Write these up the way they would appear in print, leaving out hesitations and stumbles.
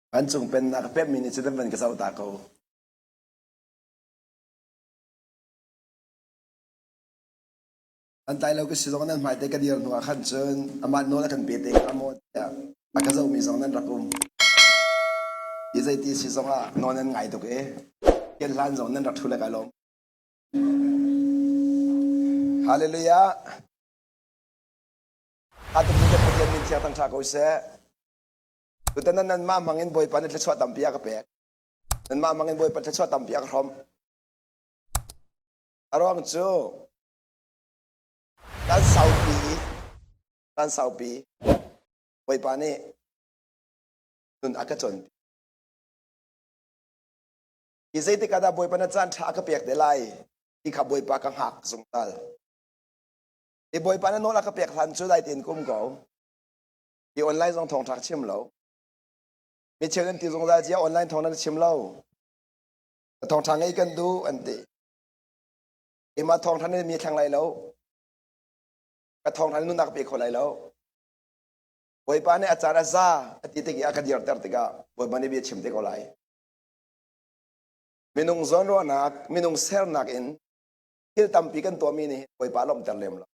Vancung pennak a pemmi nih cun an van ka zoh ta ko. An tlai lo ka si zong nan hmaite ka dir hnu ah khan cun amah nawl a kan pe te hnga maw tiah a ka zohmi zong nan rak um. Hi zeiti si zong ah nawl nan ngai tuk i kian hlan zong nan rak ṭhu le kai lawm. Hallelujah. Atu kan Pathian min thiang thangṭha ko seh. Tutan nan nanmah hmang in Bawipa nih thluachuah tampi a ka pek. Nanmah hmang in Bawipa thluachuah tampi a ka hrawmh. A ruang cu kan saupi kan saupi Bawipa nih nun a ka cawnpi. Hi zeitik ah dah Bawipa na caan ṭha a ka pek te lai ti kha Bawipa ka hngak zungzal. Hi Bawipa na nawl a ka pek hlan cu dai tein ka um ko. Hi online zong thawngṭha ka chim lo. Mi cheu nan ti zungzal cia online thawng nan chim lo. Thawngṭha ngei kan duh an ti. Keimah thawngṭha nih mi thleng lai lo. Ka thawngṭha nih nunnak pe kho lai lo. Bawipa nih a caan a za a ti tik i a ka dirter tikah Bawipa nih bia chim te ko lai. Minung zawnruahnak, minung sernak in thil tampi kan tuahmi nih Bawipa lawmhter lem lo.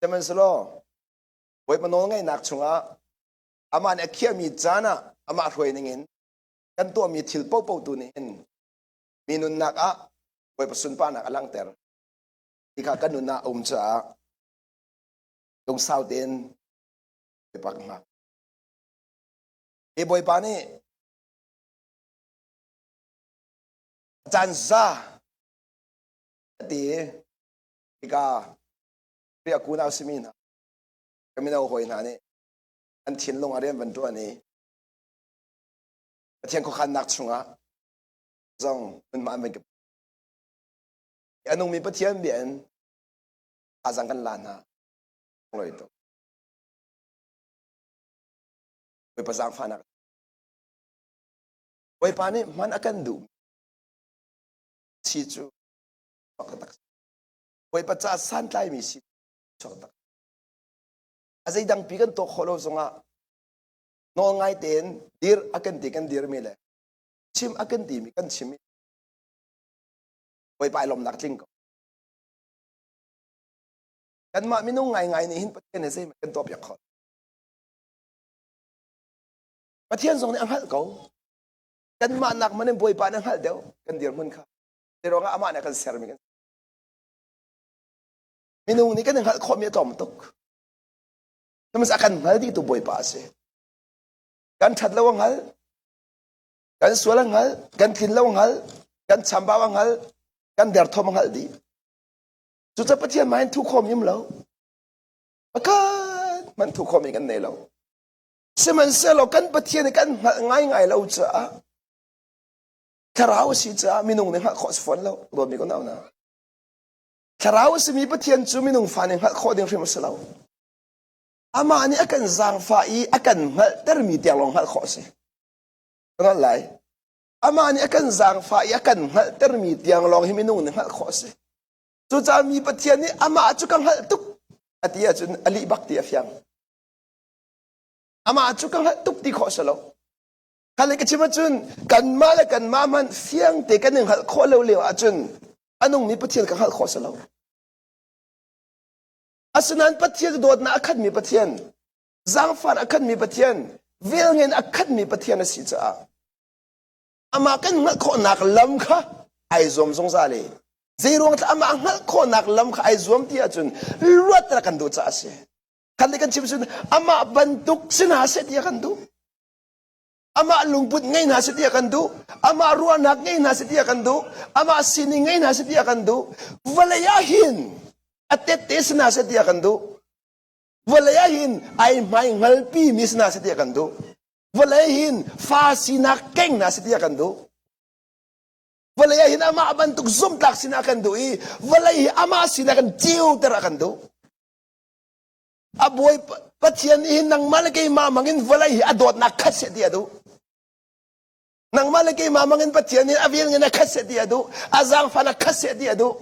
Sihmanhsehlaw Bawipa nawlngaihnak chungah amah nih a khiahmi caan ah amah hruai ningin kan tuahmi thil paohpaoh tu nih hin mi nunnak ah Bawipa sunparnak a langhter. Ti kha kan nun ah a um caah lungsau tein Bawipa ka hngak. Hi Bawipa nih caan za a ti hika Khrih a kunau simi hna ka mino hawi hna nih an thinlung a rian van ṭuan i Pathian khuakhannak chungah zong hmunhma an van ka a nungmi Pathian bia in thazaang kan la hna loi tuk Bawipa zaangfahnak Bawipa nih hman a kan duh si cu tak Bawipa ca santlaimi si chuak tak a zeidang pi kan tuah khawh lo zongah nawl ngai tein dir a kan ti kan dirmi le chim a kan timi kan chim i Bawipa i lawmnak tling ko kanmah minung ngaingai nih hin Pathian he zeihmanh kan tuahpiak kho Pathian zong nih a hngalh ko kanmah nak man in Bawipa nih a hngalh deuh kan dirhmun kha te ruangah amah nih a kan sermi kan Minung nih kan i hngalh khawhmi a tlawm tuk. Sihmanhsehlaw a kan hngal dihtu Bawipa a si. Kan ṭhat lo a hngal, kan sual a hngal, kan tlin lo a hngal, kan chambau a hngal, kan derthawm a hngalh dih. Cucaah Pathian hmai in thu khawm im lo. Pakhat hmanh thu khawm in kan nei lo. Sihmanhsehlaw kan Pathian i kan hngalh ngaingai lo caah thlarau a si caah minung nih hngalh khawh a si fawn lo. Dawtmi ko nau na. Thlarau a simi Pathian cu minung fa nih hngalh khawh ding hrim a si lo. Amah nih a kan zaangfah i a kan hngalhtermi tiang lawng hngalh khawh a si. Hngalh lai. Amah nih a kan zaangfah i a kan hngalhtermi tiang lawng hi minung nih hngalh khawh a si. Cucaah mi Pathian nih amah cu ka hngalh tuk a ti ahcun a lih bak ti a fiang. Amah cu ka hngalh tuk ti khawh a si lo. Kha ka chim ahcun kanmah le kanmah hmanh fiang te kan i hngalh khawh lo lio ahcun a nungmi Pathian ka hngalh khawh si lo. Asinain Pathian dawtnak a khatmi Pathian, zaangfar a khatmi Pathian, velngein a khatmi Pathian a si caah amah kan hngalh khawhnak lam kha ai zuam zungzal i zeiruang tah amah hngalh khawhnak lam kha ai zuam ti ahcun luat kan duh caah a si. Khan kan chim cun amah bantuk si hna seh ti a kan duh. Amah lungput ngei hna seh ti a kan duh. Amah ruahnak ngei hna seh ti a kan duh. Amah sining ngei hna seh ti a kan duh. Vawlei ah hin a tette si hna seh ti a kan duh. Vawlei ah hin ai hmai hngalpi mi si hna seh ti a kan duh. Vawlei hin fa sinak keng hna seh ti a kan duh. Vawlei ah hin amah bantuk zumtlak sinah a kan duh i vawlei hi amah sinak in ceuter a kan duh. A bawi Pathian nih hin nangmah le keimah mangin vawlei hi a dawtnak khat seh ti a duh. Nangmah le keimah mangin Pathian nih a velngen a khat seh ti a duh. A zaangfahnak khat seh ti a duh.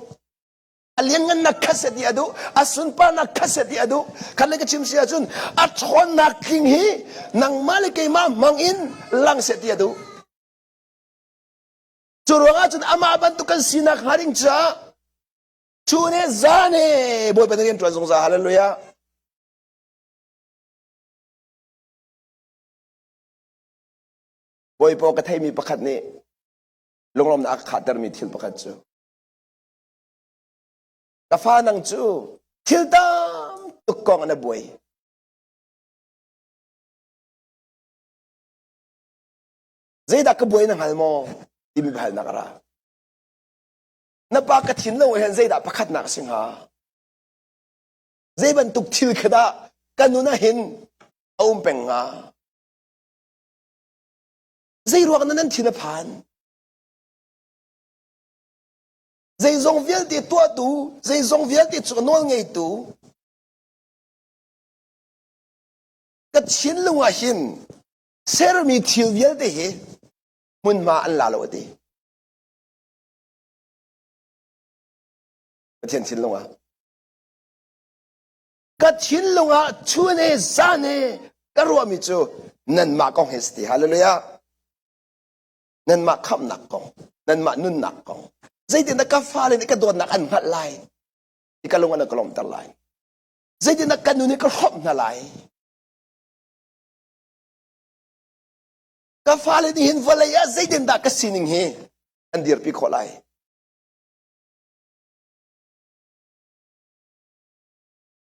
A lianngannak kha seh ti a duh, a sunparnak kha seh ti a duh. Khat le ka chim si ahcun a ṭhawnnak tling hi nangmah le keimah hmang in lang seh ti a duh. Cu ruangah cun amah bantuk kan sinak hnga ding caah chun he zan he Bawipa na rian ṭuan zungzal. Hallelujah. Bawipa ka theimi pakhat nih lunglawmnak a ka khahtermi thil pakhat cu ka fa nang cu thil tam tuk kong na buai. Zeidah ka buai na hngal maw? timi biahalnak a ra. Na pa ka thin lo hin zeidah pakhatnak a si hnga? Zei bantuk thil kha dah ka nun ah hin a um peng hnga? Zei ruang na nan thin a phan? Zeizong vialte tuahtu, zeizong vialte cu nawl ngeitu, ka thinlung ah hin sermi thil vialte hi hmunhma an la lo a ti. Pathian thinlung ah. Ka thinlung ah chun he zan he ka ruahmi cu nanmah kong he si ti. Hallelujah. Nanmah khamhnak kong, nanmah nunnak kong. Zeitindah ka fale nih ka dawtnak an hngalh lai? Ti ka lung an ka lawmhter lai. Zeitindah ka nun hi ka hrawmh hna lai? Ka fale nih hin vawlei ah zeitindah ka sining hi an dirpi khawh lai?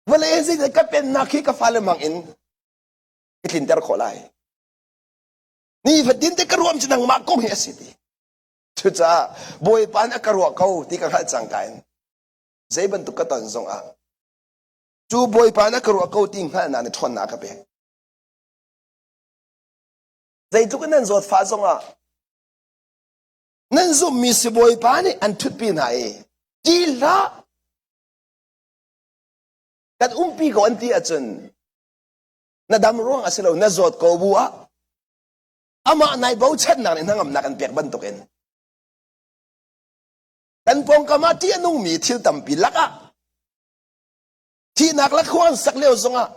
Vawlei ah zeitindah ka pennak hi ka fale hmang in ka tlinter khawh lai? Nifatin te ka ruam cu nangmah kong hi a si ti. Cucaah Bawipa nih a ka ruah ko ti ka hngalh cangka in zei bantuk ka ton zong ah cu Bawipa nih a ka ruah ko ti hngalhnak nih ṭhawnnak a ka pek. Zeitluk in nan zawtfah zongah nan zumhmi sibawipa nih an ṭhutpi hna i ti hlah kan umpi ko an ti ahcun na dam ruang a si lo na zawt ko bu ah amah nai bochannak nih hnangamnak an pek bantukin kan pawngkam ah ṭih a nungmi thil tampi lakah thihnak le khua an sak lio zongah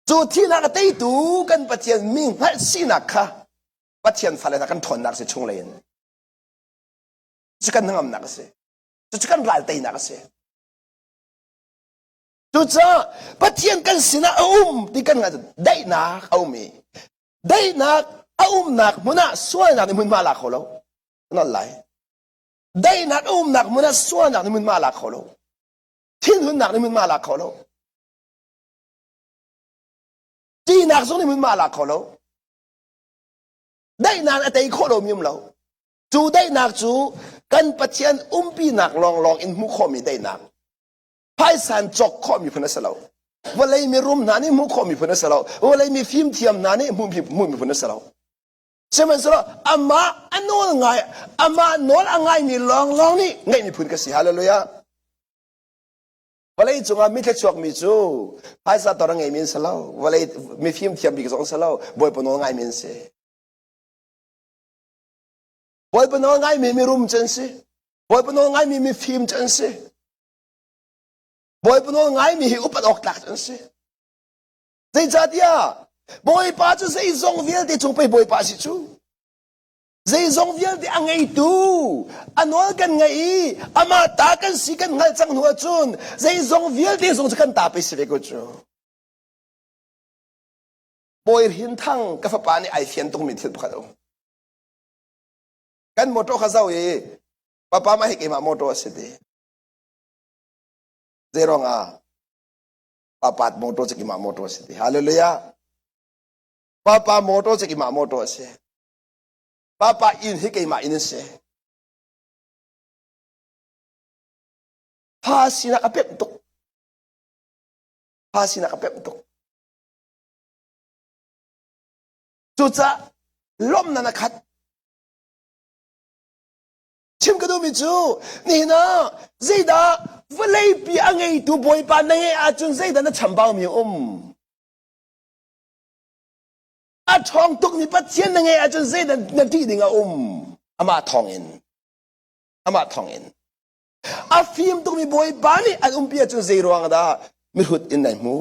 Cu thihnak a teitu kan Pathian mi hngalh sinak kha Pathian fale hna kan ṭhawnnak si chunglei in. Cu kan hnangamnak a si. Cucu kan ral teinak a si. Cucaah Pathian kan sinah a um ti kan hngalh daihnak a um i daihnak a umnak hmun ah sualnak nih hmunhma la kho lo. Nol lai. Daihnak a umnak hmun ah sualnak nih hmunhma la kho lo. Thinhunnak nih hmunhma la kho lo. Ṭihnak zong nih hmunhma a la kho lo. Daihnak a tei khawh lomi um lo. Cu daihnak cu kan Pathian umpinak lawnglawng in hmuh khawhmi daihnak. Phaisan cawk khawhmi phun a si lo. Vawlei mirum hna nih hmuh khawhmi phun a si lo. Vawlei mi fimthiam hna nih hmuhmi phun a si lo. Sihmanhsehlaw amah a nawl ngai, amah nawl a ngaimi lawnglawng nih ngeihmi phun ka si. Hallelujah. Vawlei cungah mi thluachuakmi cu phaisa tor a ngeimi an si lo. Vawlei mifim thiam bik zong an si lo. Bawipa nawl ngaimi an si. Bawipa nawl ngaimi mirum cu an si. Bawipa nawl ngaimi mifim cu an si. Bawipa nawl ngaimi hi upat awk tlak cu an si. Zeicahtiah Bawipa cu zeizong vialte cung pei Bawipa a si cu. Zeizong vialte a ngeitu, a nawl kan ngaih i amah ta kan si kan hngalh cang hnu ahcun zeizong vialte zong cu kan ta pei si ve ko cu. Bawi Hrin Thang ka fapa nih ai fian tukmi thil pakhat a um. Kan motor kha zoh i papa mah hi keimah motor a si ti. Zeiruang ah papa motor cu keimah motor a si ti. Hallelujah. Papa motor cu keimah motor a si. Papa inn hi keimah inn an si. Fa sinak a pemh tuk. Fa sinak a pemh tuk. Cucaah lawmhnak na khat. Chim ka duhmi cu nihin ah zeidah vawleipi a ngeitu Bawipa na ngeih ahcun zeidah na chambaumi a um? A ṭhawng tukmi Pathian na ngeih ahcun zeidah na ṭih ding a um? Amah thawngin. Amah thawngin. A fim tukmi Bawipa nih an umpi ahcun zei ruang dah mihrut in nai hmu?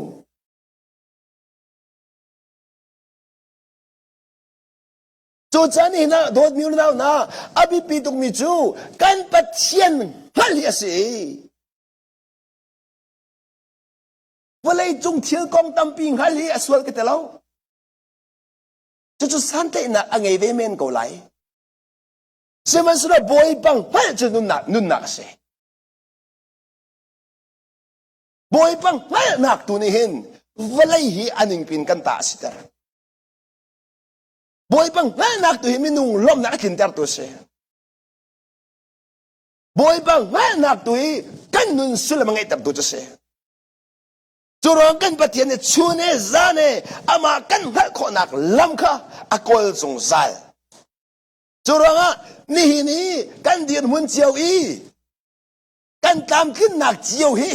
Cucaah nihin ah dawtmi unau hna, a biapi tukmi cu kan Pathian hngalh hi a si. Vawlei cung thil kong tampi hngalh hi a sual ka ti lo. Cucu santlaihnak a ngei ve men ko lai. Sihmanhsehlaw Bawipa hngalh cu nunnak nunnak a si. Bawipa hngalhnak tu nih hin vawlei hi a ningpin kan ta a siter. Bawipa hngalhnak tu hi minung lawmhnak a tlintertu a si. Bawipa hngalhnak tu hi kan nun sullam a ngeihtertu cu a si. Cu ruang kan Pathian nih chun he zan he amah kan hngalh khawhnak lam kha a kawl zungzal. Cu ruangah nihin i kan dirhmun cio i kan tlamtlinnak cio hi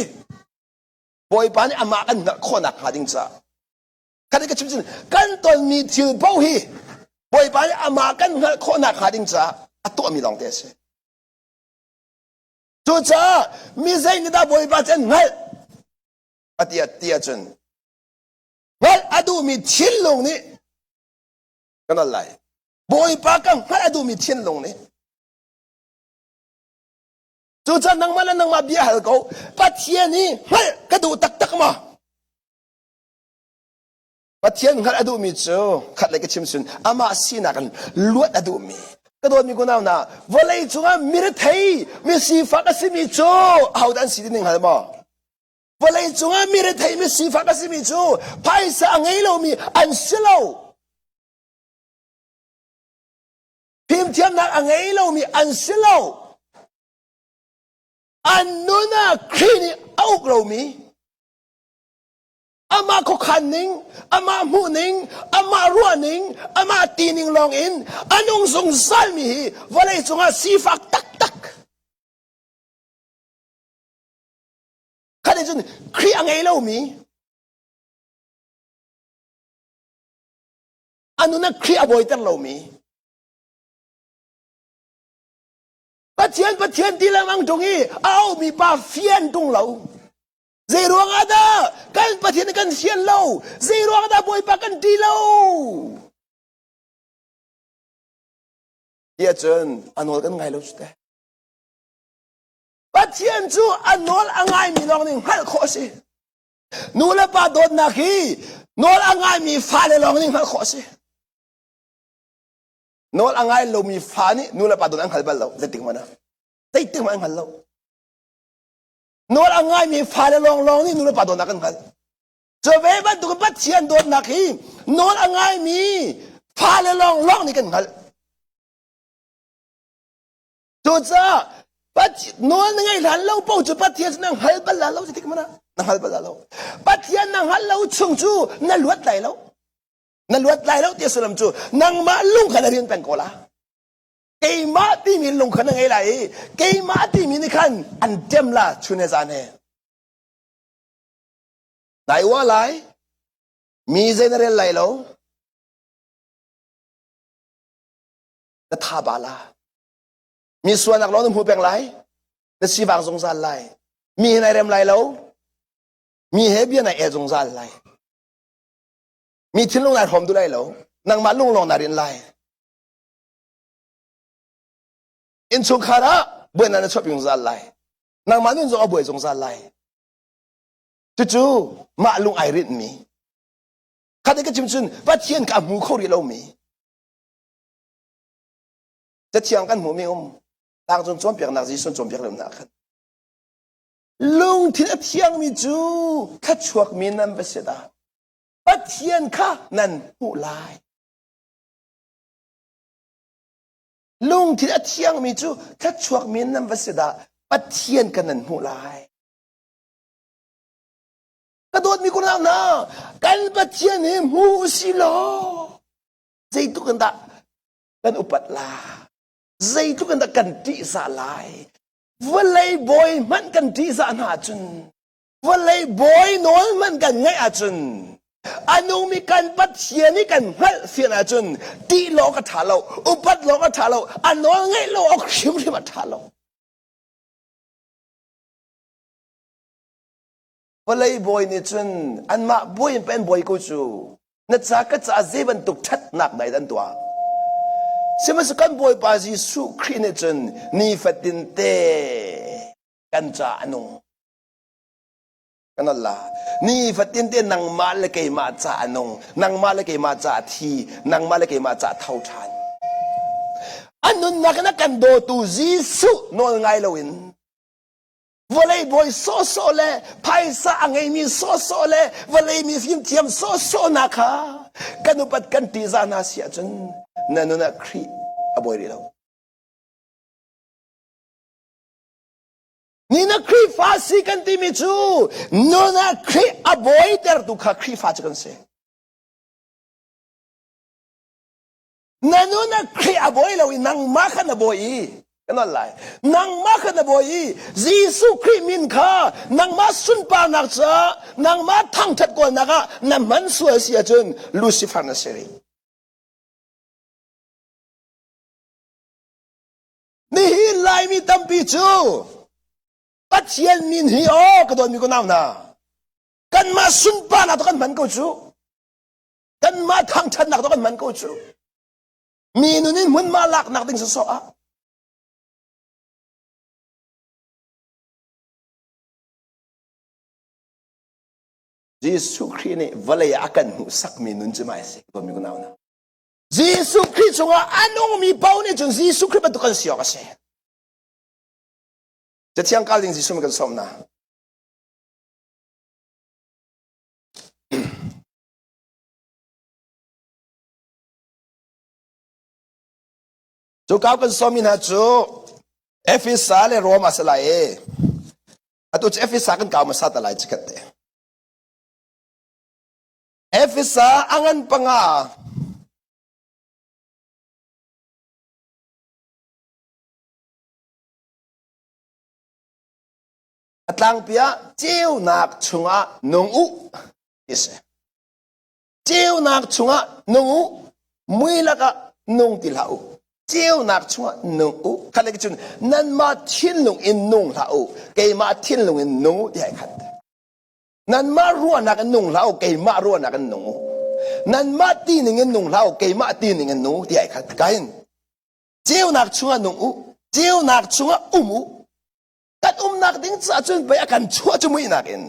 Bawipa nih amah kan hngalh khawhnak hnga ding caah kan ka chim cun kan tonmi thil paoh hi Bawipa nih amah kan hngalh khawhnak hnga ding caah a tuahmi lawng te a si. Cucaah mi zei nih dah Bawipa cu an hngalh? A ti ti ahcun hngalh a duhmi thinlung nih kan al lai. Bawipa ka hngalh a duhmi thinlung nih Cucaah nangmah le nangmah bia hal ko. Pathian hi hngalh ka duh taktak maw? Pathian hngalh a duhmi cu khat le ka chim sun amah sinak in luat a duhmi ka dawtmi kunau hna vawlei cungah mirethei mi sifak a simi cu ahodah an si ti ning hngal maw vawlei cungah mirethei mi sifak a simi cu phaisa a ngei lomi an si lo fimthiamnak a ngei lomi an si lo an nun ah Khrih nih a uk lomi amah khuakhan ning amah hmuh ning amah ruah ning amah ti ning lawng in a nung zungzal mi hi vawlei cungah sifak taktak khat cun Khrih a ngei lomi a nun ah Khrih a bawiter lomi Pathian Pathian ti lengmang ṭung i a aumi pa fian ṭung lo Zei ruangah dah kan Pathian kan sian lo? Zei ruangah dah Bawipa kan ṭih lo? Tiah cun a nawl kan ngai lo cu teh. Pathian cu a nawl a ngaimi lawng nih hngalh khawh a si. Nu le pa dawtnak hi nawl a ngaimi fale lawng nih hngalh khawh a si. Nawl a ngai lomi fa nih nu le pa dawt an hngal bal lo. Zeitik hmanh ah. Zeitik hmanh an hngal lo. Nawl a ngaimi fale lawnglawng nih nulepa dawtnak an hngalh. Cu ve bantuk Pathian dawtnak hi nawl a ngaimi fale lawnglawng nih kan hngalh. Cucaah nawl na ngaih hlan lo paoh cu Pathian cu na hngal bal la lo ti mana na hngal bal la lo. Pathian na hngal lo chung cu na luat lai lo. Na luat lai lo ti sullam cu nangmah lung kha na rian peng ko la. Keimah timi lung kha na ngei lai i keimah timi nih khan an ṭem la chun he zan he. Nai ua lai, mi zei na rel lai lo, na tha ba la. Mi sualnak lawng na hmu peng lai, na sivang zungzal lai. Mi he nai rem lai lo, mi he bia nai el zungzal lai. Mi thinlung nai hrawm duh lai lo, nangmah lung lawng naa rinh lai. Innchungkhar ah buainak na chuahpi zungzal lai. Nangmah nun zong a buai zungzal lai. Cucu mah lung ai rinhmi. Khat ka chim cun Pathian ka hmu kho rih lomi. Cathiang kan hmuhmi um. Tlangcung cawnpiaknak Jesuh cawnpiak lo na khan. Lungthin a thiangmi cu thluachuakmi nan va si dah. Pathian kha nan hmuh lai. Lungthin a thiangmi cu thluachuakmi nan va si dah Pathian kan nan hmuh lai. Ka dawtmi kunau hna, kan Pathian hi hmu usi law zeitluk in dah kan upat la, zeitluk in dah kan ṭihzah lai. Vawlei bawi hmanh kan ṭihzah hna ahcun vawlei bawi nawl hmanh kan ngaih ahcun a nungmi kan Pathian i kan hngalh fian ahcun ṭih lo awk a ṭha lo upat lo awk a ṭha lo a nawl ngaih lo awk hrimhrim a ṭha lo. Vawlei bawi nih cun anmah bawi in pen bawi ko cu na ca ka ca zei bantuk ṭhatnak dai an tuah. Sihmanhsehlaw kan Bawipa Jesuh Khrih nih cun nifatin te kan ca a nung. Kan Allah. Nifatin te nangmah le keimah ca a nung, nangmah le keimah ca a thi, nangmah le keimah ca a tho ṭhan. A nunnak in a kan dawtu Jesuh nawl ngai loin vawlei bawi sawhsawh le phaisa a ngeimi sawhsawh le vawlei mi fimthiam sawhsawh hna kha kan upat kan ṭihzah hna si ahcun na nun ah Khrih a bawi rih lo. Ni na Khrihfa si kan timi cu nun ah Khrih a bawitertu kha Khrihfa cu kan si. Na nun ah Khrih a bawi lo i nangmah kha na bawi i kan ol lai. Nangmah kha na bawi i Jesuh Khrih min kha nangmah sunparnak caah nangmah thangṭhat kawlnak ah na hman sual si ahcun Lucifer na si rih. Nihin Laimi tampi cu Pathian min hi aw ka dawtmi ko nau hna kanmah sunparnak to kan hman ko cu kanmah thangṭhatnak to kan hman ko cu mi nun in hmunhma laknak ding sawsawh ah Jesuh Khrih nih vawlei ah a kan hmuhsakmi nun cu mai si ko mi ko nau hna Jesuh Khrih chungah a nungmi paoh nih cun Jesuh Khrih bantuk kan si awk a si. Cathiang kal ding Jesuh kan sawm hna. Cu kau kan sawmmi hna cu Efesa le Rome a si lai i atu cu Efesa kan kau hmasa ta lai chikhat te. Efesa a ngan panga a tlangpi ah ceunak chungah nung u ti si. Ceunak chungah nung u, mui lakah nung ti hlah u. Ceunak chungah nung u. Khat le cun nanmah thinlung in nung hlah u, keimah thinlung in nung u ti ai khat. Nanmah ruahnak in nung hlah u, keimah ruahnak in nung u. Nanmah ti ning in nung hlah u, keimah ti ning in nung u ti ai khat. Kain ceunak chungah nung u, ceunak chungah um u. Kan umnak ding caah cun pei a kan chuah cu muihnak in.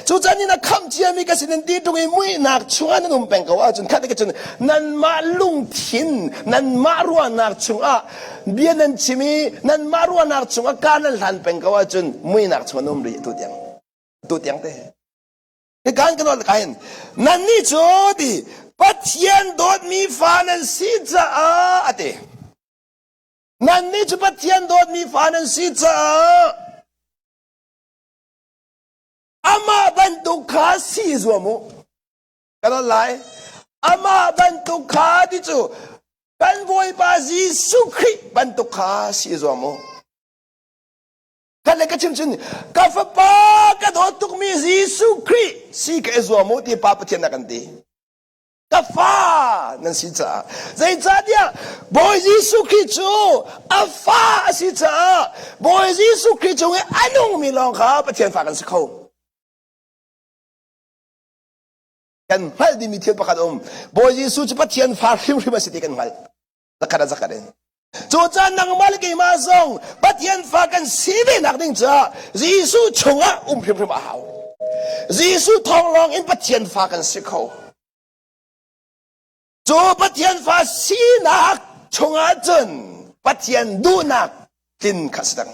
Cucan in a khamh ciami ka sin in ti ṭung i muihnak chungah nan um peng ko ahcun khat ka cun nanmah lungthin, nanmah ruahnak chungah bia nan chim i nanmah ruahnak chungah ka nan hlan peng ko ahcun muihnak chungah nan um rih tu tiang. Tu tiang te. Hi kan kan ol kain nannih cu ti Pathian dawtmi fa nan si caah a ti. Nannih cu Pathian dawtmi fa nan si caah amah bantuk kha si zuam u. Kan ol lai. Amah bantuk kha ti cu kan Bawipa Jesuh Khrih bantuk kha si zuam u. Kan le ka chim cun ka fapa ka dawt tukmi Jesuh Khrih si ka i zuam u ti Pa Pathian a kan ti. Ka fa nan si caah zeicahtiah Bawi Jesuh Khrih cu a fa a si caah Bawi Jesuh Khrih cung i a nungmi lawng kha Pathian fa kan si kho. Kan hngalh dingmi thil pakhat a um. Bawi Jesuh cu Pathian fa hrimhrim a si ti kan hngalh. Zakhat a zakhat in. Cucaah nangmah le keimah zong Pathian fa kan si ve nak ding caah Jesuh chungah um hrimhrim a hau. Jesuh thawng lawng in Pathian fa kan si kho. Cu Pathian fa sinak chungah cun Pathian duhnak tlin kha si dang.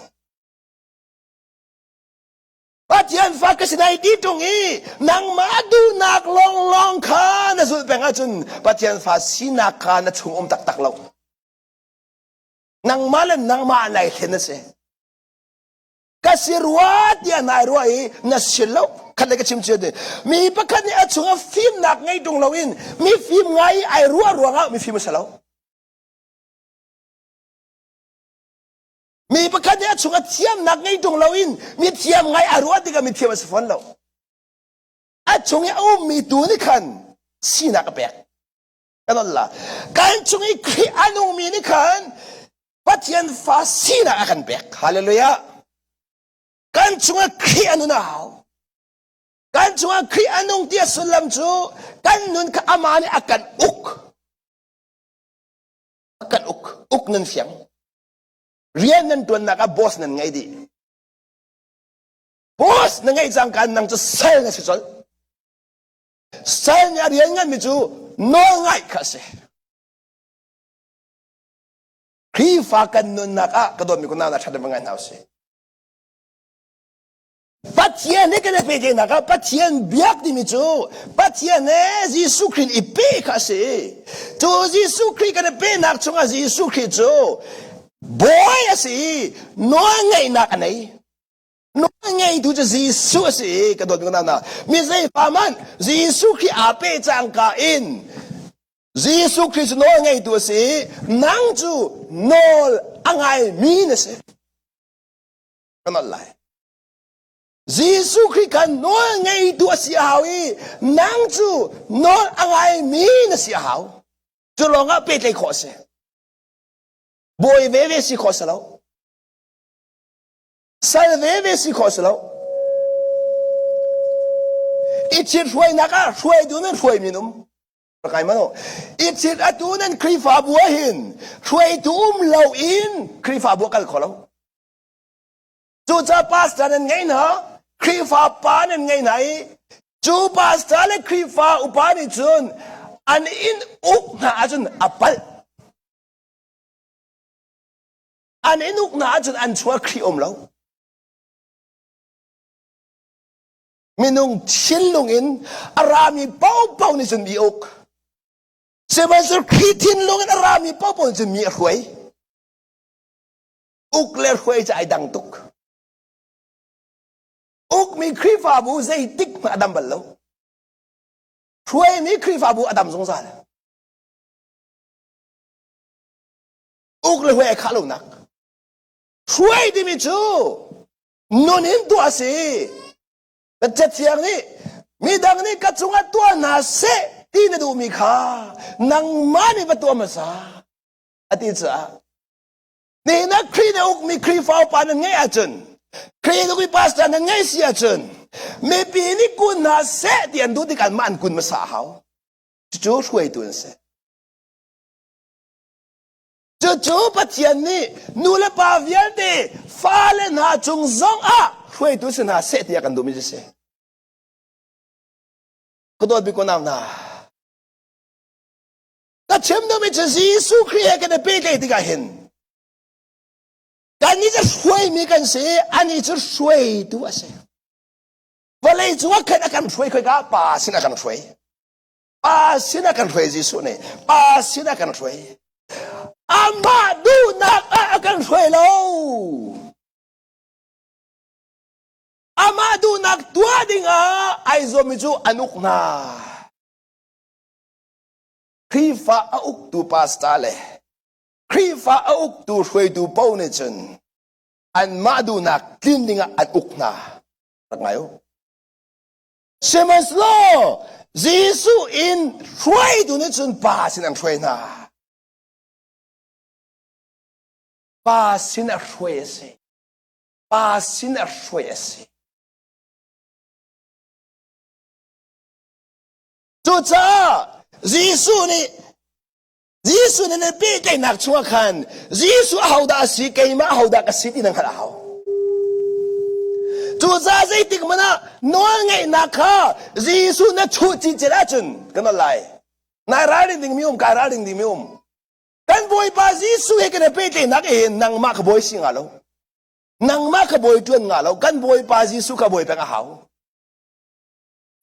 Pathian fa ka si nai ti ṭung i nangmah duhnak lawnglawng kha na zulh peng ahcun Pathian fa sinak kha na chung um taktak lo. Nangmah le nangmah nai thlen a si. Ka si rua tiah nai ruah i na si lo. Khat le ka chim cia Mi pakhat nih a chungah fimnak ngei ṭung loin mi fim ngai i ai ruah ruangah mifim a si lo. Mi pakhat nih a chung a thiamnak ngei ṭung loin mi thiam ngai a ruah tikah mi thiam a si fawn lo. A chung i a ummi tu nih khan sinak a pek. Kan on la. Kan chung i Khrih a nungmi nih khan Pathian fa sinak a kan pek. Hallelujah. Kan chungah Khrih a nun a hau. Kan chungah Khrih a nung ti a sullam cu kan nun kha amah nih a kan uk. A kan uk. Uk nan fiang. Rian nan tuannak ah boss nan ngei dih. Boss na ngeih cangka nang cu sal na si colh. Sal nih a rian nganmi cu nawl ngaih kha a si. Khrihfa kan nunnak ah ka dawtmi kunau na ṭhat ngai hna usih. Pathian he kan i pehtlaihnak ah Pathian biak timi cu Pathian he Jesuh Khrih i pe kha a si. Cu Jesuh Khrih kan i pehnak chungah Jesuh Khrih cu bawi a si i nawlngeihnak a nei. Nawlngeitu cu Jesuh a si i ka dawt mi hna mi zeifa hmanh Jesuh Khrih aa pe cangka in Jesuh Khrih cu nawlngeitu a si i nang cu nawl a ngaimi na si. Ka nolh lai. Jesuh Khrih kha nawl ngeitu a si a hau i nang cu nawl a ngaimi na si a hau. Cu lawngah pehtlaih khawh a si. Bawi veve si khawh si lo. Sal veve si khawh si lo. I thit hruainak ah hruaitu nan hruaimi an um. Kai mano. I thit atu nan Khrihfabu ah hin hruaitu um lo in Khrihfabu a kal kho lo. Cucaah pastor nan ngei hna, Khrihfa pa nan ngei hna i cu pastor le Khrihfa upa nih cun an in uk hna ahcun a palh. An in uk hna ahcun an chungah Khrih um lo. Minung thinlung in a rami paohpaoh nih cun mi uk. Sihmanhsehlaw Khrih thinlung in a rami paohpaoh nih cun mi a hruai. Uk le hruai cu ai dang tuk. Ukmi Khrihfabu zeitik hmanh a dam bal lo. Hruaimi Khrihfabu a dam zungzal. Uk le hruai ai khah lonak. Hruai timi cu nun in tuah a si. Cathiang nih midang nih ka cungah tuah hna seh ti na duhmi kha nangmah nih va tuah hmasa a ti caah Nihin ah Khrih na ukmi Khrihfa upa nan ngeih ahcun Khrih na ukmi pastor nan ngeih si ahcun mipi nih kun hna seh ti an duh tikah mah an kun hmasa a hau. Cucu hruaitu an si. Cucu Pathian nih nu le pa vialte fale hna cung zong ah hruaitu si hna seh tiah kan duhmi cu si. Ka dawt bik unau hna, Ka chim duhmi cu Jesuh Khrih he kan i pehtlaih tikah hin kannih cu hruaimi kan si anih cu hruaitu a si. Vawlei cungah khan a kan hruai khoika pa sin a kan hruai. Pa sin a kan hruai Jesuh nih pa sin a kan hruai. Amah duhnak ah a kan hruai lo. Amah duhnak tuah dingah ai zuammi cu an uk hna. Khrihfa a uktu pastor le Khrihfa a uktu hruaitu paoh nih cun anmah duhnak tlin dingah an uk hna. Rak ngai u. Sihmanhsehlaw Jesuh in hruaitu nih cun pa sin an hruai hna. Pa sin a hruai a si. Pa sin a hruai a si. Cucaah Jesuh nih Jesuh nih na pehtlaihnak chungah khan Jesuh ahodah a si keimah ahodah ka si ti na hngalh a hau. Cucaah zeitik hmanh ah nawlngeihnak kha Jesuh na chuh cicet ahcun kan nawl lai. Nai ralring dingmi um, kai ralring dingmi um. Kan Bawipa Jesuh he kan i pehtlaihnak he nangmah ka bawi si nga lo. Nangmah ka bawi ṭuan nga lo. Kan Bawipa Jesuh ka bawi peng a hau.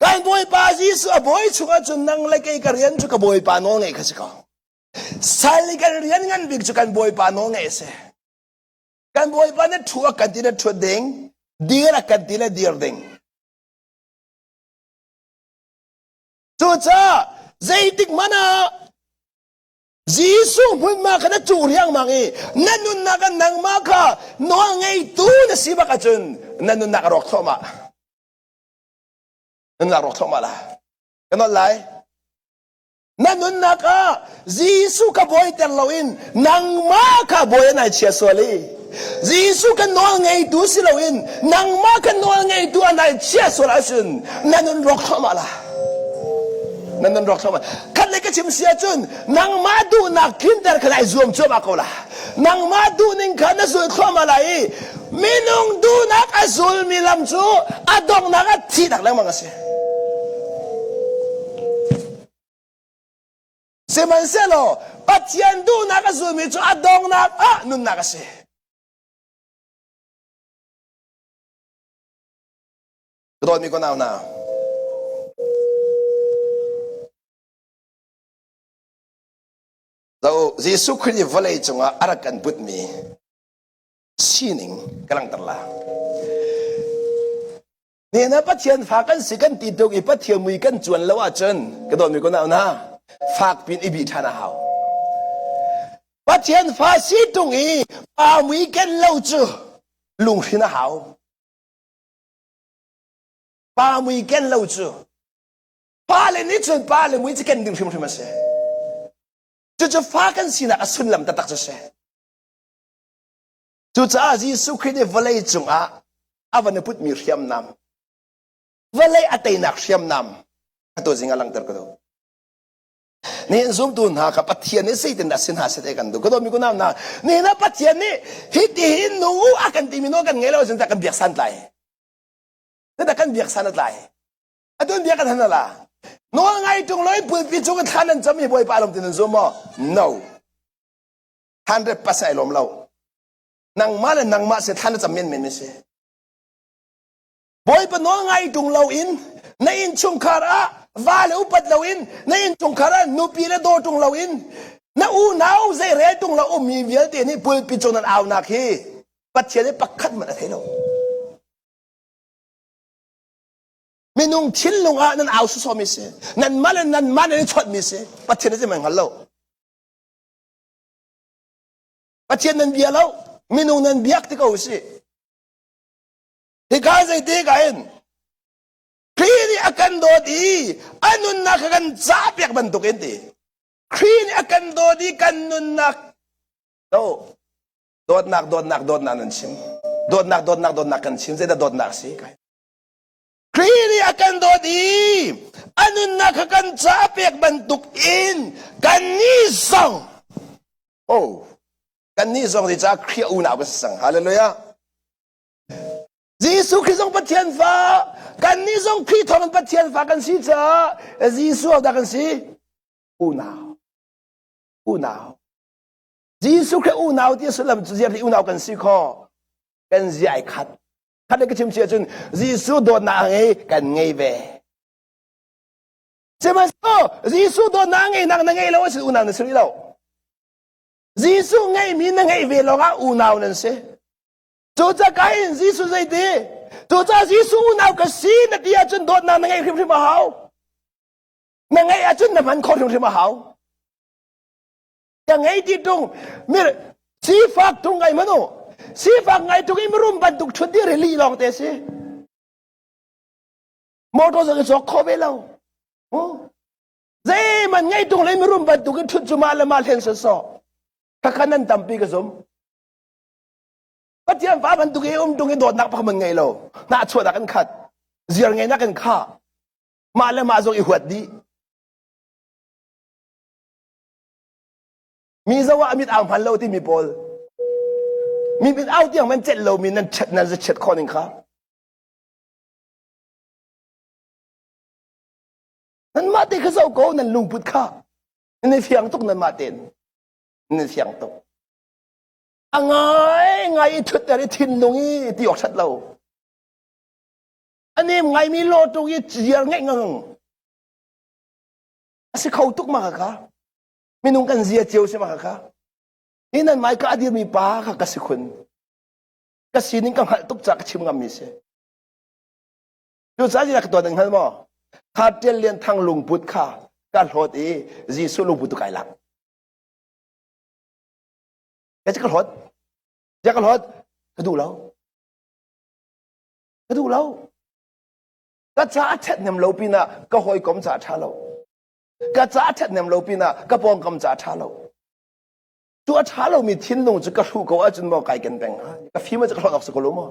Kan Bawipa Jesuh a bawi chungah cun nang le kei ka rian cu ka Bawipa nawl ngeih kha si ko. Sal i kan rian ngan bik cu kan Bawipa nawl ngeih a si. Kan Bawipa na thu a kan ti na thut ding, dir a kan ti na dir ding. Cucaah zeitik hmanh ah Jesuh hmunhma kha na cuh riangmang i na nunnak ah nangmah kha nawl ngeitu na si bak ahcun na nunnak a rawk thluahmah. Nan lak rawk thluahmah la. Kan nolh lai. Na nunnak ah Jesuh ka bawiter loin nangmah kha bawi an ai chia sual i Jesuh ka nawl ngeitu si loin nangmah ka nawl ngeitu an ai chia sual ahcun na nun rawk thluahmah la. Na nun rawk thluahmah. Khat le ka chim si ahcun nangmah duhnak tlinter kha ai zuam cuahmah ko la. Nangmah duhning kha na zul thluahmah lai i minung duhnak a zulmi lam cu a donghnak ah thihnak lengmang a si. Sihmanhsehlaw Pathian duhnak a zulmi cu a donghnak ah nunnak a si. Ka dawtmi ka nau hna, Zo Jesuh Khrih nih vawlei cungah a rak kan butmi sining ka langhter la. Nena Pathian fa kan si kan ti tuk i Pathian mui kan cuan lo ahcun ka dawtmi ko nau na fak pin i bih ṭhan a hau. Pathian fa si tung i pa mui ken lo cu lunghrin a hau. Pa mui ken lo cu Pale nih cun pale mui cu ken ding hrimhrim a si. Cucu fa kan sinak a sullam taktak cu si. Cucaah Jesuh Khrih nih vawlei cungah a van i putmi hriamnam, vawlei a teinak hriamnam atu zing ah langhter ka duh. Nihin zumtu hna kha Pathian nih zeitindah si hna seh kan duh. Ka dawtmi kunau hna, nihin ah Pathian nih hiti hin nu a kan timi nawl kan ngei lo ahcun kan biak santlai. Zeidah kan biak san a tlai? Atun bia kan han la. Nawl ngai tung loi pulpi cung in thlan an cam i Bawipa lom tin an zum maw? No. 100% ai lawm lo. Nangmah le nangmah se thlan na cam men men mi si. Bawipa nawl ngai tung lo in na innchungkhar ah va le upat lo in na innchungkhar ah nupi le daw tung lo in na unau zei rel tung lo ummi vialte nih pulpi cung nan aunak hi Pathian nih pakhat hmanh a thei lo. Minung thinlung ah nan au sawsawmi si. Nanmah le nanmah nan i chawnhmi si. Pathian nih zeihmanh hngal lo. Pathian nan bia lo. Minung nan biak ti ko si. Hika zeiti ka in Khrih nih a kan dawt i a nunnak kha kan cah piak bantuk in ti. Khrih nih a kan dawt i kan nunnak do dawtnak dawtnak dawtnak nan chim. Dawtnak dawtnak dawtnak kan chim. Zeidah dawtnak si? Khrih nih a kan dawt i a nunnak kha kan ca pek bantuk in kannih zong oh kannih zong ti caah Khrih unau kan si cang. Hallelujah. Jesuh Khrih zong Pathian fa, kannih zong Khrih thawng in Pathian fa kan si caah Jesuh dah kan si? Unau. Unau. Jesuh Khrih unau ti sullam cu ziar unau kan si kho. Kan zia ai khat. Khat le ka chim si ahcun Jesuh dawtnak a ngei kan ngei ve. Sihmanhsehlaw Jesuh dawtnak a ngeinak na ngei lo ahcun unau na si rih lo. Jesuh ngeihmi na ngeih ve lawngah unau nan si. Cucaah in Jesuh zeiti? Cucaah Jesuh unau ka si na ti ahcun dawtnak na ngeih hrimhrim a hau. Na ngeih ahcun na hman khawh hrimhrim a hau. Ka ngei ti tung mir sifak tung ngai manu sifak ngai tung i mirum bantuk thut dir hi lih lawng te si motor zong i cawk kho ve lo zeiman ngei tung le mirum bantuk in thut cu mah le mah hlen sawsawh khakha nan tampi ka zum Pathian fa bantuk i um tung i dawtnak pakhat man ngei lo hnahchuahnak an khat ziar ngeinak an kha mah le mah zong i huat dih Mi zo ah mit au hman lo timi pawl mi mit au tiang man celh lomi nan chet nan za chiat khawh ning kha nan mah te kha zo ko nan lungput kha nan i fiang tuk nan mah ten nan i fiang tuk a ngai ngai i thutter i thinlung i ti awk that lo a nem ngaimi law tung i ziar ngeih ngang a si kho tuk ma kha minung kan zia cio si ma kha hi nan mai ka dirmi pa kha ka si khun ka sining ka hngalh tuk ca ka chim ngammi si cu ca ka tuan hngal maw kha tial lian thang lungput kha ka hlawt i Jesuh lungput tu kai lak ka ka hlawt ja ka hlawt ka duh lo ka duh lo ka ca a ṭhathnem lo pinah ka hawikom ca a ṭha lo. Ka ca a ṭhathnem lo pinah ka pawngkam ca a ṭha lo. Cu a ṭha lomi thinlung cu ka hruh ko ahcun maw kai ken peng hnga? Ka fim ahcun ka hlawt awk si ko lo maw?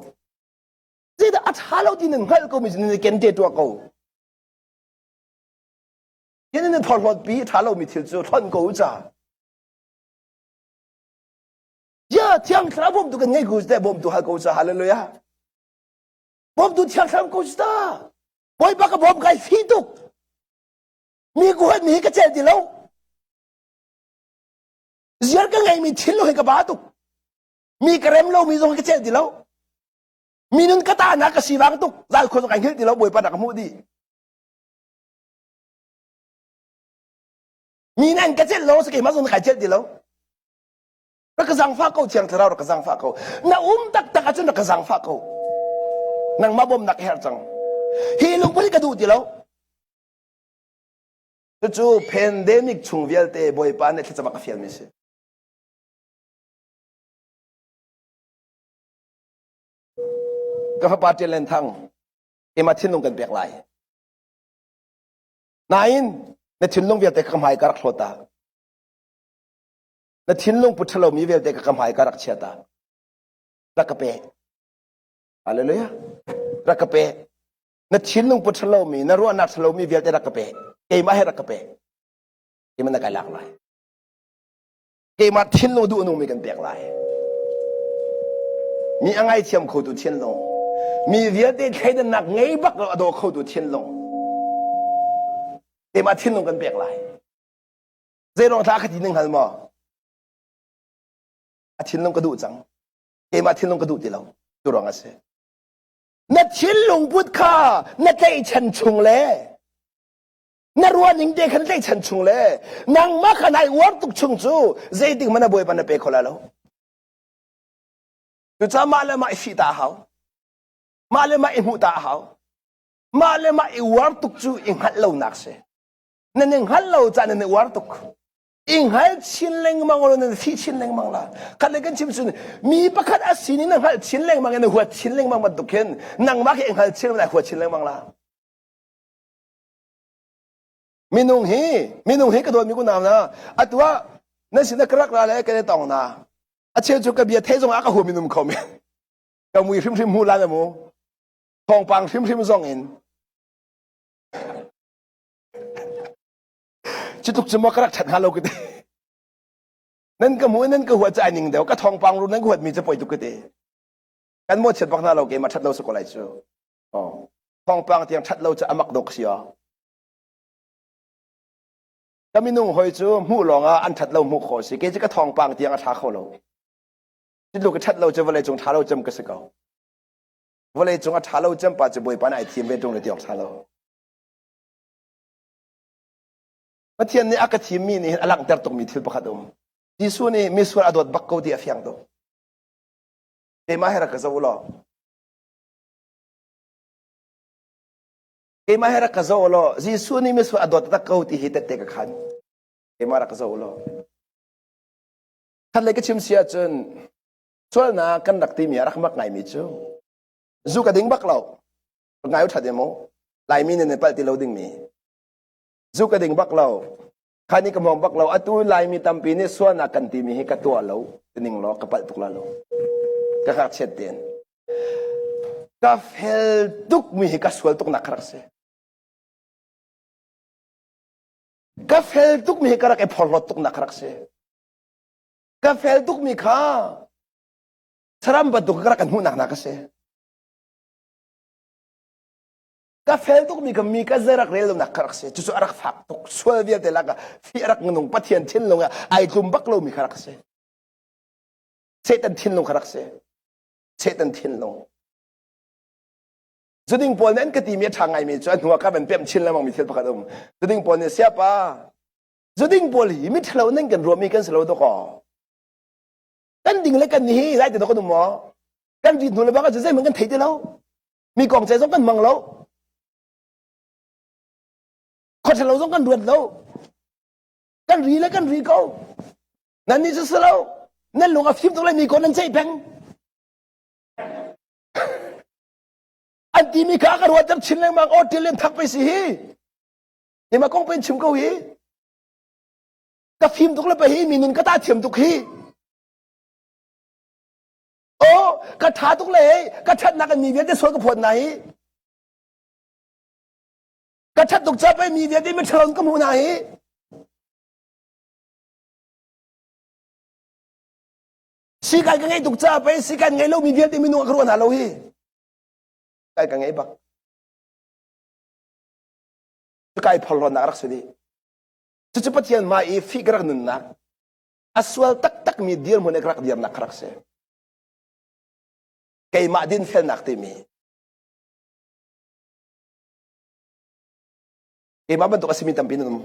Zeidah a ṭha lo ti nan hngalh komi cu nan i ken te tuah ko. Hin nan phorhlawt pi a ṭha lomi thil cu hlonh ko u ca. Ya thiang thlarau bawmtu kan ngei ko teh bawmtu hal ko ca hallelujah. Bawmtu thiang thlarau ko ta. Bawipa ka bawm kai fi tuk. Mi ku mi hi ka cel ti lo. Ziar ka ngeimi thinlung hi ka ba tuk. Mi ka rem lomi zong hi ka celh ti lo. Mi nun ka ta na ka sivang tuk. Zal khua zong kai hngilh ti lo Bawipa na ka hmuh dih. Mi nan ka celh lo sa keimah zong na kai celh ti lo. Rak ka zangfah ko thiang thlarau rak ka zangfah ko. Na um taktak ahcun rak ka zangfah ko. Nangmah bawmnak ka herh cang. Hi lungput hi ka duh ti lo. Cucu pandemic chung vialte Bawipa nih thlacam a ka fialmi a si. Ka fapa Ṭian Len Thang, keimah thinlung kan pek lai. Nain, na thinlung vialte ka hmai ka rak hlawt ta. Na thinlung put ṭhalomi vialte ka hmai ka rak chia ta. Rak ka pe. Hallelujah. Rak ka pe. Na thinlung put ṭhalomi, na ruahnak ṭhalomi vialte rak ka pe. Keimah he rak ka pe. Keimah na kai lak lai. Keimah thinlung duh nungmi kan pek lai. Mi a ngaithiam khotu thinlung. Mi vialte thleidannak ngei bak lo a daw khotu thinlung. Keimah thinlung kan pek lai. Zeiruang thla ka ti ning hngal maw? A thinlung ka duh cang. Keimah thinlung ka duh ti lo. Cu ruang a si. Na thinlung put kha na tlaihchan chung le na ruahning te kha na tlaihchan chung le nangmah kha nai uar tuk chung cu zeitik hmanh na bawipa na pe kho lai lo. Cucaah mah le mah i fih ta a hau. Mah le mah i hmuh ta a hau. Mah le mah i uar tuk cu i hngalh lonak si. Nan i hngalh lo caah nan i uar tuk. I hngal chin lengmang law nan fih chin lengmang la. Khat le kan chim cun mi pakhat a sining na hngalh chin lengmang in na huat chin lengmang bantuk khin nangmah khi i hngal chin na huat chin lengmang la. Minung hi minung hi ka dawt mi ku nau na atu ah nan sin ka rak ra le kan i tong na. A cheu cu ka bia thei zong ah ka huam minum kho mi. Ka mui hrimhrim hmu lan amu. Thawngpang hrimhrim zong in Cutluk cu maw ka rak ṭhat hnga lo ka ti. Nan ka hmu nan ka huat cu ai ning deuh. Ka thawngpang ru nan ka huatmi cu poi tuk ka ti. Kan mawhchiat bak hna lo keimah ṭhat lo si ko lai cu. Oh. Thawngpang tiang ṭhat lo cu a mak dawk si aw. Ka minung hoi cu hmuh lawng ah an ṭhat lo hmuh khawh si. Kei cu ka thawngpang tiang a ṭha kho lo. Cutluk ka ṭhat lo cu vawlei cung ṭha lo cem ka si ko. Vawlei cung a ṭha lo cem pa cu Bawipa nih ai thim ve ṭung le tiawk ṭha lo. Pathian nih a ka thimmi nih hin a langhter tukmi thil pakhat um. Jesuh nih misual a dawt bak ko ti a fiang tuk. Keimah he rak ka zoh law. Keimah he rak ka zoh law Jesuh nih misual a dawt tak ko ti hi tette ka khan. Keimah rak ka zoh law. Khat lei ka chim si ahcun sualnak kan rak timi a rak mak ngaimi cu zu ka ding bak lo. Ngai u ṭhat em u. Laimi nih nan palh ti lo dingmi. Zu ka ding bak lo. Khani ka hmawng bak lo. Atu Laimi tampi nih sualnak kan timi hi ka tuah lo. Ning law ka palh tuk la lo. Ka ngakchiat tein. Ka fel tuk mi hi ka sual tuk nak ka rak si. Ka fel tuk mi hi ka rak i phorhlawt tuk nak ka rak si. Ka fel tuk mi kha saram bantuk ka rak kan hmuhnak nak ka si. Ka fel tukmi ka mi ka zerak rel lonak ka rak si. Cucu a rak fak tuk. Sual vialte lakah fi a rak nung Pathian thinlung ah ai tlum bak lomi kha rak si. Satan thinlung kha rak si. Satan thinlung. Zuding pawl nih an ka timi a ṭha ngaimi cu a hnu ah ka van pemh chin lengmang mi thil pakhat um. Zuding pawl nih siapa zuding pawl hi miṭhalo nan kan ruahmi kan si lo dawkaw. Kan ding le kan hi lai te dawk kan um maw? Kan rit hnu le bak ahcun zeihmanh kan thei ti lo. Mi kong ce zong kan hmang lo. Khuaṭhalo zong kan ruat lo. Kan ri le kan ri ko. Nan nih cu si lo. Nan lung a fim tuk le mi ko nan ceih peng. An timi kha ka ruat chin lengmang aw ṭil in thak pe si hi. Ima kong pen chim ko hi. Ka fim tuk le pa hi mi nun ka ta thiam tuk hi. Oh, ka tha tuk le ka thatnak in mi vialte sual ka phawt na hi. Ka that tuk ca pei mi vialte mi ṭhalo ka hmuh hna hi. Sikai ka ngei tuk ca pei sikai ngei lo mi vialte minung ka ruah hna lo hi. Kai ka ngei bak. Kai phorhlawtnak rak si dih. Cucu Pathian hmai i fih ka rak nunnak a sual taktak mi dirhmun i ka rak dirnak ka rak si. Keimah dinfelnak timi keimah bantuk a simi tampi nan um.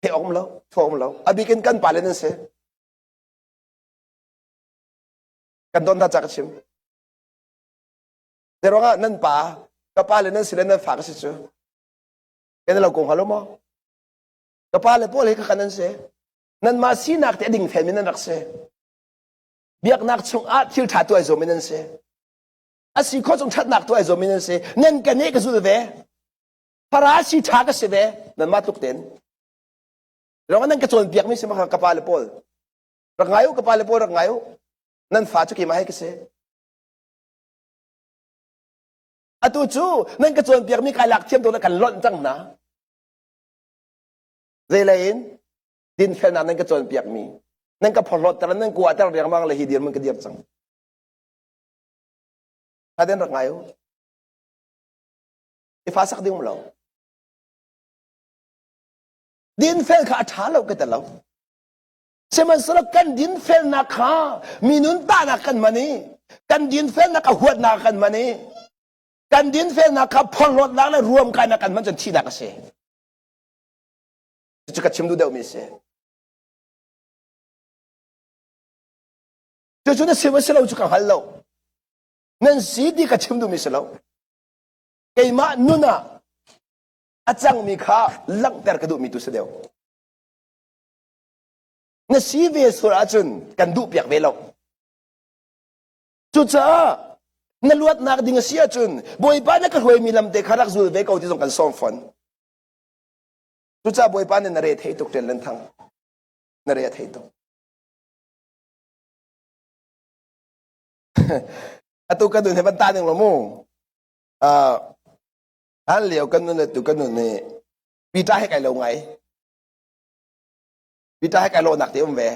He um lo, thaw um lo. A bik in kan pale nan si. Kan don hna ca ka chim. Zeruangah nan pa, ka pa le nan si le nan fa ka si cu. Kan lo ko hnga lo maw? Ka pa le pawl he ka nan si. Nanmah sinak te a ding felmi nan rak si. Biaknak chungah thil ṭha tuai zawmi nan si. A si khawh chung ṭhatnak tuai zawmi nan si. Nan ka ne ka zul ve. Farasi ṭha ka si ve. Nanmah tluk ten. Rong nan ka cawnpiakmi si ma ka pa le pawl. Rak ngai u ka pa le pawl rak ngai u. Nan fa cu keimah he ka si. Atu cu nan ka cawnpiakmi kai lak thiam to kan lonh cang hna. Zeilei in dinfelnak nan ka cawnpiakmi nan ka phorhlawtter nan kuahter riangmang le hi dirhmun ka dir cang. Haden rak ngai u. I fa sak ding um lo. Dinfel kha a ṭha lo ka ti lo. Sihmanhsehlaw kan dinfelnak kha minun tahnak kan hman i kan dinfelnak a huatnak kan hman i kan dinfelnak kha phorhlawtnak le ruamkainak kan hman cun thihnak a si. Cucu ka chim duh deuhmi a si. Cucu na sim a si lo cu ka hngal lo. Nan si ti ka chim duhmi si lo. Keimah nun ah a cangmi kha langhter ka duhmi tu si deuh. Na si ve sual ahcun kan duhpiak ve lo. Cucaah na luatnak ding a si ahcun Bawipa na ka hruaimi lam te kha rak zul ve ko ti zong kan sawm fawn. Cucaah Bawipa nih na re thei tuk ṭel nan thang. Na re a thei tuk. Atu kan nun he van ta ning lo mu. Uh, han lio kan nun le tu kan nun hi Peter he kai lo ngai. Peter he kai lawhnak te um ve.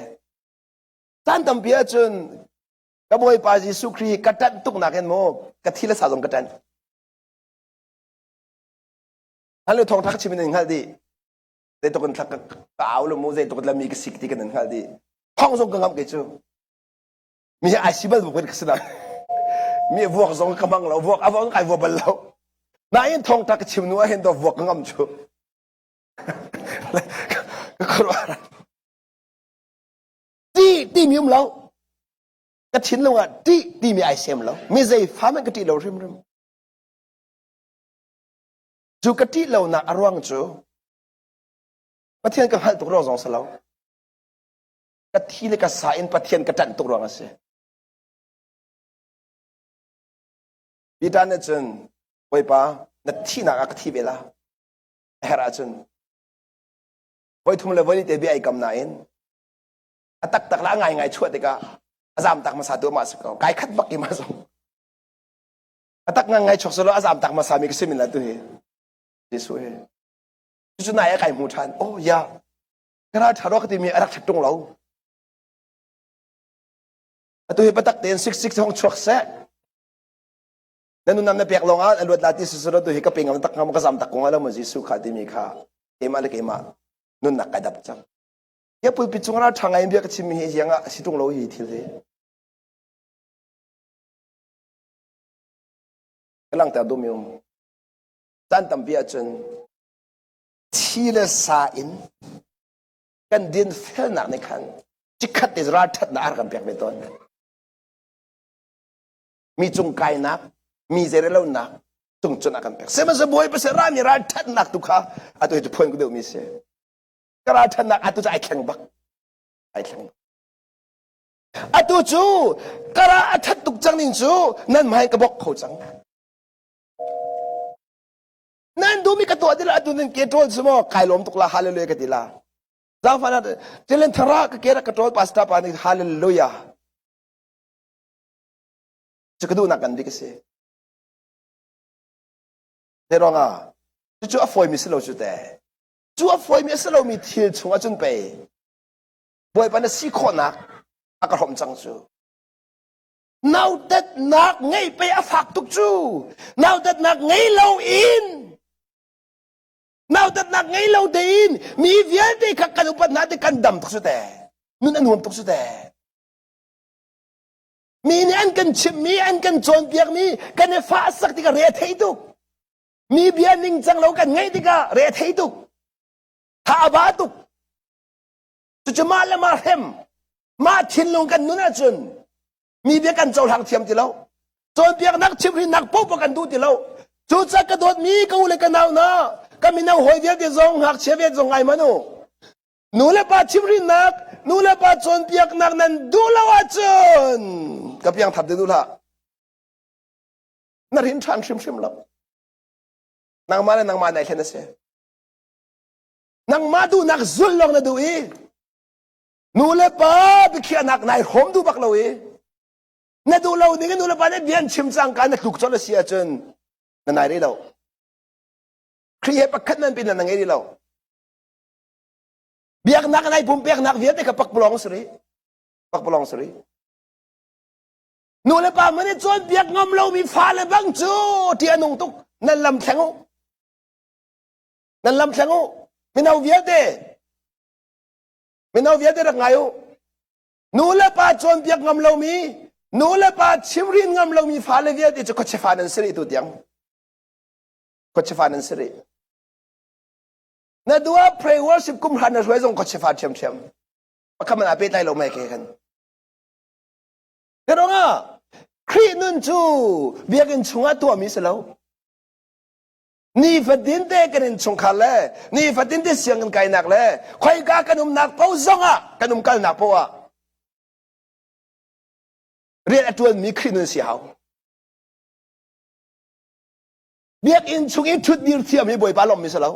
Caan tampi ahcun ka Bawipa Jesuh Khrih ka ṭanh tuk nakin mu ka thi le sa zong ka ṭanh. Han le thawngṭha ka chim in hngalh dih. Zeitluk in thlak ka au lo mu zeitluk in lami ka sik ti kan in hngalh dih. Thong zong ka ngamh kei cu. Mi hi ai si bal bu ka si na. Mi vuak zong ka hmang lo vuak a vuak kai vua bal lo. Nain thawngṭha ka chim nu ah hin do vuak ka ngam cu. Ka khuaruah. Ti timi um lo. Ka thinlung ah ti timi ai sem lo. Mi zei fa hmanh ka ṭih lo hrimhrim. Cu ka ṭih lonak a ruang cu Pathian ka hngalh tuk ruang zong si lo. Ka thi le ka sa in Pathian ka ṭanh tuk ruang a si. Peter nih cun Bawipa na thihnak ah ka thi ve la. A herh ahcun voi thum le voi li te bia ai kam nain a taktak le a ngaingai chuah tikah a zam tak hmasa tu amah si ko. Kai khat bak i mah zong. A tak ngang ngai chuak selaw a zam tak hmasa mi ka si min la tu hi. Jesuh hi. Cucu nai a kai hmu ṭhan. Oh ya. Ka ral ṭha rua ka timi a rak ṭhat ṭung lo. Atu hi patak tein 66 hong chuak seh. Na nunam na pek lawng ah a luat la ti sisero tu hi ka ping tak ngam ka zam tak kong lo ma Jesuh kha timi kha keimah le keimah nunnak kai dap cang. Ya pulpit cung ral ṭha ngai in bia ka chimmi hi ziang ah a si ṭung lo hi thil hi. Ka langhter duhmi um. Caan tampi ahcun thi le sa in kan dinfelnak nih khan chikkhat te ralṭhatnak a rak kan pek ve tawn. Mi cung kainak, mi zeirelonak cung cun a kan pek. Sihmanhsehlaw Bawipa sih rami ralṭhatnak tu kha atu hi cu phuan ku deuhmi si. Ka ralṭhatnak atu cu ai thleng bak. Ai thleng bak. Atu cu ka ral a ṭhat tuk cang ning cu nan hmai ka bok kho cang. Nan duh. duhmi ka tuah ti la atu nan ke ṭawl cu maw kai lawm tuk la hallelujah ka ti la. Zaangfahnak tilen thara ka ke rak ka ṭawl pastor pa nih hallelujah. Cu ka duhnak kan bik a si. Te ruangah cucu a fawimi si lo cu te. Cu a fawimi a si lomi thil chung ahcun pei Bawipa na si khawhnak a ka hrawmh cang cu. Nautatnak ngei pei a fak tuk cu. Nautatnak ngei lo in nautatnak ngei lo tein mi vialte kha kan upat hna ti kan dam tuk cu te. Nun a nuam tuk cu te. Mi nih an kan chimhmi, an kan cawnpiakmi kan i fahsak tikah re a thei tuk. Mi bia ningcang lo kan ngaih tikah re a thei tuk. Tha a ba tuk. Cucu mah le mah hrem, mah thinlung kan nun ahcun mi bia kan cohlang thiam ti lo. Cawnpiaknak chimhrinnak paohpaoh kan duh ti lo. Cucaah ka dawtmi ka u le ka nau hna, ka mino hawi vialte zong, ngakchia vialte zong ngai hmanh u. Nu le pa chimhrinnak, nu le pa cawnpiaknak nan duh lo ahcun ka piang thap ding hlah. Na rin ṭhan hrimhrim lo. Nangmah le nangmah nai thlen a si. Nangmah duhnak zulh lawng na duh i nu le pa biakhiahnak nai hrawm duh bak lo i na duh lo ning nu le pa nih bia an chim cangka na tluk colh a si ahcun na nai rih lo. Khrih he pakhat nan pin na ngei rih lo. Biaknak nai pumpeknak vialte kha pakpalawng si rih. Pakpalawng si rih. Nu le pa man i cawnpiak ngam lomi fale bang cu ti a nung tuk. Nan lam thleng u. Nan lam thleng u. Mino vialte. Mino vialte rak ngai u. Nu le pa cawnpiak ngam lomi, nu le pa chimrin ngam lomi fale vialte cu khuachia fa nan si rih tu tiang. Khuachia fa nan si rih. Na dua pray worship kum hran na hruai zong khuachia fa ṭhiamṭhiam. Pakhat man aa pehtlai lo mai ke khan. Ka Khrih nun cu biakinn chungah tuahmi si lo. Nifatin te kan innchungkhar le nifatin te sianginn kainak le khoika kan umnak paoh zongah kan umkalnak paoh ah rian a ṭuanmi Khrih nun si hau. Biakinn chung i ṭhutdir thiam hi Bawipa lawmmi si lo.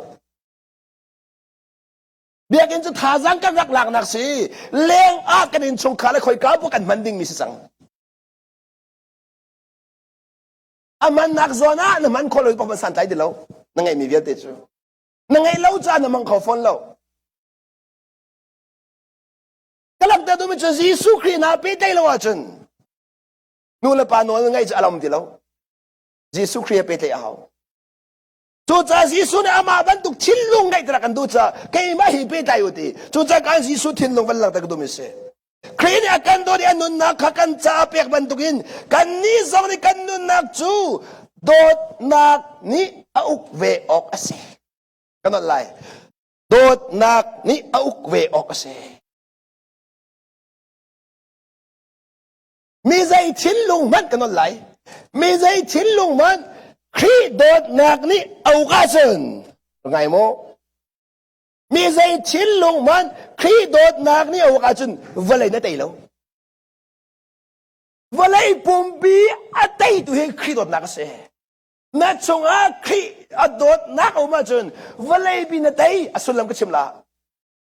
Biakinn cu thazaang kan rak laknak si. Leng ah kan innchungkhar le khoika paoh kan hman dingmi si cang. A hmannak zawn ah na hman khawh lo paoh santlai ti lo. Na ngeihmi vialte cu. Na ngeih lo caah na hmang kho fawn lo. Ka langhter duhmi cu Jesuh Khrih naa pehtlaih lo ahcun nu le pa nawl na ngeih cu a lam ti lo. Jesuh Khrih he pehtlaih a hau. Cucaah Jesuh nih amah bantuk thinlung ngeih tiah kan duh caah keimah hi pehtlai u ti. Cucaah kan Jesuh thinlung van langhter ka duhmi si. Khrih nih a kan dawt i a nunnak kha kan caah pek bantukin kannih zong nih kan nunnak cu dawtnak nih a uk ve awk a si. Ka nolh lai. Dawtnak nih a uk ve awk a si. Mi zei thinlung hmanh ka nolh lai. Mi zei thinlung hmanh Khrih dawtnak nih a uk ahcun ngai maw? Mi zei thinlung hmanh Khrih dawtnak nih a uk ahcun vawlei na tei lo. Vawlei pumpi a teitu hi Khrih dawtnak a si. Na chungah Khrih a dawtnak a um ahcun vawlei pi na tei a sullam ka chim la.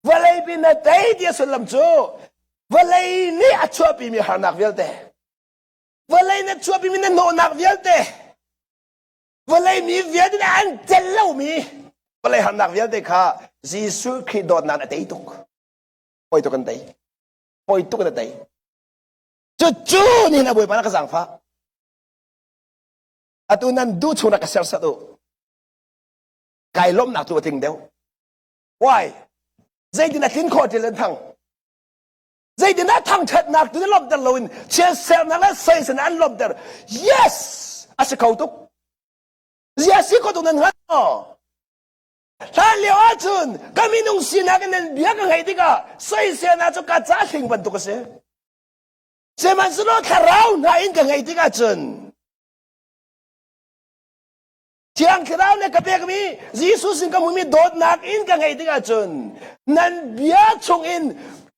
Vawlei pi na tei ti a sullam cu vawlei nih a chuahpimi harnak vialte vawlei nih a chuahpimi na hnawhnak vialte vawlei mi vialte nih an celh lomi vawlei harnak vialte kha Jesuh Khrih dawtnak a tei tuk. Poi tuk an tei. Poi tuk an tei. Cucu nihin a Bawipa na ka zaangfah. Atu nan duh chung na ka serhsat u. Kai lawmhnak tu a tling deuh. Why? Zeitin a tlin khawh til an thang. Zeitin ah thangṭhatnak tu na lawmhter loin chiatsernak le soisen an lawmhter. Yes! A si kho tuk. Zia si kho tuk nan hngal maw? Hlan lio ahcun ka minung sinak in nan bia ka ngaih tikah soiselnak cu ka ca hling bantuk a si. Sihmanhsehlaw thlarau hna in ka ngaih tikah cun Thiang Thlarau nih ka pekmi Jesuh sin ka hmumi dawtnak in ka ngeih tikah cun nan bia chungin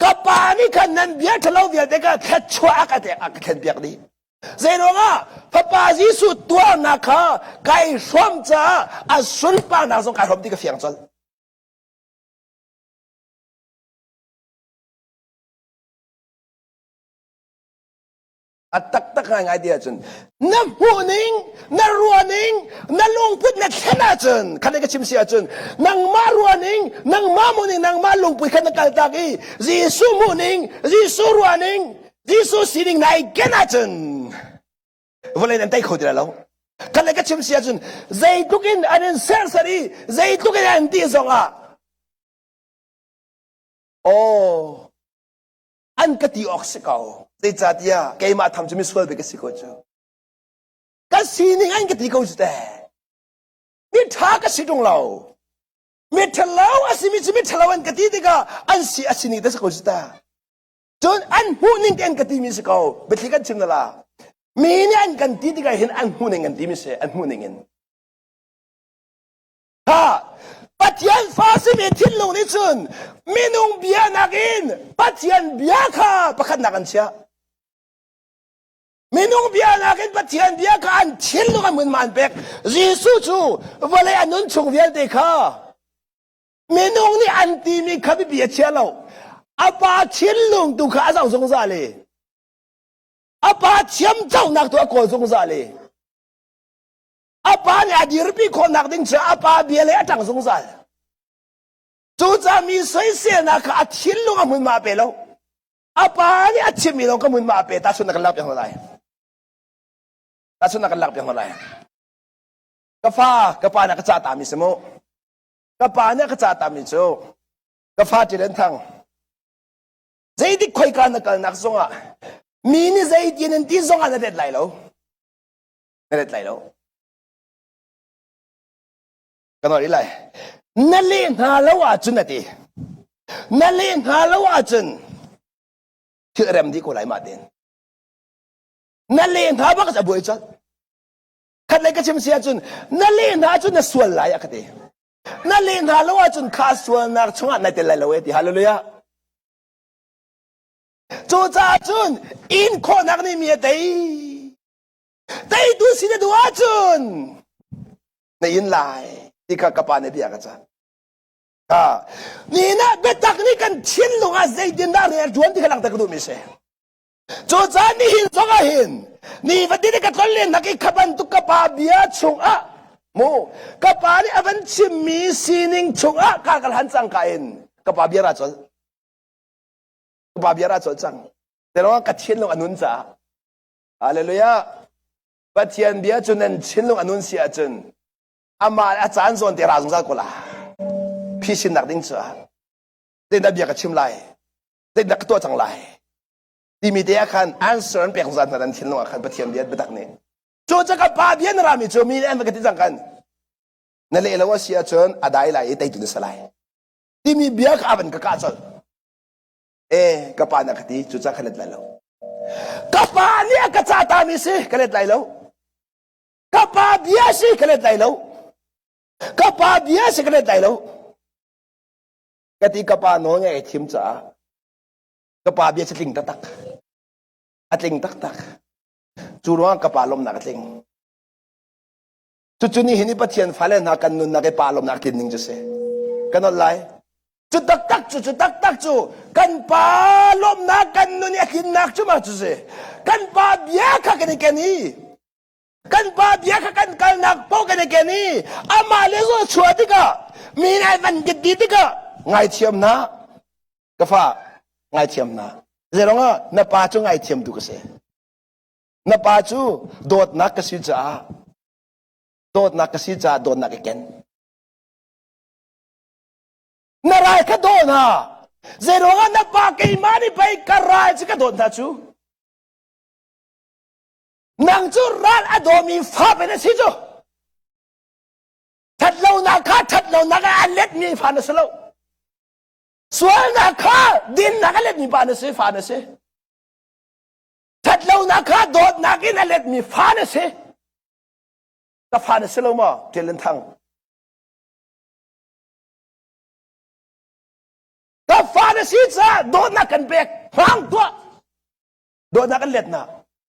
ka pa nih khan nan bia ṭhalo vialte kha thluachuah a ka a ka thlenpiak dih. Zeiruangah Fapa Jesuh tuarnak kha kai hrawm caah a sunparnak zong kai hrawm ti ka fiang colh. A taktak ngaingai ti ahcun na hmuhning, na ruahning, na lungput na thlen ahcun khan ka chim si ahcun nangmah ruahning, nangmah hmuhning, nangmah lungput khan na kaltak i Jesuh hmuhning, Jesuh ruahning, Jesuh sining na i ken ahcun vawlei nan tei kho ti lai lo. Kan le ka chim si ahcun zeitluk in an in serhsat i zeitluk in an ti zongah aw an ka ti awk si ko. Zeicahtiah keimah tham cu misual bik ka si ko cu. Ka sining an ka ti ko cu te. Mi ṭha ka si ṭung lo. Mi ṭhalo a simi cu mi ṭhalo an ka ti tikah an si a sining te si ko cu ta. Cun an hmuhning te an ka timi si ko. Biathli kan chim na la. Mi nih an kan ti tikah hin an hmuhning an timi si, an hmuhning in. Ha! Pathian fa simi thinlung nih cun minung bia nakin Pathian bia kha pakhatnak an chiah. Minung bia nakin Pathian bia kha an thinlung an hmunhma an pek. Jesuh cu vawlei a nun chung vialte kha minung nih an timi kha biapi a chia lo. A pa thinlung tu kha a zoh zungzal i a pa thiamconak tu a kawl zungzal i A pa nih a dirpi khawhnak ding cu a pa bia le a ṭang zungzal. Cucaah mi soiselnak kha a thinlung a hmunhma a pe lo. A pa nih a chimmi lawng ka hmunhma a pe. Tahchunhnak kan lak piak hna lai. Tahchunhnak kan lak piak hna lai. Ka fa, ka pa nih a ka cah tami si mu. Ka pa nih a ka cah tami cu ka fa ṭilen thang. Zeitik khoika na kalnak zongah mi nih zeitin an ti zongah na let lai lo. Na let lai lo. Ka nawl lai. Na leh hna lo ahcun a ti. Na leh hna lo ahcun thil a rem dih ko lai mah tein. Na leh hna bak a buai colh. Khat lei ka chim si ahcun na leh hna ahcun na sual lai a ka ti. Na leh hna lo ahcun kha sualnak chungah na tel lai lo e ti. Hallelujah. Cucaah cun in khawhnak nih mi a tei. Teitu si na duh ahcun na in lai ti kha ka pa nih bia ka cah. Ni na biatak nih kan thinlung ah zeitindah rian a ṭuan ti kha langhter ka duhmi si. Cucaah nihin zong ah hin nifatin ka tlonlennak i kha bantuk ka pa bia chungah mu ka pa nih a van chimmi sining chungah ka kal han cang ka in ka pa bia ra col. Ka pa bia ra col cang. Te ka thinlung a nun caah Hallelujah. Pathian bia cu nan thinlung a nun si ahcun amah a caan zawn te ra zungzal ko la. Phisinnak ding cu zeidah bia ka chim lai, zeidah ka tuah cang lai timi te ah khan answer an pek zungzal hna nan thinlung ah khan Pathian bia biatak nih. Cu ca ka pa bia na rami cu mi nih an va ka ti cang kan na leh lo a si ahcun a dai lai i teitu na si lai timi bia kha a van ka kah colh. E ka pa na ka ti cu ca ka let lai lo. Ka pa nih a ka ca tami si ka let lai lo. Ka pa bia si ka let lai lo. Ka pa bia si ka let lai lo. Ka ti ka pa nawl ngai thim caah ka pa bia cu tling taktak. A tling taktak. Cu ruang ka pa lawmnak a tling. Cucu nihin i Pathian fale hna kan nunnak i pa lawmnak tlin ning cu si. Kan ol lai. Cu taktak cu cu taktak cu kan pa lawmnak kan nun i a tlinnak cu ma cu si. Kan pa bia kha kan i ken i kan pa bia kha kan kalnak paoh kan i ken i amah le zaw chuah tikah mi nih an van ti tikah ngaithiam na ka fa ngaithiam na zeirong ah na pa cu ngaithiam tu ka si Na pa cu dawtnak ka si caah dawtnak ka si caah dawtnak i ken. Na ral kha daw hna. Zeiruangah na pa keimah nih pei ka ral cu ka dawt hna cu. Nang cu ral a dawmi fa pe na si cu. Thatlonak kha thatlonak ah a letmi fa na si lo. Sualnak kha dinnak a letmi pa na si fa na si. Ṭhatlonak kha dawtnak in a letmi fa na si. Ka fa na si lo maw? Ṭial in thang. Ka fa na si caah dawtnak kan pek. Hmang tuah. Dawtnak kan let na.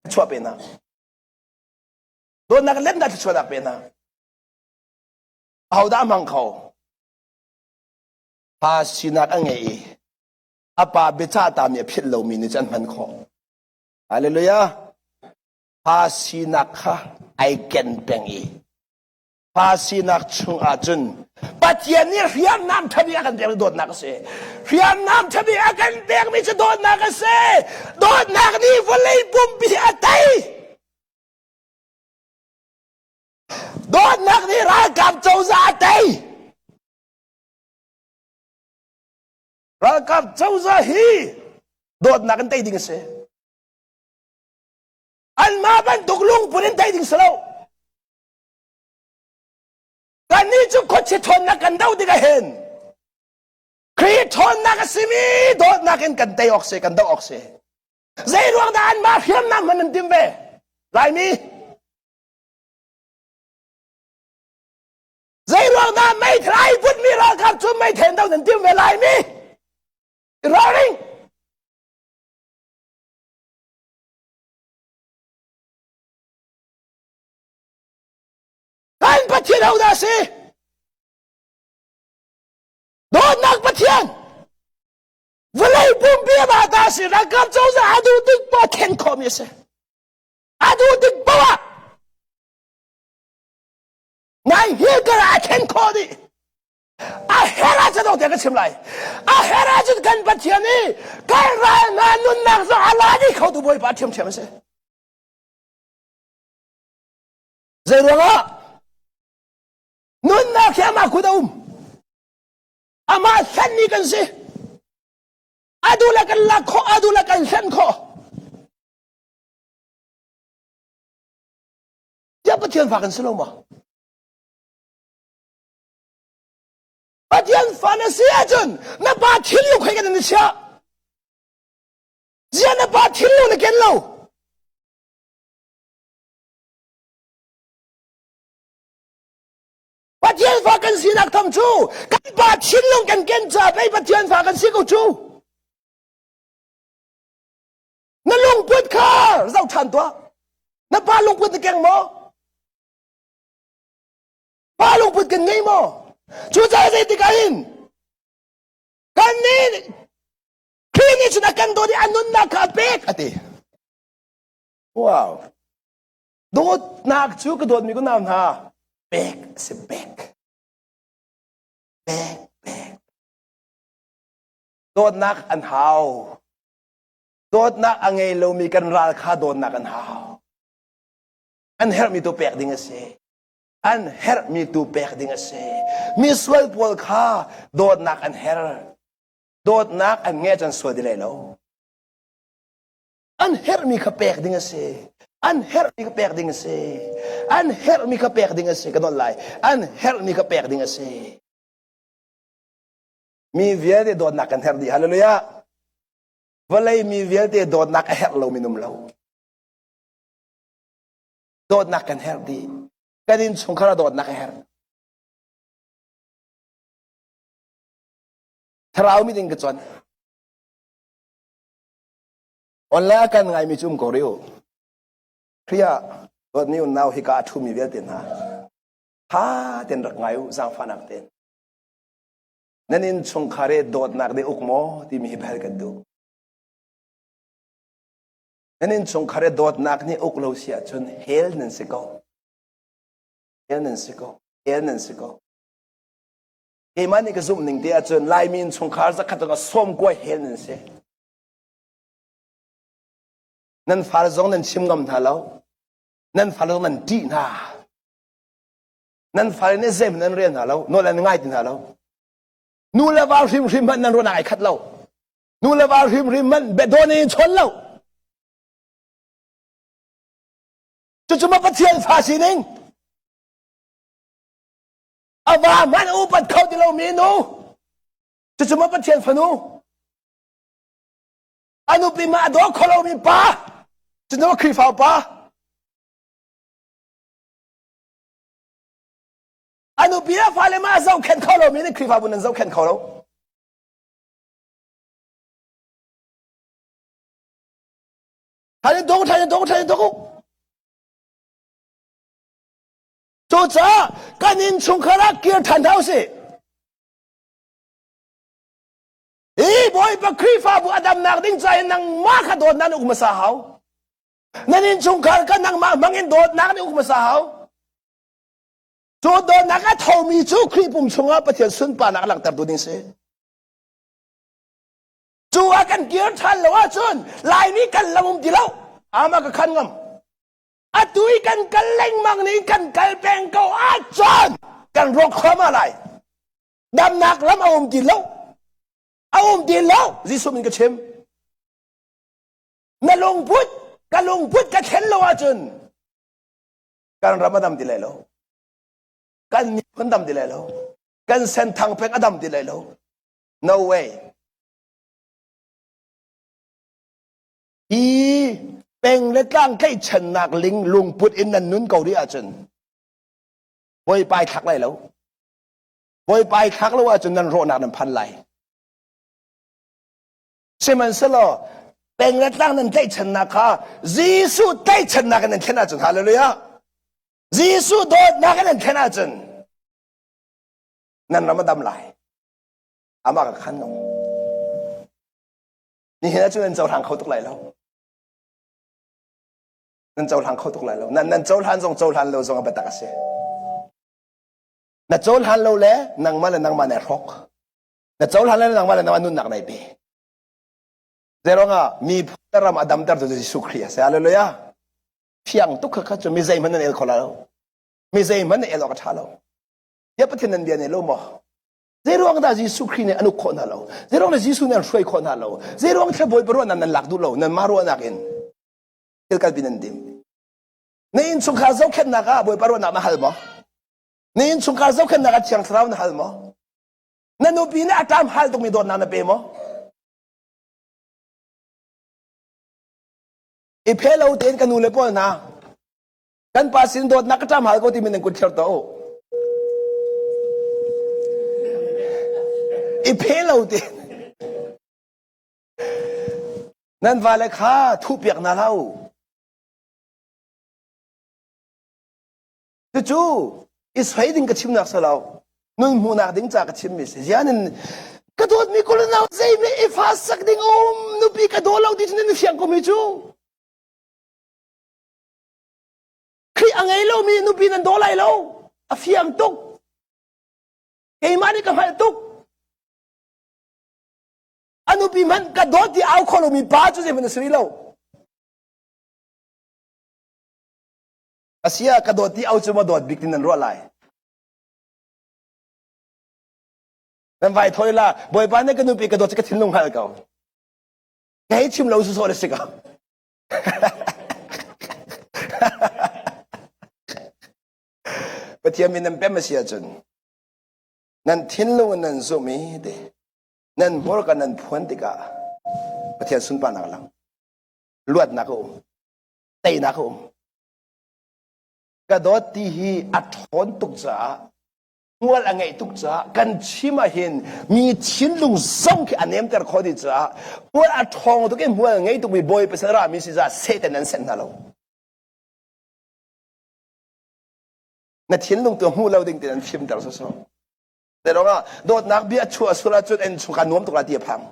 Thluachuah pe hna. Dawtnak in let hna thluachuahnak pe hna. Ahodah a hmang kho? Pa sinak a ngei i a pa biacah tami a philh lomi nih cun an hman khawh. Hallelujah. Pa sinak kha ai ken peng i pa sinak chung ahcun Pathian nih hriamnam ṭhabi a kan pekmi dawtnak a si. Hriamnam ṭhabi a kan pekmi cu dawtnak a si. Dawtnak nih vawlei pumpi a tei. Dawtnak nih ralkap cozah a tei. Ralkap cozah hi dawtnak in tei ding a si. Anmah bantuk lungput in tei ding si lo. Kannih cu khuachia ṭhawnnak kan doh tikah hin Khrih ṭhawnnak a simi dawtnak in kan tei awk si, kan doh awk si. Zei ruang dah anmah hriamnam hman nan tim ve? Laimi? Zei ruang dah meithal ai putmi ralkap cu meithal do nan tim ve Laimi? I ralring! Kan Pathian hodah a si? Dawtnak Pathian! Vawlei pumpi amah ta a si. Ralkap cozah a duh tik poah thlen khawhmi a si. A duh tik poah nai hilkar ah a thlen khawh dih. A her ahcun dong ka chim lai. A her ahcun kan Pathian i kan ral hna nunnak zong a la dih kho tu Bawipa ṭhiamṭhiam a si. Zei ruangah? Nunnak hi amah kut a um. Amah hlenmi kan si. A duh le kan lak khawh, a duh le kan hlen khawh. Tiah Pathian fa kan si lo maw? Pathian fa na si ahcun na pa thinlung khoi kan in chiah. Zia na pa thinlung na ken lo. Pathian fa kan sinak tham cu kan pa thinlung kan ken ca pei Pathian fa kan si ko cu. Na lungput kha zoh ṭhan tuah. Na pa lungput na keng maw? Pa lungput kan ngei maw? Cucaah zeitik ah hin kan nih Khrih nih cun a kan dawt i a nunnak kha a pek a ti. Wow. Dawtnak cu ka dawtmi ka nau hna pek a si pek. Pek pek. Dawtnak an hau. Dawtnak a ngei lomi kan ral kha dawtnak an hau. An herhmi tu pek ding a si. An herhmi tu pek ding a si. Misual pawl kha dawtnak an herh. Dawtnak an ngeih cun sual ti lai lo. An herhmi kha pek ding a si. An herhmi kha pek ding a si. An herhmi kha pek ding a si. Ka nawl lai. An herhmi kha pek ding a si. Mi vialte dawtnak kan herh dih. Hallelujah. Vawlei mi vialte dawtnak a herh lomi um lo. Dawtnak kan herh dih. Kan innchungkhar ah dawtnak a herh. Thlarau mit in ka cuan. Online a kan ngaimi cu um ko rih u. Khrih ah dawtmi unau hika a ṭhumi vialte hna, ṭha tein rak ngai u, zaangfahnak tein. Nan innchungkhar i dawtnak deh uk maw timi hi bel kan duh. Nan innchungkhar i dawtnak nih uk lo si ahcun hell nan si ko. Hell nan si ko. Hell nan si ko. Keimah nih ka zumh ning te ahcun Laimi innchungkhar zakhat ah sawm kuai hell nan si. Nan fale zong nan chim ngam hna lo. Nan fale zong nan ṭih hna. Nan fale nih zeihmanh nan rel hna lo. Nawl an ngai ti hna lo. Nu le va hrimhrim hmanh nan ruahnak ai khat lo. Nu le va hrimhrim hmanh biadawn in chawn lo. Cucu ma Pathian fa sining. A va hmanh upat kho ti lomi nu. Cucu ma Pathian fanu. A nupi ma a daw kho lomi pa. Cucu ma Khrihfa pa. A nupi le fale ma a zohkhenh kho lomi nih Khrihfabu nan zohkhenh kho lo. Than in dawk, than in dawk, than in dawk. Cucaah kan innchungkhar ah kir ṭhan hna usih. Hi Bawipa Khrihfabu a damnak ding ca in nangmah kha dawtnak na uk hmasa hau. Nan innchungkhar kha nangmah hmang in dawtnak na uk hmasa hau. Cu dawtnak a thomi cu Khrih pum chungah Pathian sunparnak a langhtertu ding si. Cu ah kan kir ṭhan lo ahcun Laimi kan lam um ti lo. Ama ka khan ngam. Atu i kan kal lengmang nih kan kal peng ko ahcun kan rawk thluahmah lai. Damnak lam a um ti lo. A um ti lo. Jesuh min ka chim. Na lungput, ka lungput ka thlen lo ahcun kan ram a dam ti lai lo. Kan miphun dam ti lai lo. Kan senthang peng a dam ti lai lo. No way. Hi peng le tlang tlaihchannak ling lungput in nan nun ko rih ahcun Bawipa ai thlak lai lo. Bawipa ai thlak lo ahcun nan rawhnak nan phan lai. Sihmanhsehlaw peng le tlang nan tlaihchannak kha Jesuh tlaihchannak in nan thlen ahcun hallelujah. Jesuh dawtnak in nan thlen ahcun nan ram a dam lai. Amah ka khan ngam. Nihin ahcun nan cohlang kho tuk lai lo. Nan cohlang kho tuk lai lo. Nan nan cohlan zong cohlan lo zong a biatak a si. Na cohlan lo le nangmah le nangmah nai hrawk. Na cohlan le nangmah le nangmah nunnak nai pe. Zeirong miphun ram a damter tu Jesuh Khrih a si. Hallelujah. Fiang tuk kha kha cu mi zeihmanh nan el kho lai lo. Mi zeihmanh nan el awk a ṭha lo. Tiah Pathian nan bia ne lo maw? Zeiruang dah Jesuh Khrih nih an uk khawh hna lo? Zeiruang dah Jesuh nih an hruai khawh hna lo? Zeiruang thla Bawipa ruahnak nan lak duh lo? Nan mah ruahnak in thil kalpi nan dim. Na innchungkhar zohkhenhnak ah Bawipa ruahnak na hal maw? Na innchungkhar zohkhenhnak ah Thiang Thlarau na hal maw? Na nupi nih a ṭam hal tukmi dawtnak na pe maw? I phe lo tein ka nu le pawl hna kan pa sin dawtnak ka ṭam hal ko timi nan kut thler tuah u. I phe lo tein nan vale kha thuhpiak hna hlah u. Cucu i soi ding ka chimnak si lo. Nun hmuhnak ding ca ka chimmi si. Zianin ka dawtmi kulunau zeimi i fa sak ding um nupi ka daw lo ti cu nan fiang ko mi cu. Khrih a ngei lomi nupi nan daw lai lo. A fiang tuk. Keimah nih ka hngalh tuk. A nupi hmanh ka dawt ti au kho lomi pa cu zeihmanh a si rih lo. Asia ka dawt ti au cu ma dawt bik tin nan ruah lai. Nan vai thoi la Bawipa nih ka nupi ka dawt cu ka thinlung hngal ko. Ka hei chim lo sawsawh le si ko. Pathian min nan pem a si ahcun nan thinlung in nan zumh i te nan hmurka nan phuan tikah Pathian sunparnak lang luatnak a um teinak a um ka dawt ti hi a ṭhawn tuk caah hmual a ngeih tuk caah kan chim ahhin mi thinlung zong khi a nemter khawh dih caah hmual a ṭhawng tuk i hmual ngei tukmi bawi pasal rami si caah Satan an senh hna lo na thinlung tu hmuh lo ding tin an fimter sawsawh Zeiruangah dawtnak bia chuah sul ahcun en chung ka nuam tuk la ti a phang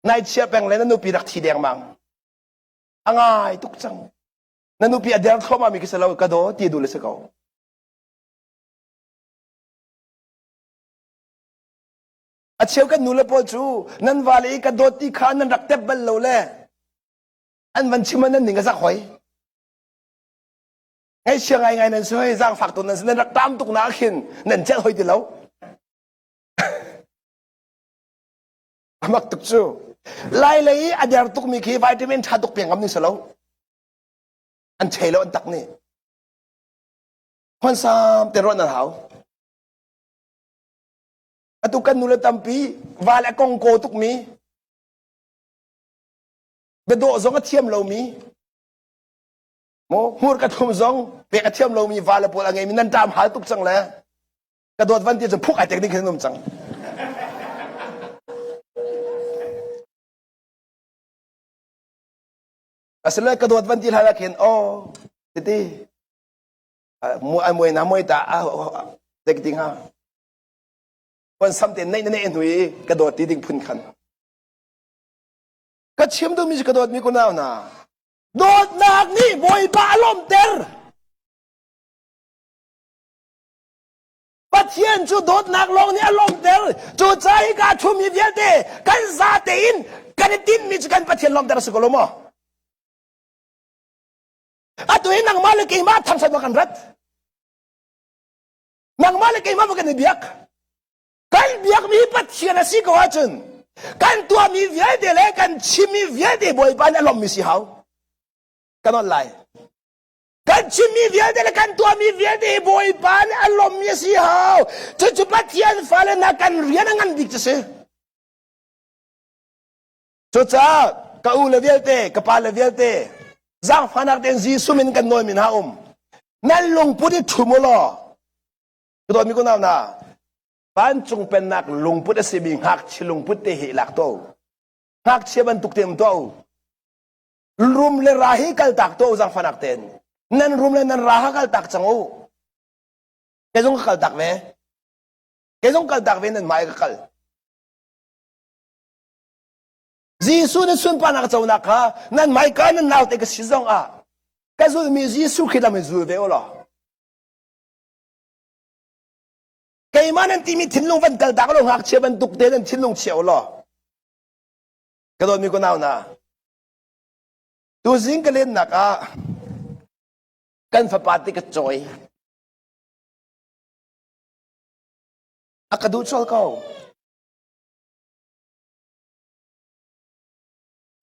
nai chia peng le na nupi rak thi dengmang a ngai tuk cang na nupi a der thluahmah mi khi si lo ka daw ti duh le si ko A cheu kan nule pawl cu nan vale i ka dawt ti kha nan rak tep bal lo le an van chim ah nan ning a zak hoi. Ngaihchia ngaingai nan si hoi, zaangfak tuk nan si, nan rak tam tuk na khin nan celh hoi ti lo. A mak tuk cu. Lai lei i a der tukmi khi vitamin ṭha tuk pek ngam ni si lo. An chei lo an tak ni. Hmansam te ruah nan hau. Atu kan nule tampi val a kongkaw tukmi biadawh zong a thiam lomi maw hmurka thum zong pek a thiam lomi vale pawl a ngeimi nan ṭam hal tuk cang le ka dawt van ti cu phuk ai tek ding khin an um cang. Asile ka dawt van ti hlan ah khin oh titi muai na muai ta tek ding ha pon sam te nei nei hnui ka dawt ti ding phun khan ka chim duhmi cu ka dawtmi ku nau na dawtnak nih Bawipa a lawmhter Pathian cu dawtnak lawng nih a lawmhter cucaah hi ka thumi vialte kan za tein kan i tinhmi cu kan Pathian lawmhter a si ko lo maw atu hi nangmah le keimah thangṭhat ma kan rat nangmah le keimah ma kan i biak kan biakmi Pathian a si ko ahcun kan tuahmi vialte le kan chimmi vialte Bawipa nih a lawmhmi si hau kan on lai kan chimmi vialte le kan tuahmi vialte hi Bawipa nih a lawmmi a si hau cucu Pathian fale na kan rian a ngan bik cu si cucaah ka u le vialte ka pa le vialte zaangfahnak tein Jesuh min kan nawl min ha um nan lungput i ṭhum u law ka dawtmi kunau hna vancung pennak lungput a simi ngakchia lungput te hi lak to ngakchia bantuk te um to rum le ra hi kaltak to zaangfahnak tein nan rum le nan ra kha kaltak cang u kei zong ka kaltak ve kei zong kaltak ve nan mai ka kal Jesuh na sunparnak conak kha nan maika nan naute ka si zong ah ka zulmi Jesuh Khrih lam in zul ve u law keimah nan timi thinlung van kal tak lo ngakchia bantuk te nan thinlung chia u law ka dawtmi ko nau na tuzing ka lennak ah kan fapa te ka cawi a ka duh chol ko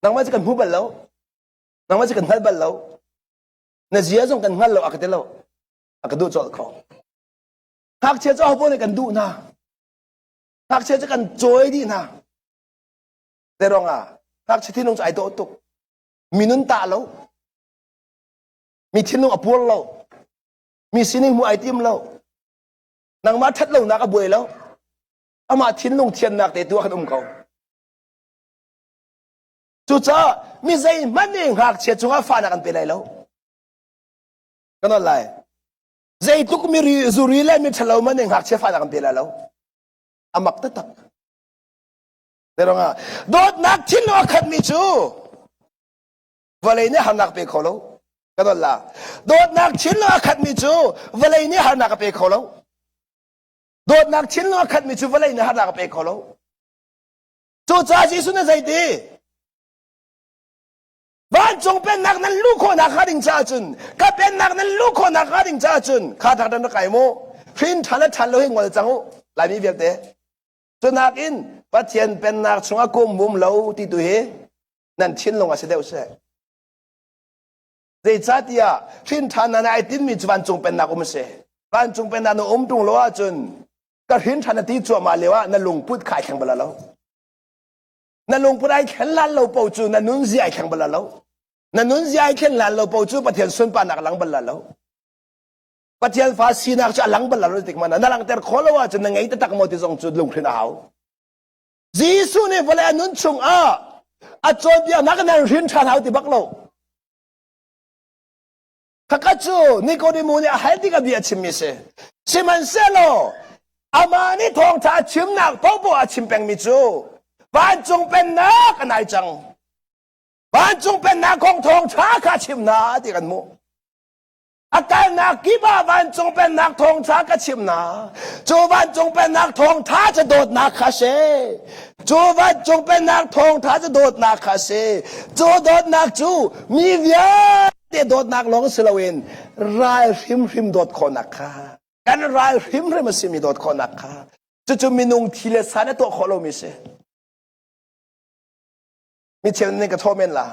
nangmah cu kan hmu bal lo nangmah cu kan hngal bal lo na zia zong kan hngal lo a ka ti lo a ka duh colh ko ngakchia cu ahopaoh nih kan duh hna ngakchia cu kan cawi dih hna te ruangah ngakchia thinlung cu ai dawh tuk minun tah lo mi thinlung a puar lo mi sining hmuh ai tim lo nangmah ṭhat lonak a buai lo amah thinlung thiannak te tu ah kan um ko cucaah mi zeihmanh nih ngakchia cungah fahnak an pe lai lo kan on lai zeitluk mi zuri le mi ṭhalo man nih ngakchia fahnak an pe lai lo a mak taktak Teranga dawtnak thinlung a khatmi cu vawlei nih harnak pe kho lo ka dawt la dawtnak thinlung a khatmi cu vawlei nih harnak a pe kho lo dawtnak thinlung a khatmi cu vawlei nih harnak a pe kho lo cucaah Jesuh nih zeiti Vancung pennak nan luh khawhnak hnga ding caah cun ka pennak nan luh khawhnak hnga ding caah cun kha thak dan rak kai mu hrin ṭhan le ṭhan lo hi ngol cang u Laimi vialte cu nakin Pathian pennak chungah kum bum lo ti tu hi nan thinlung a si deuh seh zeicahtiah hrin ṭhan na ai tinmi cu vancung pennak um a si vancung pennak na um ṭung lo ahcun ka hrin ṭhan na ti cuahmah lio ah na lungput kha ai thleng bal lo Na lungput ai thlen lan lo po cu na nunzia ai thleng bal lo. Na nunzia ai thlen lan lo po cu Pathian sunparnak lang bal lo. Pathian fa sinak cu a lang bal lo tik mana na langter kho lo ahcun na ngei taktak maw ti zong cu lungthrin a hau. Jesuh nih vawlei a nun chung ah a cawnpiaknak nan hrin ṭhan hau ti bak lo. Khakha cu Nikodemu nih a hal tik a bia a chimmi si. Sihmanhsehlaw amah nih thawngṭha a chimnak paohpaoh a chim pengmi cu vancung pennak a nai cang. Vancung pennak kong thawngṭha kha chim hna ti kan hmuh. A kalnak kip ah vancung pennak thawngṭha ka chim hna. Cu vancung pennak thawngṭha cu dawtnak kha si. Cu vancung pennak thawngṭha cu dawtnak kha si. Cu dawtnak cu mi vialte dawtnak lawng si loin ral hrimhrim dawt khawhnak kha kan ral hrimhrim a simi dawt khawhnak kha cucu minung thi le san a tuah khawh lomi si. Mi cheu nih ka thawh men la.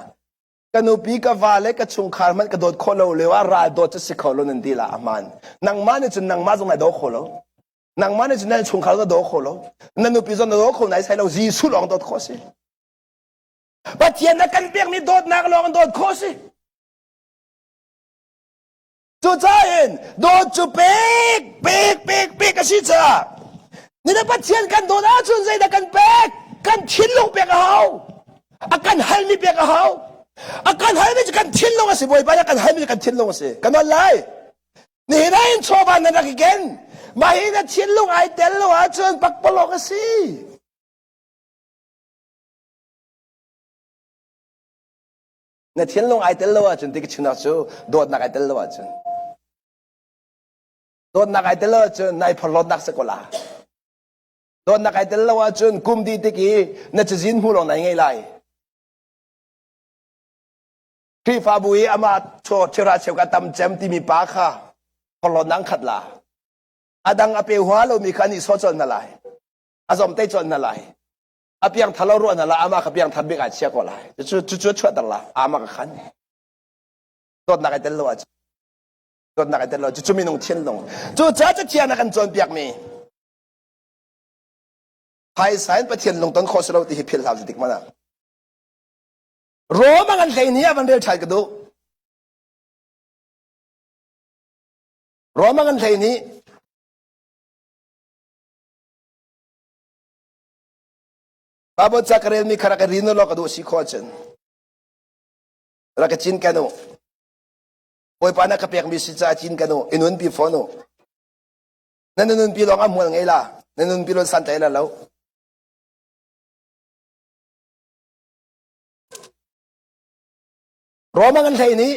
Ka nupi ka va le ka chungkhar hmanh ka dawt khawh lo lio ah ral dawt cu si kho lo nan ti la a hmaan. Nangmah nih cun nangmah zong nai daw kho lo. Nangmah nih cun nan chungkhar na daw kho lo. Na nupi zong na daw kho nai sai lo. Jesuh lawng dawt khawh si. Pathian na kan pekmi dawtnak lawng dawt khawh si. Cucaah in dawt cu pek, pek, pek, pek a si caah ni le Pathian kan dawt ahcun zeidah kan pek? Kan thinlung pek a hau. A kan halmi pek a hau. A kan halmi cu kan thinlung a si Bawipa nih a kan halmi cu kan thinlung a si. Kan nawl lai. Nihin ah hin chawva nan rak i ken. Mah hi na thinlung ai tel lo ahcun pakpalawng a si. Na thinlung ai tel lo ahcun ti ka chimnak cu dawtnak ai tel lo ahcun. Dawtnak ai tel lo ahcun nai phorhlawtnak si ko la. Dawtnak ai tel lo ahcun kum dih tik i na cazin hmu lawng nai ngei lai. Khrihfabu i amah cheuhra cheu ka tam cem timi pa kha phorhlawtnak khat la. A dang a pe hua lomi kha an i sawh colh hna lai. A zomte colh hna lai. A piang thar lo ruah hna la amah kha piang thar bik ai chia ko lai. Cucu cucu chuahter la amah ka khan. Dawtnak ai tel lo ahcun dawtnak ai tel lo cucu minung thinlung. Cucaah Cathiang a kan cawnpiakmi phaisa in Pathian lungton khawh si lo ti hi philh hlah dik mana. Rome a kan hlei ni ah van rel ṭhan ka duh. Rome a kan hlei ni Bible ca ka relmi kha rak i rin law ka duh si khawh cun rak i cin kan u. Bawipa na ka pekmi si caah cin kan u. I nunpi fawn u. Na nunpi lawng ah hmual ngei la. Na nunpi lawng santlai la lo. Roma kan hlei nih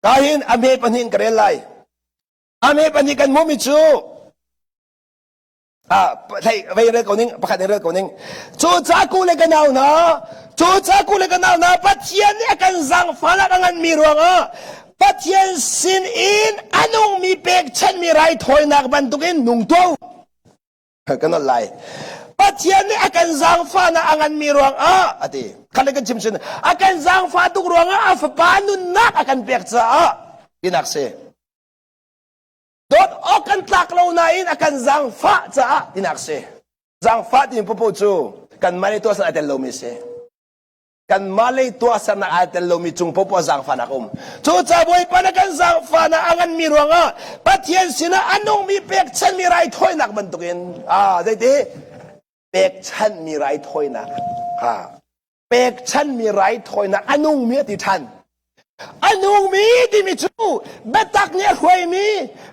Kahin a hme pahnih in ka rel lai. A hme pahnih kan hmuhmi cu ah thei vei rel ko ning pakhat in rel ko ning. Cu ca ku le ka nau hna, cu ca ku le ka nau hna Pathian nih a kan zaangfahnak a nganmi ruangah Pathian sin in a nungmi pekchanhmi raithawinak bantukin nung tuah u. Kan nolh lai. Pathian nih a kan zaangfahnak a nganmi ruangah a ti. Khat le kan chim sin a kan zaangfah tuk ruangah a fapa nunnak a kan pek caah tinak si. Dawt awk kan tlak lo nain a kan zaangfah caah tinak si. Zaangfah timi popo cu kanmah nih tuahsan ai tel lomi si. Kanmah lei tuahsernak ai tel lomi cung popo zaangfahnak um. Cucaah Bawipa na kan zaangfahnak a nganmi ruangah Pathian sinah a nungmi pekchanhmi raithawinak bantukin ah zeiti pekchanhmi raithawinak ah pekchanhmi raithawinak a nungmi a ti ṭhan. A nungmi timi cu biatak nih a hruaimi,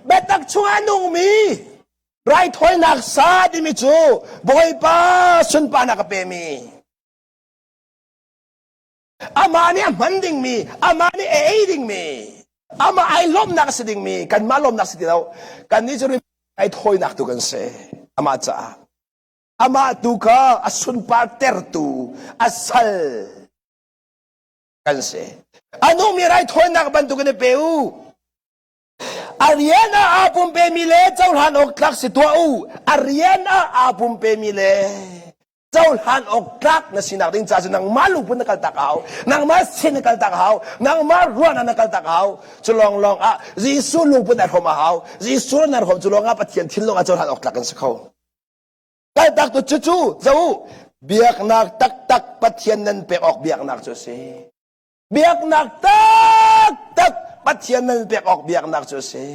biatak chungah a nungmi raithawinak sa timi cu Bawipa sunparnak a pemi. Amah nih a hman dingmi, amah nih a ei dingmi, amah ai lawmhnak a si dingmi, kanmah lawmhnak si ti lo. Kannih cu raithawinak tu kan si amah caah. Amah tu kha a sunpar tertu, a sal kan si. A nungmi raithawinak bantukin i pe u. A rian ah aa pumpemi le cohlan awk tlak si tuah u. A rian ah aa pumpemi le cohlan awk tlak na sinak ding ca cu nangmah lungput na kaltak a hau. Nangmah sin na kaltak a hau. Nangmah ruahnak na kaltak a hau. Cu lawnglawng ah Jesuh lungput na hrawm a hau. Jesuh na hrawm cu lawngah Pathian thinlung ah cohlan awk tlak kan si kho. Kaltak tu cu cu zo biaknak taktak Pathian nan pek awk biaknak cu a si. Biaknak taktak Pathian nan pek awk biaknak cu a si.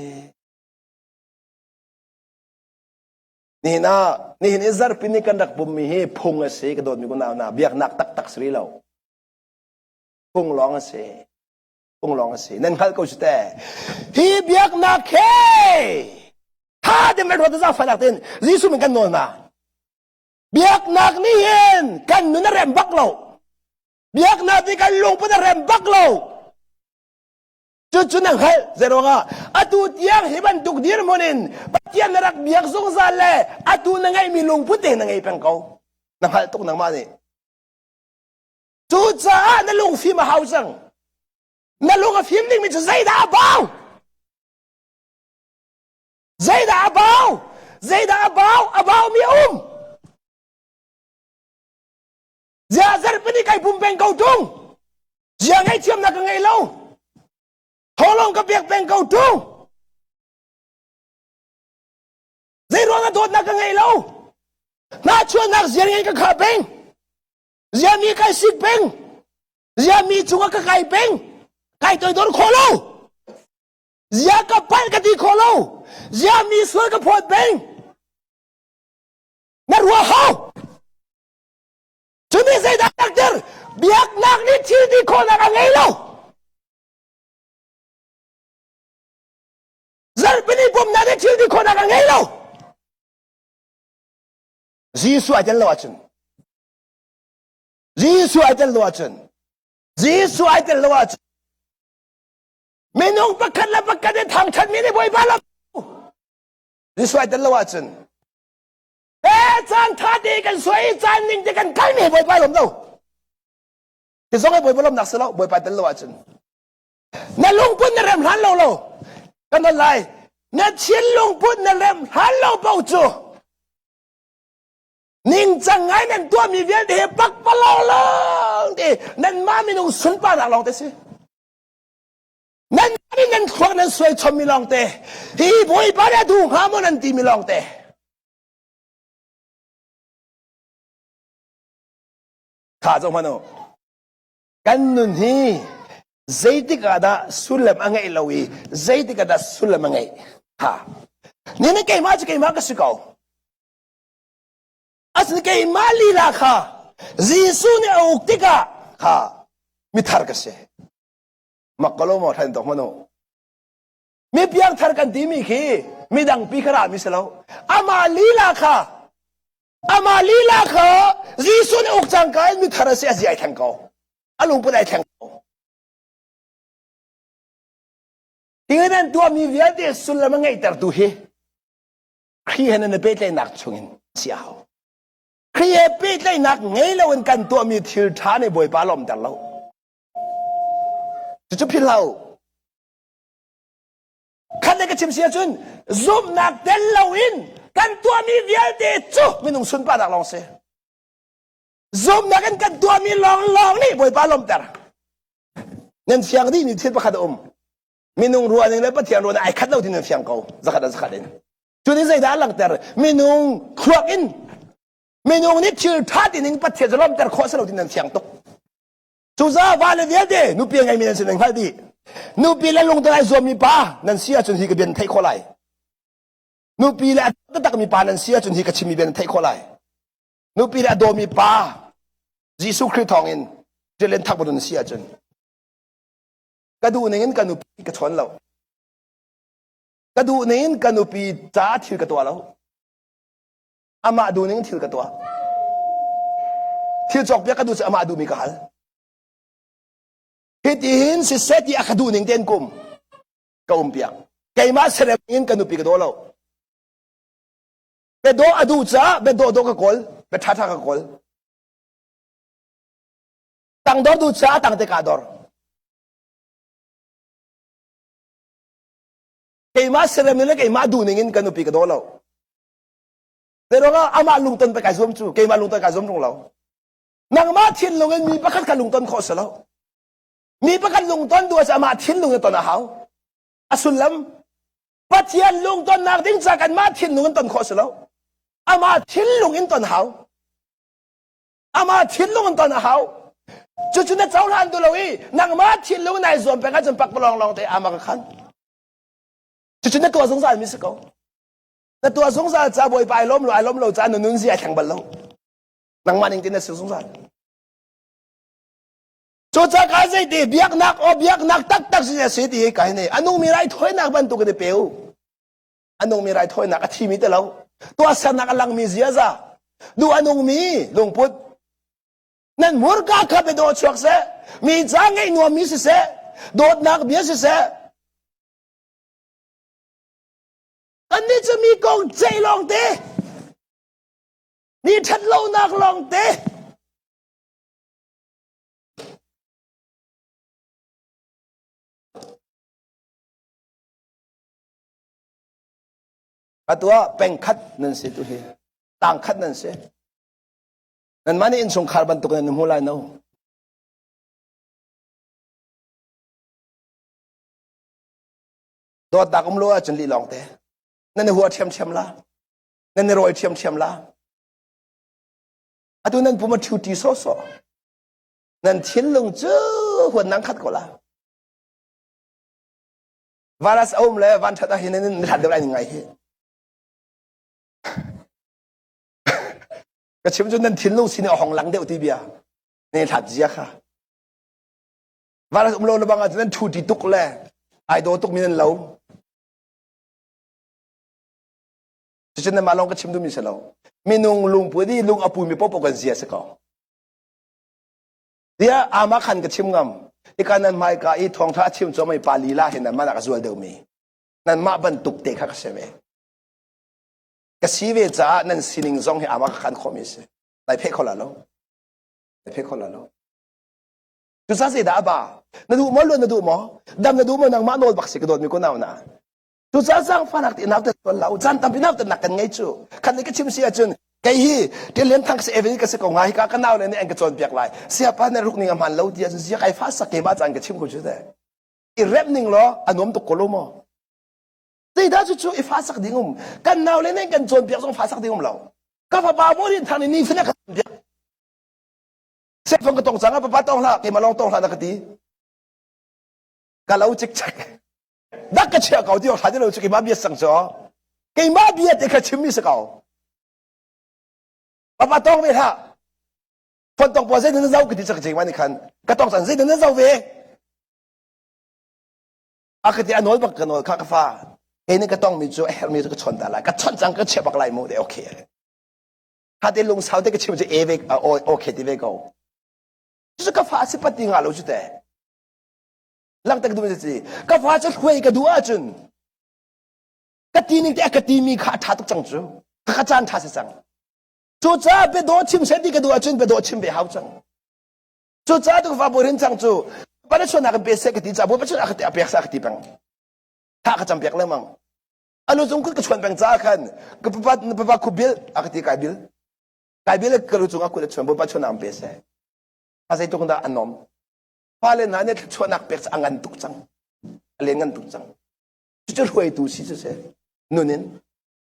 Nihin ah nihin i zarhpi ni kan rak pummi hi phung a si ka dawtmi kunau hna biaknak taktak si rih lo. Phung lawng a si. Phung lawng a si. Nan hngalh ko cu te. Hi biaknak he tha te mai ruat zaangfahnak tein Jesuh min kan nawl hna. Biaknak nih hin kan nun a rem bak lo. Biaknak nih kan lungput a rem bak lo. Cucu na hngalh zeiruangah atu tiang hi bantuk dirhmun in Pathian na rak biak zungzal le atu na ngeihmi lungput te na ngei peng ko. Na hngalh tuk nangmah nih. Cucaah na lungfim a hau cang. Na lung a fim dingmi cu zeidah a bau? Zeidah a bau? Zeidah a bau? A baumi a um. Zia zarhpini kai pum peng ko tung. Zia ngaihthiamnak ka ngei lo. Tholong ka pek peng ko tung. Zei ruangah dawtnak ka ngei lo. Hnachuahnak ziar ngei ka khah peng. Ziami kai sik peng. Ziami cungah ka kai peng. Kai toidor khawh lo. Zia ka palh ka ti khawh lo. Ziami sual ka phawt peng. Na ruah hau. Cu nih zeidah langhter? Biaknak nih thil ti khawhnak a ngei lo. Zarhpini pumhnak nih thil ti khawhnak a ngei lo. Jesuh ai tel lo ahcun Jesuh ai tel lo ahcun Jesuh ai tel lo ahcun minung pakhat le pakhat i thangṭhatmi nih Bawipa lam Jesuh ai tel lo ahcun Ee caan tha te kan suai i caan ning te kan kal mi Bawipa lawm lo. Ti zong ai Bawipa lawmnak si lo, Bawipa tel lo ahcun. Na lungput na rem hlan lo lo. Kan on lai. Na thinlungput na rem hlan lo po cu. Ningcang ngai nan tuahmi vialte hi pakpalawng lawng te nanmah minung sunparnak lawng te si. Nan nih nan thluak nan suai chommi lawngte hi Bawipa nih a duh hnga maw nan timi lawngte. Kha zo hmanh u. Kan nun hi zeitik ah dah sullam a ngeih lo i zeitik ah dah sullam a ngeih? Ha. Ni na keimah cu keimah ka si ko. Asin keimah lila kha Jesuh nih a uk tikah kha mithar ka si. Mak ko lo maw than tok manu. Mi piangthar kan timi khi midang pi kha ra mi si lo. Amah lila kha amah lila kha Jesuh nih uk cang ka in mithar a si a zia ai thleng ko. A lungput ai thleng ko. Hi nan tuahmi vialte sullam a ngeihtertu hi Khrih he nan i pehtlaihnak chungin si a hau. Khrih he pehtlaihnak ngei loin kan tuahmi thil ṭha nih Bawipa lawmter lo. Cucu philh hlah u. Khat le ka chim si ahcun zumhnak tel loin kan tuahmi vialte cu minung sunparnak lawng si. Zumhnak in kan tuahmi lawnglawng nih Bawipa lawmter. Nan fiang dih ni thil pakhat a um. Minung ruahning le Pathian ruahning ai khat lo ti nan fiang ko. Zakhat a zakhat in. Cu nih zeidah a langhter? Minung thluak in minung nih thil ṭha ti ning Pathian cu lawmter khawh si lo ti nan fiang tuk. Cucaah vale vialte nupi a ngeimi nan si nan hngalh dih. Nupi le lungton ai zuammi pa nan si ahcun hi ka bia nan theih khawh lai. Nupi le a taktakmi pa nan si ahcun hi ka chimmi bia nan theih khawh lai. Nupi le a dawmi pa Jesuh Khrih thawngin ṭialen thak nan si ahcun ka duh ning in ka nupi ka chawn lo. Ka duh ning in ka nupi ca thil ka tuah lo. Amah duh ning thil ka tuah. Thil cawkpiak ka duh cu amah duhmi ka hal. Hitihin siseh ti a ka duh ning tein kum ka um piak. Keimah serem in ka nupi ka daw lo. Biadawh a duh caah biadawh dawh ka kawl, bia ṭha ṭha ka kawl. Tangdor duh caah tangte kaa dor. Keimah serem in le keimah duh ning in ka nupi ka daw lo. Zeiruangah amah lungton pe kai zuam cu keimah lungton kai zuam rung lo. Nangmah thinlung in mi pakhat kha lungton khawh si lo. Mi pakhat lungton duh ah amah thinlung in ton a hau. A sullam Pathian lungtonnak ding ca kanmah thinlung in ton khawh si lo. Amah thinlung in ton hau. Amah thinlung in ton a hau. Cucu na cohlan duh lo i nangmah thinlung nai zuam peng ahcun pakpalawng lawng te ama ka khan. Cucu na tuah zungzal mi si ko. Na tuah zungzal ca Bawipa ai lawm lo ai lawm lo ca na nun zia ai thleng bal lo. Nangmah ning tin na si zungzal. Cucaah ka zeiti biaknak aw biaknak taktak si a si ti ka hi a nungmi raithawinak bantuk in i pe u. A nungmi raithawinak a thimi te lo. Tuahsernak a langmi ziaza. Duh a nungmi lungput. Nan murka kha biadawh chuak seh. Mi ca ngeih nuammi siseh. Dawtnak bia siseh. Kannih cu mi kong ceih lawngte, mi ṭhat lonak lawngte. Atu ah peng khat nan si tu hi tang khat nan si. Nanmah nih innchungkhar bantuk in nan hmu lai no. Dawtnak um lo ahcun lih lawng te. Nan i hua ṭhiamṭhiam la. Nan i rawi ṭhiamṭhiam la. Atu nan pum a ṭhuṭi sawhsawh. Nan thinlung cu huan nang khat ko la. Virus a um le van ṭhat ah hin nan hlat deuh lai ning ngai hi. Ka chim cu nan thinlung sin a hong lang deuh ti bia. Ne hlat zia kha. Virus um lo le bang ah nan ṭhuṭi tuk le ai daw tuk mi nan lo. Cucun nanmah lawng ka chim duhmi si lo. Minung lungput i lung a pumi paohpaoh kan zia si ko. Tiah amah khan ka chim ngam. Hika nan hmaika i thawngṭha a chim cuahmah pa lila hi nanmah nak a zual deuhmi. Nanmah bantuk te kha ka si ve. Ka si ve caah nan sining zong hi amah ka khan khawhmi si. Lai pheh kho la lo. Lai pheh kho la lo. Cucaah zeidah a ba? Na duh maw luan na duh maw? Dam na duh maw nangmah nawl bak si ka dawtmi ko nau na. Cucaah zaangfahnak ti nautat tuan lo caan tampi nautatnak kan ngei cu khat nih ka chim si ahcun kei hi Lian Thang si Evan ka si ko nga hika ka nau le nih an ka cawnpiak lai siapa na ruk ning a hmaan lo ti ahcun zia kai fa sak keimah caan ka chim ko cu teh i rep ning law a nuam tuk ko lo maw zeidah cu cu i fa sak ding um kan nau le nih kan cawnpiak zong fa sak ding um lo ka fapa maw Lian Thang nih ni fina ka cawnpiak sefang ka tong cang ah papa tong hlah keimah lawng tong hlah na ka ti ka lo cikcek dak ka chia ko ti hla ti lo cu keimah bia sang cu keimah bia te kha chimmi si ko papa tong ve hlah phone tong pawl zeitin na zau ka ti cak ma nih khan ka tong cang zeitin na zau ve a ka ti a nawl bak ka nawl kha ka fa kei nih ka tong mi cu a herh mi cu ka chon ta lai ka chon cang ka chia bak lai mu de okay kha te lung sau te ka chim cu e ve okay ti ve ko cu ka fa si pati nga lo cu te Langhter ka duh mi si ka fa cu hruai ka duh ahcun ka ti ning te a ka ti mi kha a ṭha tuk cang cu ka ka caan ṭha si cang cucaah biadawh chim seh ti ka duh ahcun biadawh chim ve hau cang cucaah tu fa bawi rin cang cu Pathian kan pe seh ka ti ca bawi Pathian a ka ti a pek sa ka ti peng tha ka cam piak lengmang anu cung ka chuan peng caah khan ka papa papa khu bil a ka ti kai bil kai bil ka lu cung a kut a chuan bawipa chuan am pe seh a zeitluk dah a nom Fale hna nih thluachuahnak pek cu a ngan tuk cang. A len ngan tuk cang. Cucu hruaitu si cu si. Nun in.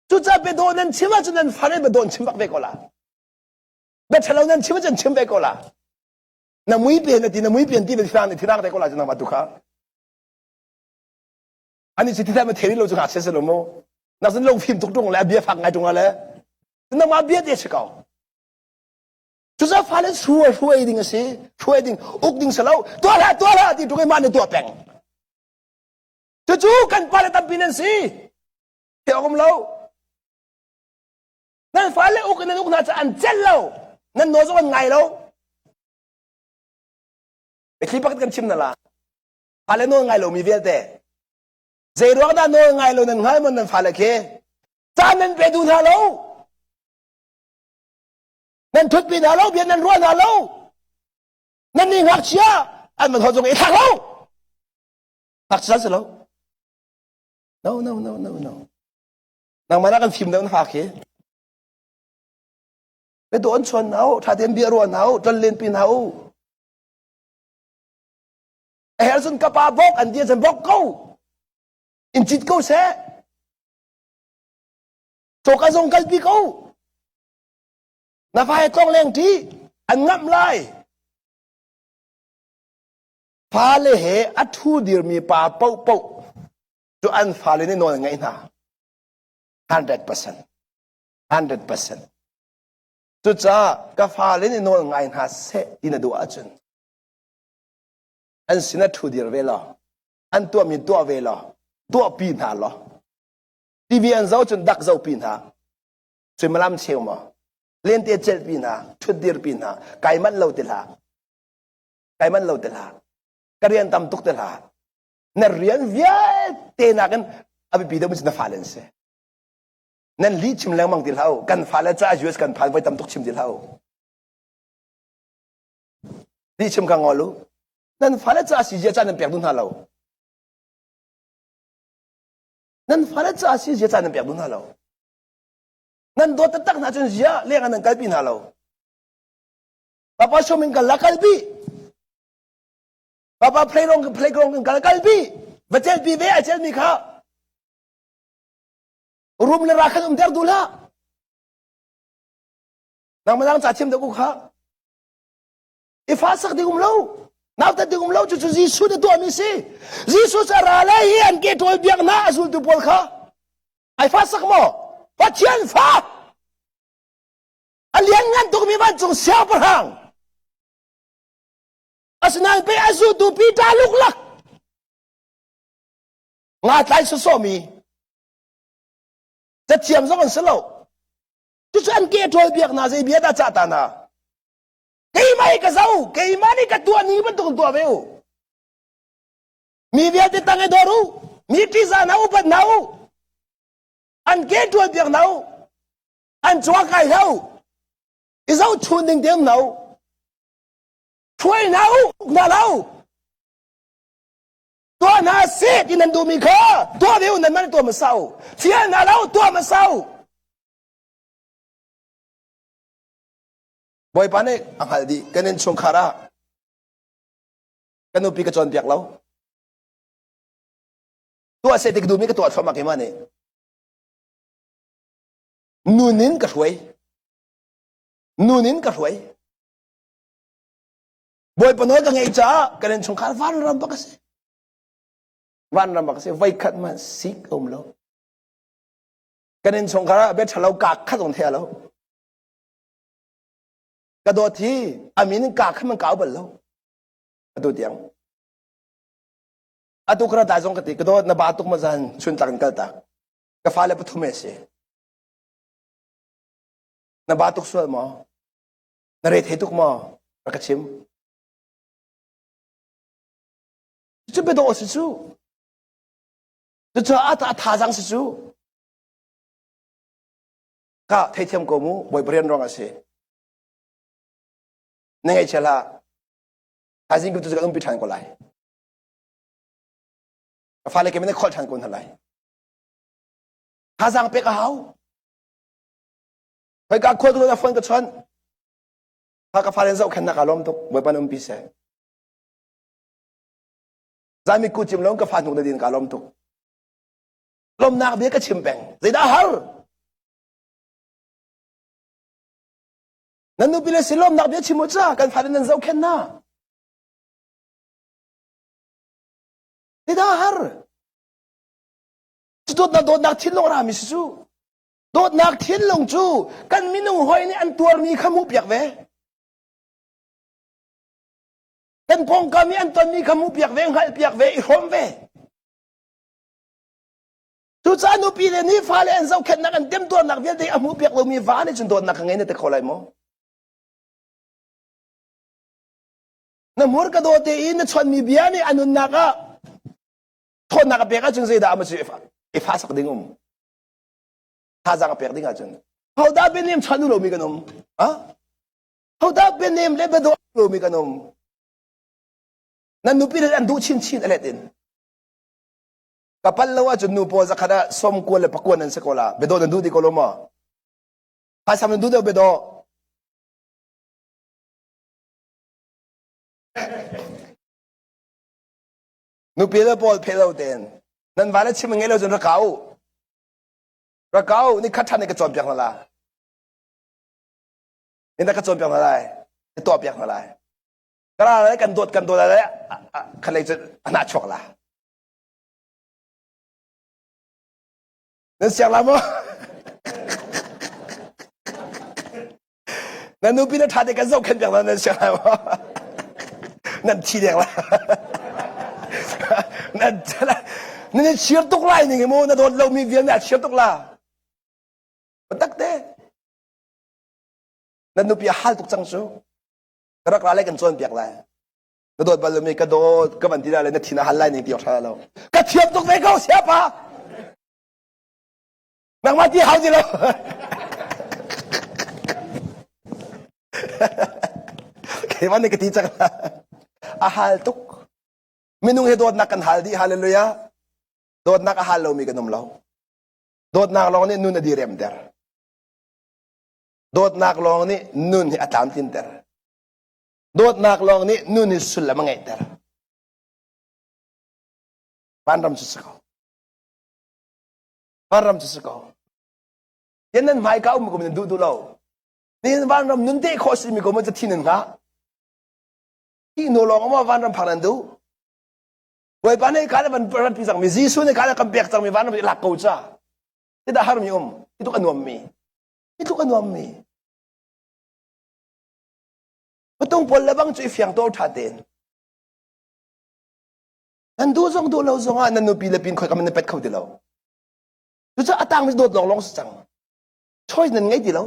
Cucaah biadawh nan chim ahcun nan fale biadawh an chim bak ve ko la. Bia ṭhalo nan chim ahcun chim ve ko la. Na mui pen na ti na mui pen ti thirang nih thirang te ko la cu nangmah tu kha. Ani cu thithai ma theri lo cu ngakchia si lo mu. Nak zan lo fim tuk ṭung le a bia fak ngai ṭung le. Nangmah bia te si ko. Cucaah fale hruai hruai ding a si. Hruai ding, uk ding si lo. Tuah hlah, tuah hlah ti ṭung i mah nih tuah peng. Cucu kan pale tampi nan si. Te awk um lo. Nan fale uk in nan uk hna cu an celh lo. Nan nawl zong an ngai lo. Biathli pakhat kan chim na la. Fale nawl ngai lomi vialte. Zei ruang dah nawl ngai lo nan hngal maw nan fale khi? Caan nan pe duh hna lo. Nan thutpi hna lo, bia nan ruah hna lo. Nan nih ngakchia an van zong i thlak lo. Ngakchia si lo. No, no, no, no, no. Nangmah na kan fim deuh na hak hi. Be do an chuan hna u, tha tein bia ruah hna u, ṭol len pi hna u. A her cun ka pa bok an ti cun bok ko. In cit ko seh. Cawka zong kalpi ko. Na fa he tlong leng ṭi an ngamh lai. Fale he a ṭhu dirmi pa paohpaoh cu an fale nih nawl an ngeih hna. 100%. 100%. Cucaah ka fale nih nawl ngai hna seh ti na duh ahcun an sinah ṭhu dir ve law an tuahmi tuah ve law tuahpi hna law TV an zoh cun dak zohpi hna suimilam cheu maw lente celhpi hna ṭhutdirpi hna kai manh lo ti hlah kai manh lo ti hlah ka rian tam tuk ti hlah na rian vialte nakin a biapi deuh mi cu na fale an si nan li chim lengmang ti hlah u kan fale caah US kan phan voi tam tuk chim ti hlah u li chim ka ngol u nan fale caah si zia ca nan pek duh hna lo nan fale caah si zia ca nan pek duh hna lo Nan dawt taktak hna cun zia leng ah nan kalpi hna lo. Papa shom in kal la kalpi. Papa playground playground in kal kalpi. Va celpi ve a celmi kha. Rum le ra khan um ter duh hlah. Nangmah nang ca thiam deuh ko kha. I fa sak ding um lo. Nautat ding um lo cu cu Jesuh na tuahmi si. Jesuh cu a ra le hi an ke ṭawl biak hna a zultu pawl kha. Ai fa sak maw? Pathian fa! A lianngan tukmi vancung siangpahrang. Asinain pei a zultu Peter luklak. Nga tlai sawsawmi. Cathiam zong an si lo. Cucu an ke ṭawl biak hna zei bia dah cah ta hna. Keimah hi ka zo, keimah nih ka tuah ni bantuk in tuah ve u. Mi vialte tang i dor u, mi ṭihzah hna upat hna u. An ke ṭawl biak hna u. An cua kai hlah u. I zohchun ding te um hna u. Hruai hna u, uk hna hlah u. Tuah hna seh ti nan duhmi kha tuah ve u nan man tuah hmasa u. Fial hna lo tuah hmasa u. Bawipa nih a hngalh dih kan innchungkhar ah ka nupi ka cawnpiak lo. Tuah seh ti ka duhmi ka tuah thluahmah keimah nih. Nun in ka hruai. Nun in ka hruai. Bawipa nawl ka ngeih caah kan innchungkhar vanram bak a si. Vanram bak a si. Voikhat hmanh sik a um lo. Kan innchungkhar ah bia ṭhalo kaa khat zong thei lo. Ka dawt hi a min in kaa khat man kau bal lo. Atu tiang. Atu kara dai zong ka ti ka dawt na ba tuk ma zan chun tlak in kal tak. Ka fale pathum e si. Na ba tuk sual maw? Na re thei tuk maw? Rak ka chim. Cu biadawh si cu. Cucaah a thazaang si cu. Ka theithiam ko mu, Bawipa rian ruang a si. Na ngaihchia hlah. Thaizing tu cu kan umpi ṭhan ko lai. Ka fale ke na kholh ṭhan ko hna lai. Thazaang pek a hau. Hoi ka khual tu na phone ka chawnh. Ha ka fale zohkhennak aa lawm tuk. Bawipa na umpi seh. Zami ku cim lo ka fa hnuk na din ka lawm tuk. Lawmnak bia ka chim peng. Zeidah har? Nan nupi le si lawmnak bia chim u ca kan fale nan zohkhenh hna. Zeidah har? Cu dawtnak dawtnak thinlung rami si cu. Dawtnak thinlung cu kan minung hawi nih an tuarmi kha hmuhpiak ve. Kan pawngkam i an tonmi kha hmuhpiak ve, hngalhpiak ve, i hrawm ve. Cucaah nupi le nih fale an zohkhenhnak an temtuarnak vialte a hmuhpiak lomi va nih cun dawtnak kha ngei na ti kho lai maw? Na hmurka dawte i na chawnhmi bia nih a nunnak ah ṭhawnnak a pek ahcun zeidah ama cu i fa sak ding um? Thazaang a pek ding ahcun. Hodah bianem chawnh duh lomi kan um? Ah? Hodah bianem le biadawh lomi kan um? Nan nupi le an duh chinchin a let in. Ka pal lo ahcun nu pawl zakhat ah som kual le pakuan nan si ko la. Biadawh nan duh ti ko lo maw? Phaisam nan duh deuh biadawh. Nupi le pawl pheh lo tein nan va le chim ngei lo cun rak ka u. Rak ka u ni khat ṭhan ka cawnpiak hna la. Ni na ka cawnpiak hna lai. Ka tuahpiak hna lai. Ka ra lai kan dawt kan dawt lai khan lei cun a hnah chuak la. Nan siang la maw? Na nupi na ṭha te kan zohkhenh piak nan siang lai maw? Nan thi dek la. Nan nan i chir tuk lai ning mu na dawt lomi vial nih a chir tuk la. Tak te. Na nupi a hal tuk cang cu. Ka rak ra lai kan cawn piak lai. Na dawt bal lomi ka dawt ka van ti lai le na thin a hal lai ning ti awk ṭha lo. Ka thiam tuk ve ko siapa. Nangmah ti hau ti lo. Keimah nih ka ti cang. A hal tuk. Minung hi dawtnak kan hal dih. Hallelujah. Dawtnak a hal lomi kan um lo. Dawtnak lawng nih nun a diremter. Dawtnak lawng nih nun hi a tlamtlinter. Dawtnak lawng nih nun hi sullam a ngeihter. Vanram cu si ko. Vanram cu si ko. Yan nan hmaika um kum nan duh duh lo. Nihin vanram nun te khawh si mi ko maw thi nan hngah? Hi hnu lawng maw vanram phak nan duh? Bawipa nih ka le van ratpi cangmi Jesuh nih ka le kan pek cangmi vanram i lak ko ca. Hi dah harmi um. Hi tluk a nuammi. Hi tluk a nuammi. Patung pawl le bang cu i fiang to ṭha tein. Nan duh zong duh lo zong ah nan nupi le pin khoi kam nan pet kho ti lo. Cucaah a tangmi dawt lawng lawng si cang. Choice nan ngei ti lo.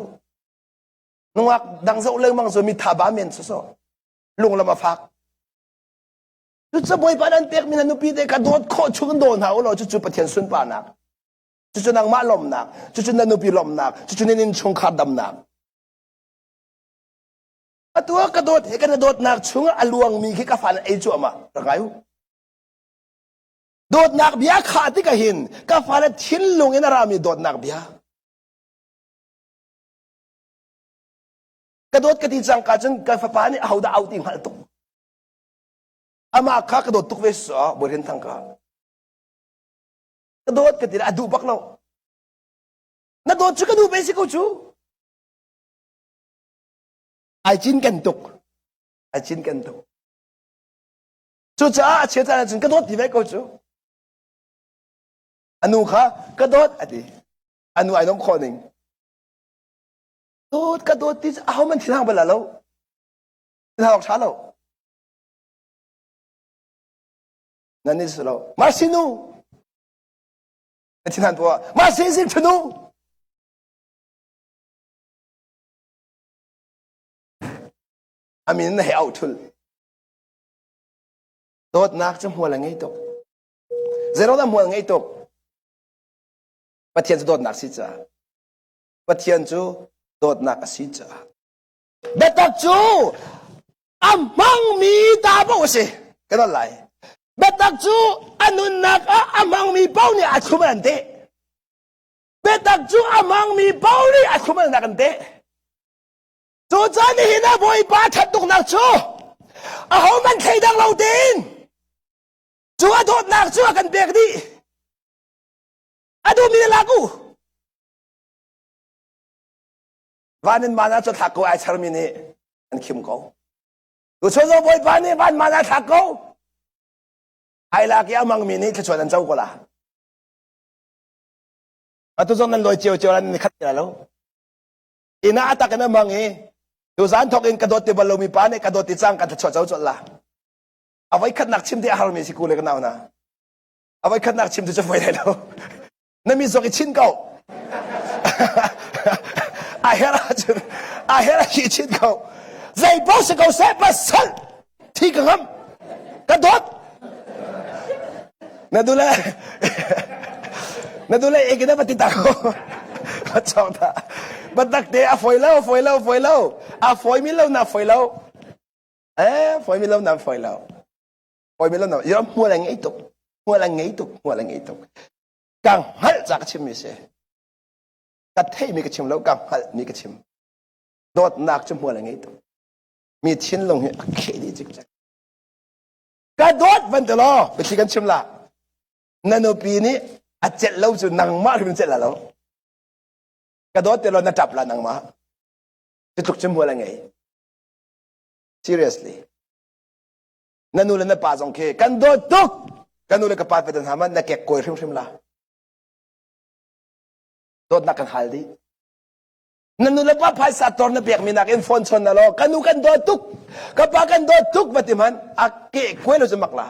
Nungak dang zoh lengmang cu mi tha ba men soso. Lunglam a fak. Cucu Bawipa nan pekmi na nupi te ka dawt khawh chung in daw hna u law cucu Pathian sunparnak. Cucu nangmah lawmhnak, cucu na nupi lawmhnak, cucu nan innchungkhar damnak. Atu ah ka dawt he kan dawtnak chungah a luangmi khi ka fa nan ei cuahmah. Rak ngai u. Dawtnak bia kha tikah hin ka fale thinlung in a rami dawtnak bia. Ka dawt ka ti cangka cun ka fapa nih ahodah au ti hngalh tuk. Amah kha ka dawt tuk ve so Bawi Thang ka. Ka dawt ka ti a duh bak lo. Na dawt cu ka duh ve si ko cu. Ai cinken tuk. Ai cinken tuk. Cucaah a chia caan ahcun ka dawt ti ve ko cu. A nu kha ka dawt a ti. A nu ai lawm khawh ning. Dawt ka dawt ti cu ahohmanh thinhang bal lo. Thinhang awk ṭha lo. Nan ni lo. Mah nu. Na thinhan tuah. Mah si sin ṭhunu. A min na he auh thul. Dawtnak cu hmual a ngei tuk. Zeiruangah hmual ngei tuk? Pathian cu dawtnak si caah. Pathian cu dawtnak a si caah. Biatak cu a hmangmi ta paoh a si. Ka don lai. Biatak cu a nunnak ah a hmangmi paoh nih a thlum an teh. Biatak cu a hmangmi paoh nih a thlum an kan teh. Cucaah nihin ah Bawipa ṭhat tuknak cu ahohmanh thleidang lo tein cu a dawtnak cu a kan pek dih. A duhmi na lak u. Van in mana cu thlak ko ai charmi nih an khim ko. Tuchun zong Bawipa nih van mana thlak ko. Ai lak i a mangmi nih thluachuah an co ko la. Atu zong nan lawi cio cio lan ni khat ti lo. Inn ah a tak in a mang i tuzan thawk in ka dawt ti bal lomi pa nih ka dawt ti cang kan thluachuah co colh la. A voi khatnak chim ti a harmi si ku le ka nau na. A voi khatnak chim tu cu voi lai lo. Na mi zong i chin ko. A her ahcun a her ah i chin ko. Zei paoh si ko seh pasal thi ka ngam. Ka dawt. Na dule na dule ekina pati ta ko. Chong ta. Batak te a foi lo, foi lo, foi lo. A foi mi lo na foi lo. Eh, foi mi lo na foi lo. Foi mi lo na. Yo hmual a ngei tuk. Hmual a ngei tuk, hmual a ngei tuk. Ka hngalh ca ka chim mi si. Ka theih mi ka chim lo, ka hngalh mi ka chim. Dawtnak cu hmual a ngei tuk. Mi thinlung hi a kheh dih cikcek. Ka dawt van ti law biathli kan chim la. Na nupi nih a celh lo cu nangmah hrim celh la lo. Ka dawt ti law na ṭap la nangmah. Cu tluk cu hmual a ngei. Seriously. Na nu le na pa zong khi kan dawt tuk. Ka nu le ka pa pe hna man na kek kawi hrimhrim la. Dawtnak kan hal dih. Na nu le pa phaisa tor na pekmi nakin phone chon na law ka nu kan dawt tuk ka pa kan dawt tuk va ti man a ke kuai lo cu mak la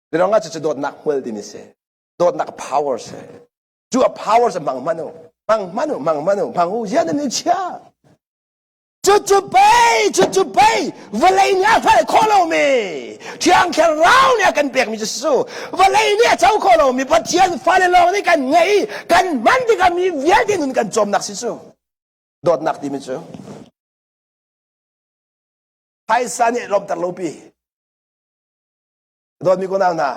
Tirong ah cucu dawtnak hmual timi si dawtnak power si cu a power cu hmang hman u hmang hman u hmang hman u hmang u zian nan i chia Cucu pei, cucu pei, vawlei nih a hngalh khawh lomi, Thiang Thlarau nih a kan pekmi cu si Vawlei nih a co khawh lomi Pathian fale lawng nih kan ngeih i kan hman tikah mi vialte nun kan cawmnak si cu. Dawtnak timi cu. Phaisa nih lawmter lo pi. Dawtmi kunau hna,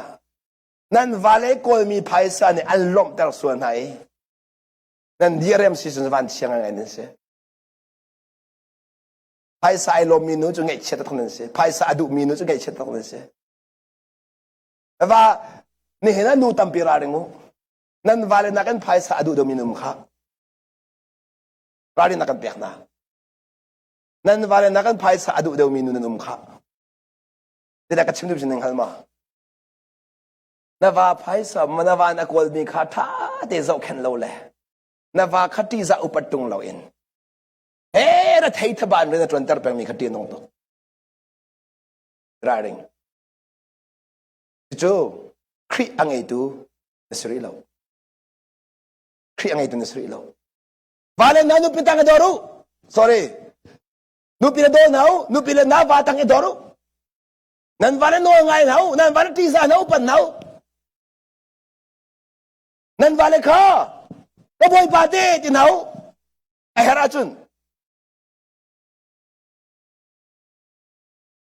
nan vale kawlmi phaisa nih an lawmhter sual hna i nan diriam si cun van chiang ngai nan si. Phaisa ai lawmmi nu cu ngaihchiat taktak nan si. Phaisa a duhmi nu cu ngaihchiat taktak nan si. Va nihin ah nu tampi ralring u. Nan vale nakin phaisa a duh deuhmi nu kha. Ralrin na kan pek hna. Nan vale na kan phaisa a duh deuhmi nu nan um kha. Zeidah ka chim duh sin hngal ma? Na va phaisa na va na kawlmi kha ṭha te zohkhenh lo le na va kha ṭihzah upat ṭung loin he na thei thaban rian na ṭuanter pengmi kha ṭih nung tuk. Ralring. Cucu Khrih a ngeitu na si rih lo. Khrih a ngeitu na si rih lo. Vale na nupi tang i dor u. Sorry. Nupi le daw hna u. Nupi le na va tang i dor u. Nan va le nawl ngai hna u. Nan va le ṭihzah hna u, pan hna u. Nan va le kha ka bawipa te ti hna u. A herh ahcun.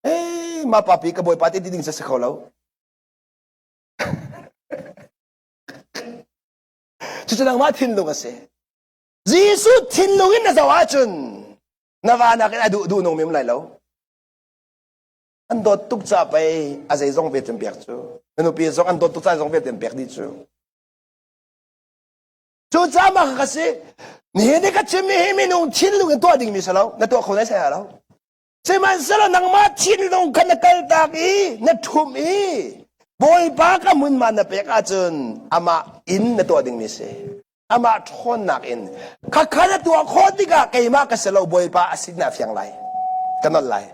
Hey, ma papi ka bawipa te ti ding si kho lo. Cucu nangmah thinlung a si. Jesuh thinlung in na zoh ahcun na va nakin a duh duh nung mim lai lo. An dawt tuk ca pei a zeizong ve tem pek cu. Na nupi zong an dawt tuk ca zong ve tem pek dih cu. Cu ca mah ka si. Nihin ni ka chimmi hi minung thinlung in tuah dingmi si lo. Na tuah kho nai sai lo. Sihmanhsehlaw nangmah thinlung kha na kaltak i na ṭhumh i Bawipa ka hmunhma na pek ahcun amah inn na tuah dingmi si. Amah ṭhawnnak in khakha na tuah khawh tikah keimah ka si lo Bawipa a si na fiang lai. Ka nolh lai.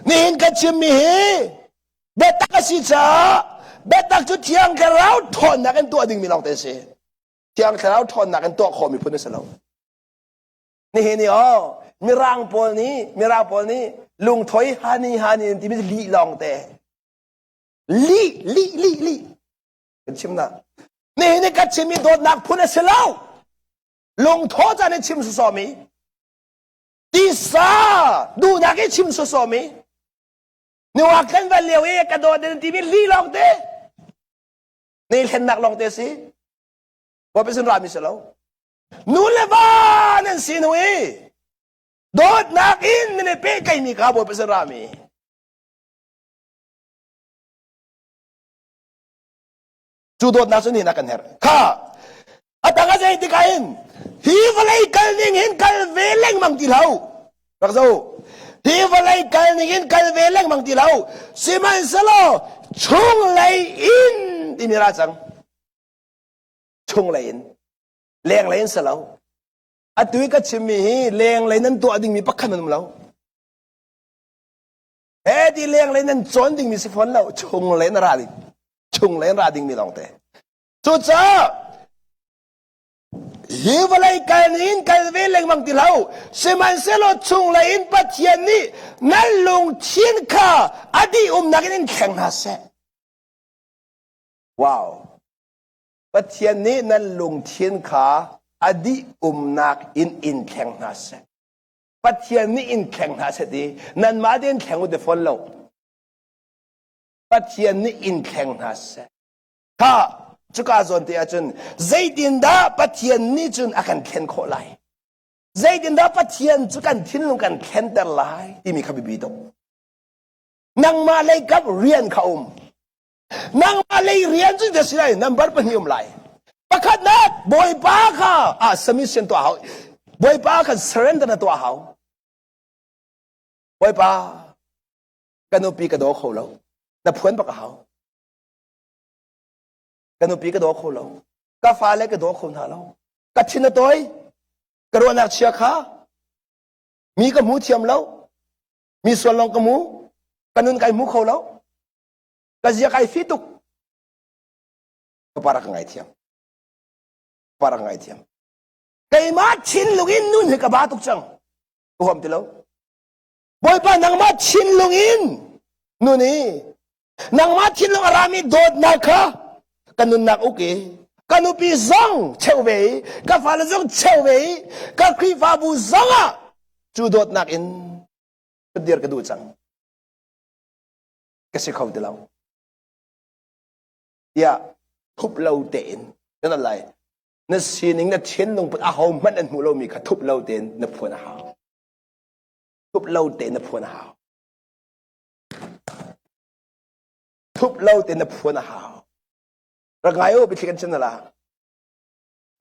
Nihin ka chimmi hi biatak a si caah biatak cu Thiang Thlarau ṭhawnnak in tuah dingmi lawngte a si. Thiang Thlarau ṭhawnnak in tuah khawhmi phun a si lo. Nihin i aw mirang pawl nih mirang pawl nih lungthoi hani hani an timi lih lawng te lih lih lih lih kan chim na nihin i ka chim i dawtnak phun a si lo lungthaw caan in chim sawsawmi tisa duhnak i chim sawsawmi niwak kan van lio i ka dawt an timi lih lawng te nei hlennak lawng te si Bawipa sin rami si lo Nu le va nan si hnu i dawtnak in nan i pehtlaihmi kha Bawipa sin rami. Cu dawtnak cu nihin ah kan herh. Kha a tang a zei tikah hin hi vawlei kal ning hin kal ve lengmang ti hlah u. Rak zo. Hi vawlei kal ning in kal ve lengmang ti hlah u. Sihmanhsehlaw chunglei in timi ra cang. Chunglei in. Lenglei in si lo. Atu i ka chimmi hi lenglei nan tuah dingmi pakhat nan um lo. He ti lenglei nan cawn dingmi si fawn lo. Chunglei na ra ding. Chunglei na ra dingmi lawngte. Cucaah hi vawlei kal in kal ve lengmang ti hlah u. Sihmanhsehlaw chunglei in Pathian nih nan lungthin kha a dih umnak in in thleng hna seh. Wow. Pathian nih nan lungthin kha a dih umnak in in thleng hna seh. Pathian nih in thleng hna seh ti nanmah tein thleng u ti fawn lo. Pathian nih in thleng hna seh. Kha cuka zawn te ahcun zeitindah Pathian nih cun a kan thlen khawh lai? Zeitindah Pathian cu kan thinlung kan thlenter lai timi kha biapi tuk. Nangmah lei kap rian kha um. Nangmah lei rian cu na si lai number pahnih um lai. Pakhatnak Bawipa kha ah submission tuah hau. Bawipa kha surrender na tuah hau. Bawipa ka nupi ka daw kho lo. Na phuan bak a hau. Ka nupi ka daw kho lo. Ka fale ka daw kho hna lo. Ka thin a tawi. Ka ruahnak chia kha mi ka hmu thiam lo. Mi sual lawng ka mu. Ka nun kai hmu kho lo. Ka zia kai fi tuk. Ka pa rak ka ngaithiam. Pa rak ngaithiam. Keimah thinlung in nun hi ka ba tuk cang. Ka huam ti lo. Bawipa nangmah thinlung in nun i nangmah thinlung a rami dawtnak kha ka nunnak uk i ka nupi zong cheu ve i ka fale zong cheu ve i ka Khrihfabu zong ah cu dawtnak in dir ka duh cang. Ka si kho ti lo. Tiah thup lo tein na lai. Na sining na thinlung put aho hmanh an hmuh lomi kha thup lo tein na phuan a hau. Thup lo tein na phuan a hau. Thup lo tein na phuan a hau. Rak ngai u biathli kan chim na la.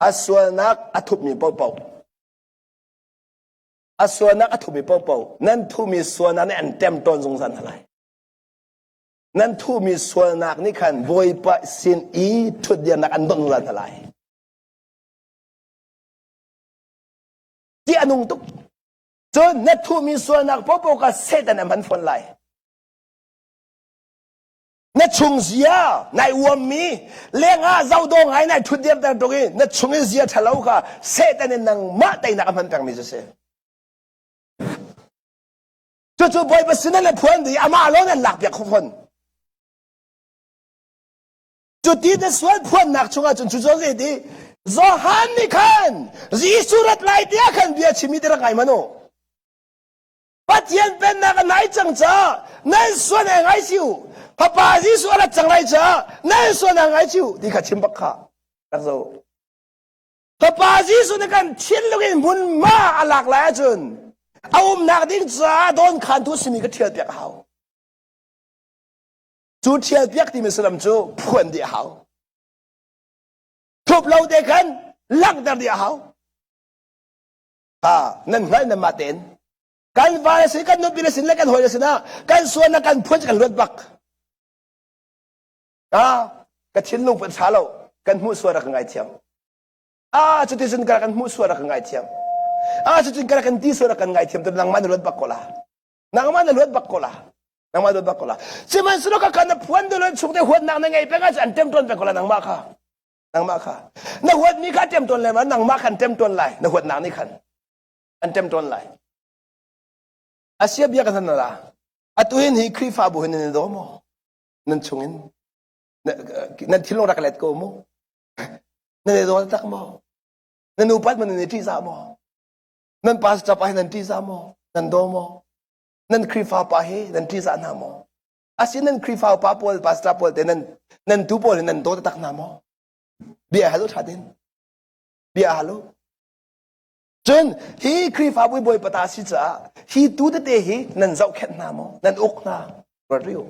A sualnak a thupmi paohpaoh. A sualnak a thumi paohpaoh nan thumi sualnak nih an ṭemṭawn zungzal hna lai. Nan thumi sualnak nih khan Bawipa sin i ṭhutdirnak an donh zungzal hna lai. Ti a nung tuk. Cun na thumi sualnak paohpaoh kha Satan a hman fawn lai. Na chung zia nai uammi lengah zohdawh ngai nai ṭhutdirter tuk i na chung i zia ṭhalo kha Satan in nangmah teinak a hman pengmi cu si. Cucu Bawipa sin na phuan dih amah lawng nan lakpiak kho fawn. Cuti na sual phuannak chungah cun cu cu ti Johan nih khan Jesuh rat lai tiah khan bia chimi ti rak ngai hmanh u. Pathian pennak a nai cang caah nan suan ai ngai si u. Fapa Jesuh a rat cang lai caah nan suan ai ngai si u ti kha chim bak kha rak zo. Fapa Jesuh nih kan thinlung in hmunhma a lak lai ahcun a umnak ding caah dawnkhantu simi ka ṭhial piak a hau. Cu ṭhial piak timi sullam cu phuan dih a hau. Thup lo te khan langhter dih a hau. Ha, nan hngalh nan mah tein. Kan va le sin, kan nupi le sin le kan hawi le sinah kan sualnak kan phuan kan luat bak. Ah, ka thinlung put ṭha lo, kan hmuh sual rak ka ngaithiam. Ah, cuticun ka kan hmuh sual rak ka ngaithiam. Ah, cuticun ka kan ti sual rak kan ngaithiam tu nangmah na luat bak ko la. Nangmah na luat bak ko la. Nangmah luat bak ko la. Sihmanhsehlaw ka kan na phuan deuh chung te huatnak na ngei peng ahcun an ṭemṭawn peng ko la nangmah kha. Nangmah kha. Na huatmi kha ṭemṭawn lai ma nangmah khan ṭemṭawn lai. Na huatnak nih khan an ṭemṭawn lai. Asia bia kan han la. Atu hin hi Khrihfabu hin nan i daw maw? Nan chungin nan thinlung rak let ko mu. Nan i daw tak maw? Nan upat maw nan i ṭihzah maw? Nan pastor pa hi nan ṭihzah maw? Nan daw maw? Nan Khrihfa pa hi nan ṭihzah hna maw? Asi nan Khrihfa upa pawl, pastor pawl te nan nan tu pawl hi nan daw tak hna maw? Bia hal u ṭha tin. Bia hal u. Cun hi Khrihfabu bawipa ta si caah hi tu tete hi nan zohkhenh hna maw? Nan uk hna? Ruat rih u.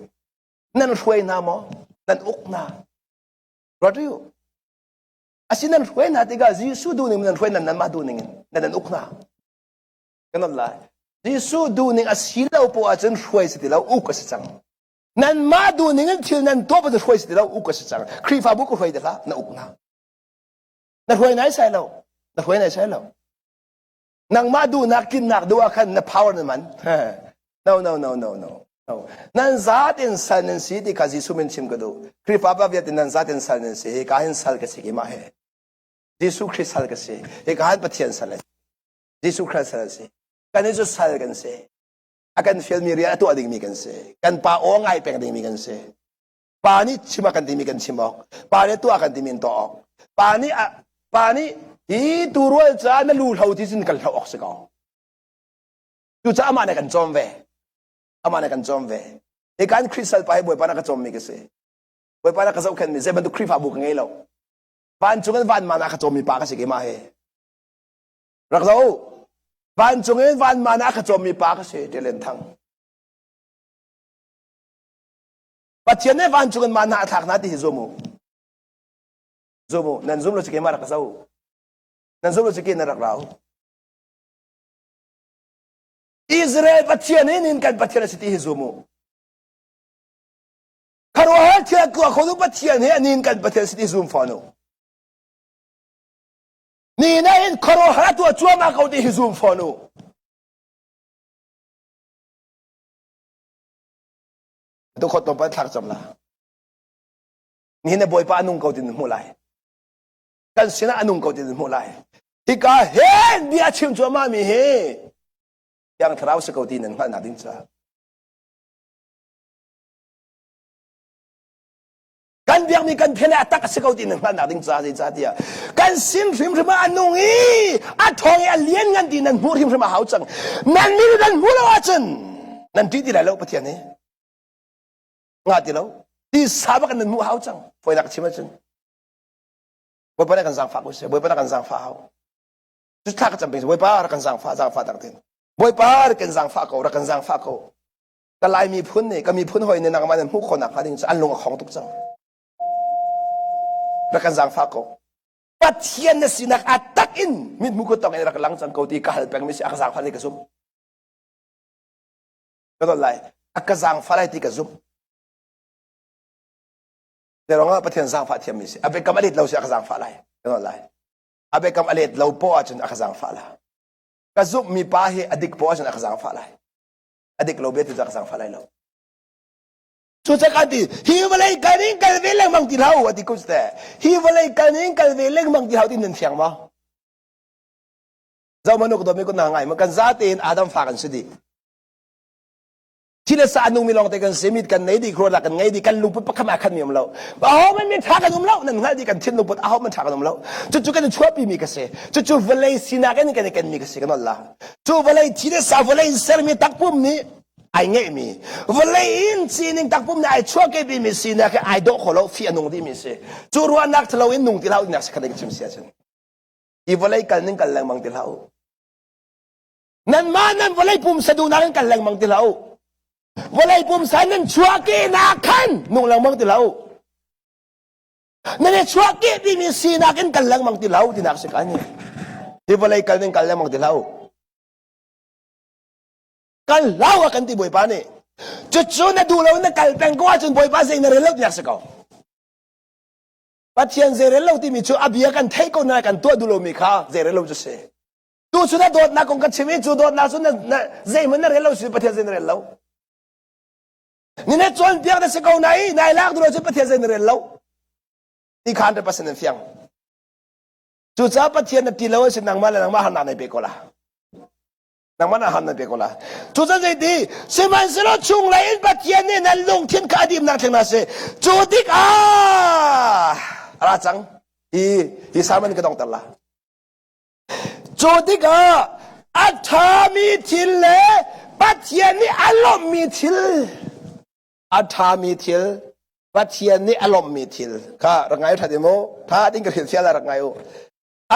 Nan hruai hna maw? Nan uk hna? Ruat rih u. Asi nan hruai hna tikah Jesuh duhning nan hruai nan nanmah duhning in nan nan uk hna. Kan on lai. Jesuh duhning a si lo poah ahcun hruai si ti lo uk a si cang. Nanmah duhning in thil nan tuah pa hruai si ti lo uk a si cang. Khrihfabu ka hruai ti hlah na uk hna. Na hruai nai sai lo. Na hruai nai sai lo. Nangmah duhnak tlinnak duh ah khan na power na man. No, no, no, no, no. No. Nan zat in sal nan si ti kha Jesuh min chim ka duh. Khrihfa pa vialte nan zat in sal nan si. Hi ka hin sal ka si keimah he. Jesuh Khrih sal ka si. Hi ka hin Pathian sal si. Jesuh Khrih sal si. Kan hi cu sal kan si. A kan fialmi rian a tuah dingmi kan si. Kan pa aw ngai peng dingmi kan si. Pa nih chim a kan timi kan chim awk. Pa nih tuah kan timi in tuah awk. Pa nih pa nih hi turual ca na lu hlo ti cun kan hlo awk si ko. Cucaah amah nih kan cawm ve. Amah nih kan cawm ve. Hi kan Khrih pa hi Bawipa na ka cawmmi ka si. Bawipa na ka zohkhenhmi zei bantuk Khrihfabu ka ngei lo. Vancung in vanman ah ka cawmmi pa ka si keimah hi. Rak zoh. Vancung in vanman ah ka cawmmi pa ka si Ṭialen Thang. Pathian nih vancung in manna a thlak hna ti hi zum u. Zum u. Nan zum lo si keimah rak ka zoh u. Nan zum lo si ke na rak rau. Israel Pathian in in kan Pathian a si ti hi zum u. Kharuahar thil a tuah kho tu Pathian hi anin kan Pathian si ti zum fawn u. Ni na in khuaruahar a tuah cuahmah ko ti hi zum fawn u. Tu khot tlawmpal thlak cam la. Nihin na Bawipa a nung ko tin hmuh lai. Kan sinah a nung ko tin hmuh lai. Hika hen bia chim cuahmah mi hi Thiang Thlarau si ko ti nan hngalhnak ding caah. Kan biakmi kan phian a tak a si ko ti nan hngalhnak ding caah zeicahtiah kan sin hrimhrim ah a nung i a ṭhawng i a lian ngan ti nan hmuh hrimhrim a hau cang. Nan min nan hmuh lo ahcun nan ṭih ti lai lo Pathian hi. Nga ti lo. Ti sa bak nan hmuh hau cang. Fawinak chim ahcun. Bawipa nih kan zaangfah ko seh. Bawipa nih kan zaangfah hau. Cu thla ka cam peng Bawipa rak kan zaangfah zaangfah tak tin. Bawipa rak kan zaangfah ko rak kan zaangfah ko. Ka Lai miphun nih ka miphun hawi nih nangmah nan hmuh khawhnak hnga ding cu an lung a khong tuk cang. Rak kan zaangfah ko. Pathian na sinak a tak. taktak in mithmu kut tong in rak lang cang ko ti ka hal pengmi si a ka zaangfah ti ka zumh. Ka dawt lai. A ka zaangfah lai ti ka zumh. Zeirong ah Pathian zaangfah thiammi si. A biakam a let lo si a ka zaangfah lai. Ka dawt lai. A biakam a let lo poah ahcun a ka zaangfah la. Ka zumhmi pa hi a dik poah ahcun a ka zaangfah lai. A dik lo bia tu cu a ka zaangfah lai lo. Cucaah ti hi vawlei kal in kal ve lengmang ti hlah u a ti ko te. Hi vawlei kal in kal ve lengmang ti hlah u ti nan fiang maw? Zoh manuk dawmi kun na ngai ma kan za tein Adam fa kan si dih. Thi le sa nung mi lawng te kan si mit kan nei dih khuaruahnak kan ngei dih kan lungput pakhat ah khan mi um lo. Aho man min tha kan um lo nan hngalh dih kan thin lungput aho man tha kan um lo. Cucu kan i chuahpi mi ka si. Cucu vawlei sinak in kan i ken mi ka si kan ol la. Cu vawlei thi le sa vawlei in sermi takpum nih ai ngeihmi vawlei in sining takpum nih ai chuahkehmi sinak hi ai dawh kho lo fi a nung dihmi si cu ruahnak thalo in nung ti hlah u si khan chim sia cun i vawlei kal ning kal lengmang ti hlah u nanmah nan vawlei pumsa duhnak in kal lengmang ti hlah u vawlei pumsa nan chuahkehnak khan nung lengmang ti hlah u nan i chuahkeh timi sinak in kal lengmang ti hlah u tinak si ka ni hi vawlei kal ning kal lengmang ti hlah u Kal hlau a kan ti Bawipa nih. Cucu na duh lo na kal peng ko ahcun Bawipa zei na rel lo tinak si ko. Pathian zei rel lo timi cu a bia kan theih ko na kan tuah duh lomi kha zei rel lo cu si. Tu cu na dawtnak kong ka chim i cu dawtnak cu na, na zeihmanh na rel lo si Pathian zei na rel lo. Ni na cawnpiak na si ko na i nai lak duh lo cu Pathian zei na rel lo. Ti kha 100% an fiang. Cucaah Pathian na ti lo a si nangmah le nangmah harnak nei pe ko la. Nangmah na ham nan pe ko la. Cu cun zeiti sihmanhsehlaw chunglei in Pathian nih nan lungthin kha a dimnak thleng hna seh. Cu tikah a ra cang. Hi hi sermon ka dongter la. Cu tikah a ṭhami thil le Pathian nih a lawmhmi thil a ṭhami thil Pathian nih a lawmhmi thil kha rak ngai ṭhat i mu ṭha tin ka hrilhfial rak ngai u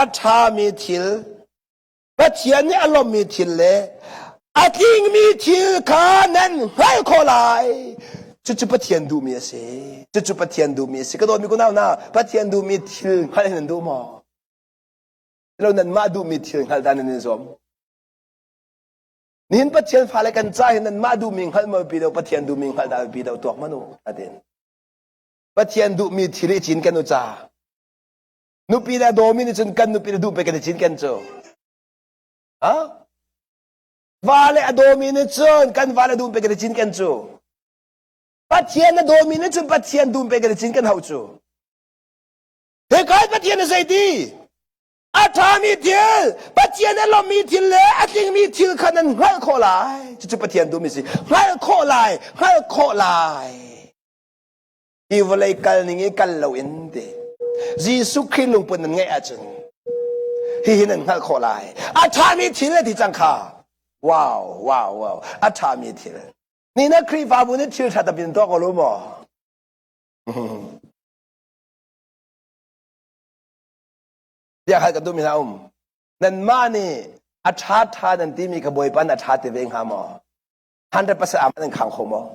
a ṭhami thil Pathian nih a lawmhmi thil le a tlingmi thil kha nan hngalh khawh lai. Cucu Pathian duhmi a si. Cucu Pathian duhmi a si. Ka dawtmi kunau hna, Pathian duhmi thil hngalh nan duh maw? Lo nanmah duhmi thil hngalh dah nan in zuam. Nihin Pathian fale kan ca hin nanmah duhmi hngalh maw pi deuh Pathian duhmi hngalh dah pi deuh tuak manu atin. Pathian duhmi thil i cin kan u ca. Nupi le dawmi nih cun kan nupi le duh pe kan i cinken cu. Ha? Va le a dawmi nih cun kan va le duh pe kan i cinken cu. Pathian a dawmi nih cun Pathian duh pe kan i cinken hau cu. Hika Pathian a zei ti? A ṭhami thil, Pathian a lawmmi thil le a tlingmi thil kha nan hngalh khawh lai. Cucu Pathian duhmi si. Hngalh khawh lai, hngalh khawh lai. Hi vawlei kal ning i kal loin ti Jesuh Khrih lungput nan ngeih ahcun hihi nan hngalh khawh lai. A ṭhami thil a ti cang kha. Wow, wow, wow. A ṭhami thil. Ni na Khrihfabu nih thil ṭha tampi tuah ko lo maw? Bia hal ka duhmi hna um. Nanmah nih a ṭha ṭha nan timi ka Bawipa na ṭha ti ve hnga maw? 100% aman nan khang kho maw?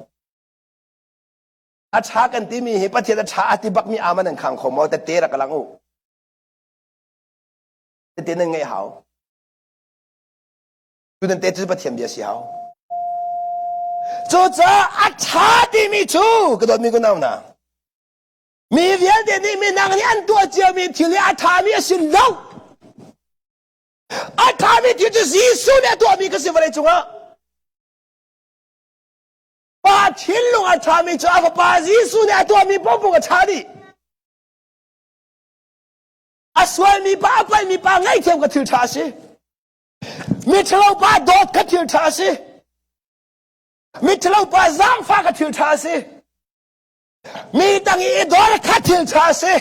A ṭha kan timi hi Pathian a ṭha a ti bakmi aman an khang kho maw tette rak lang u. Tette nan ngeih hau. Tu nan te cu Pathian bia si hau. Cucaah a ṭha timi cu ka dawtmi kunau hna. Mi vialte nih minang nih an tuah ciami thil hi a ṭhami a si lo. A ṭhami thil cu Jesuh nih a tuahmi ka si vawlei cungah. Pa thinlung a ṭhami cu a fapa Jesuh nih a tuahmi paohpaoh a ṭha dih. A sualmi pa, a palmi pa ngaihthiam ka thil ṭha a si. Miṭhalo pa dawt ka thil ṭha a si. Miṭhalo pa zaangfah ka thil ṭha a si. Mi tang i dor kha thil ṭha a si.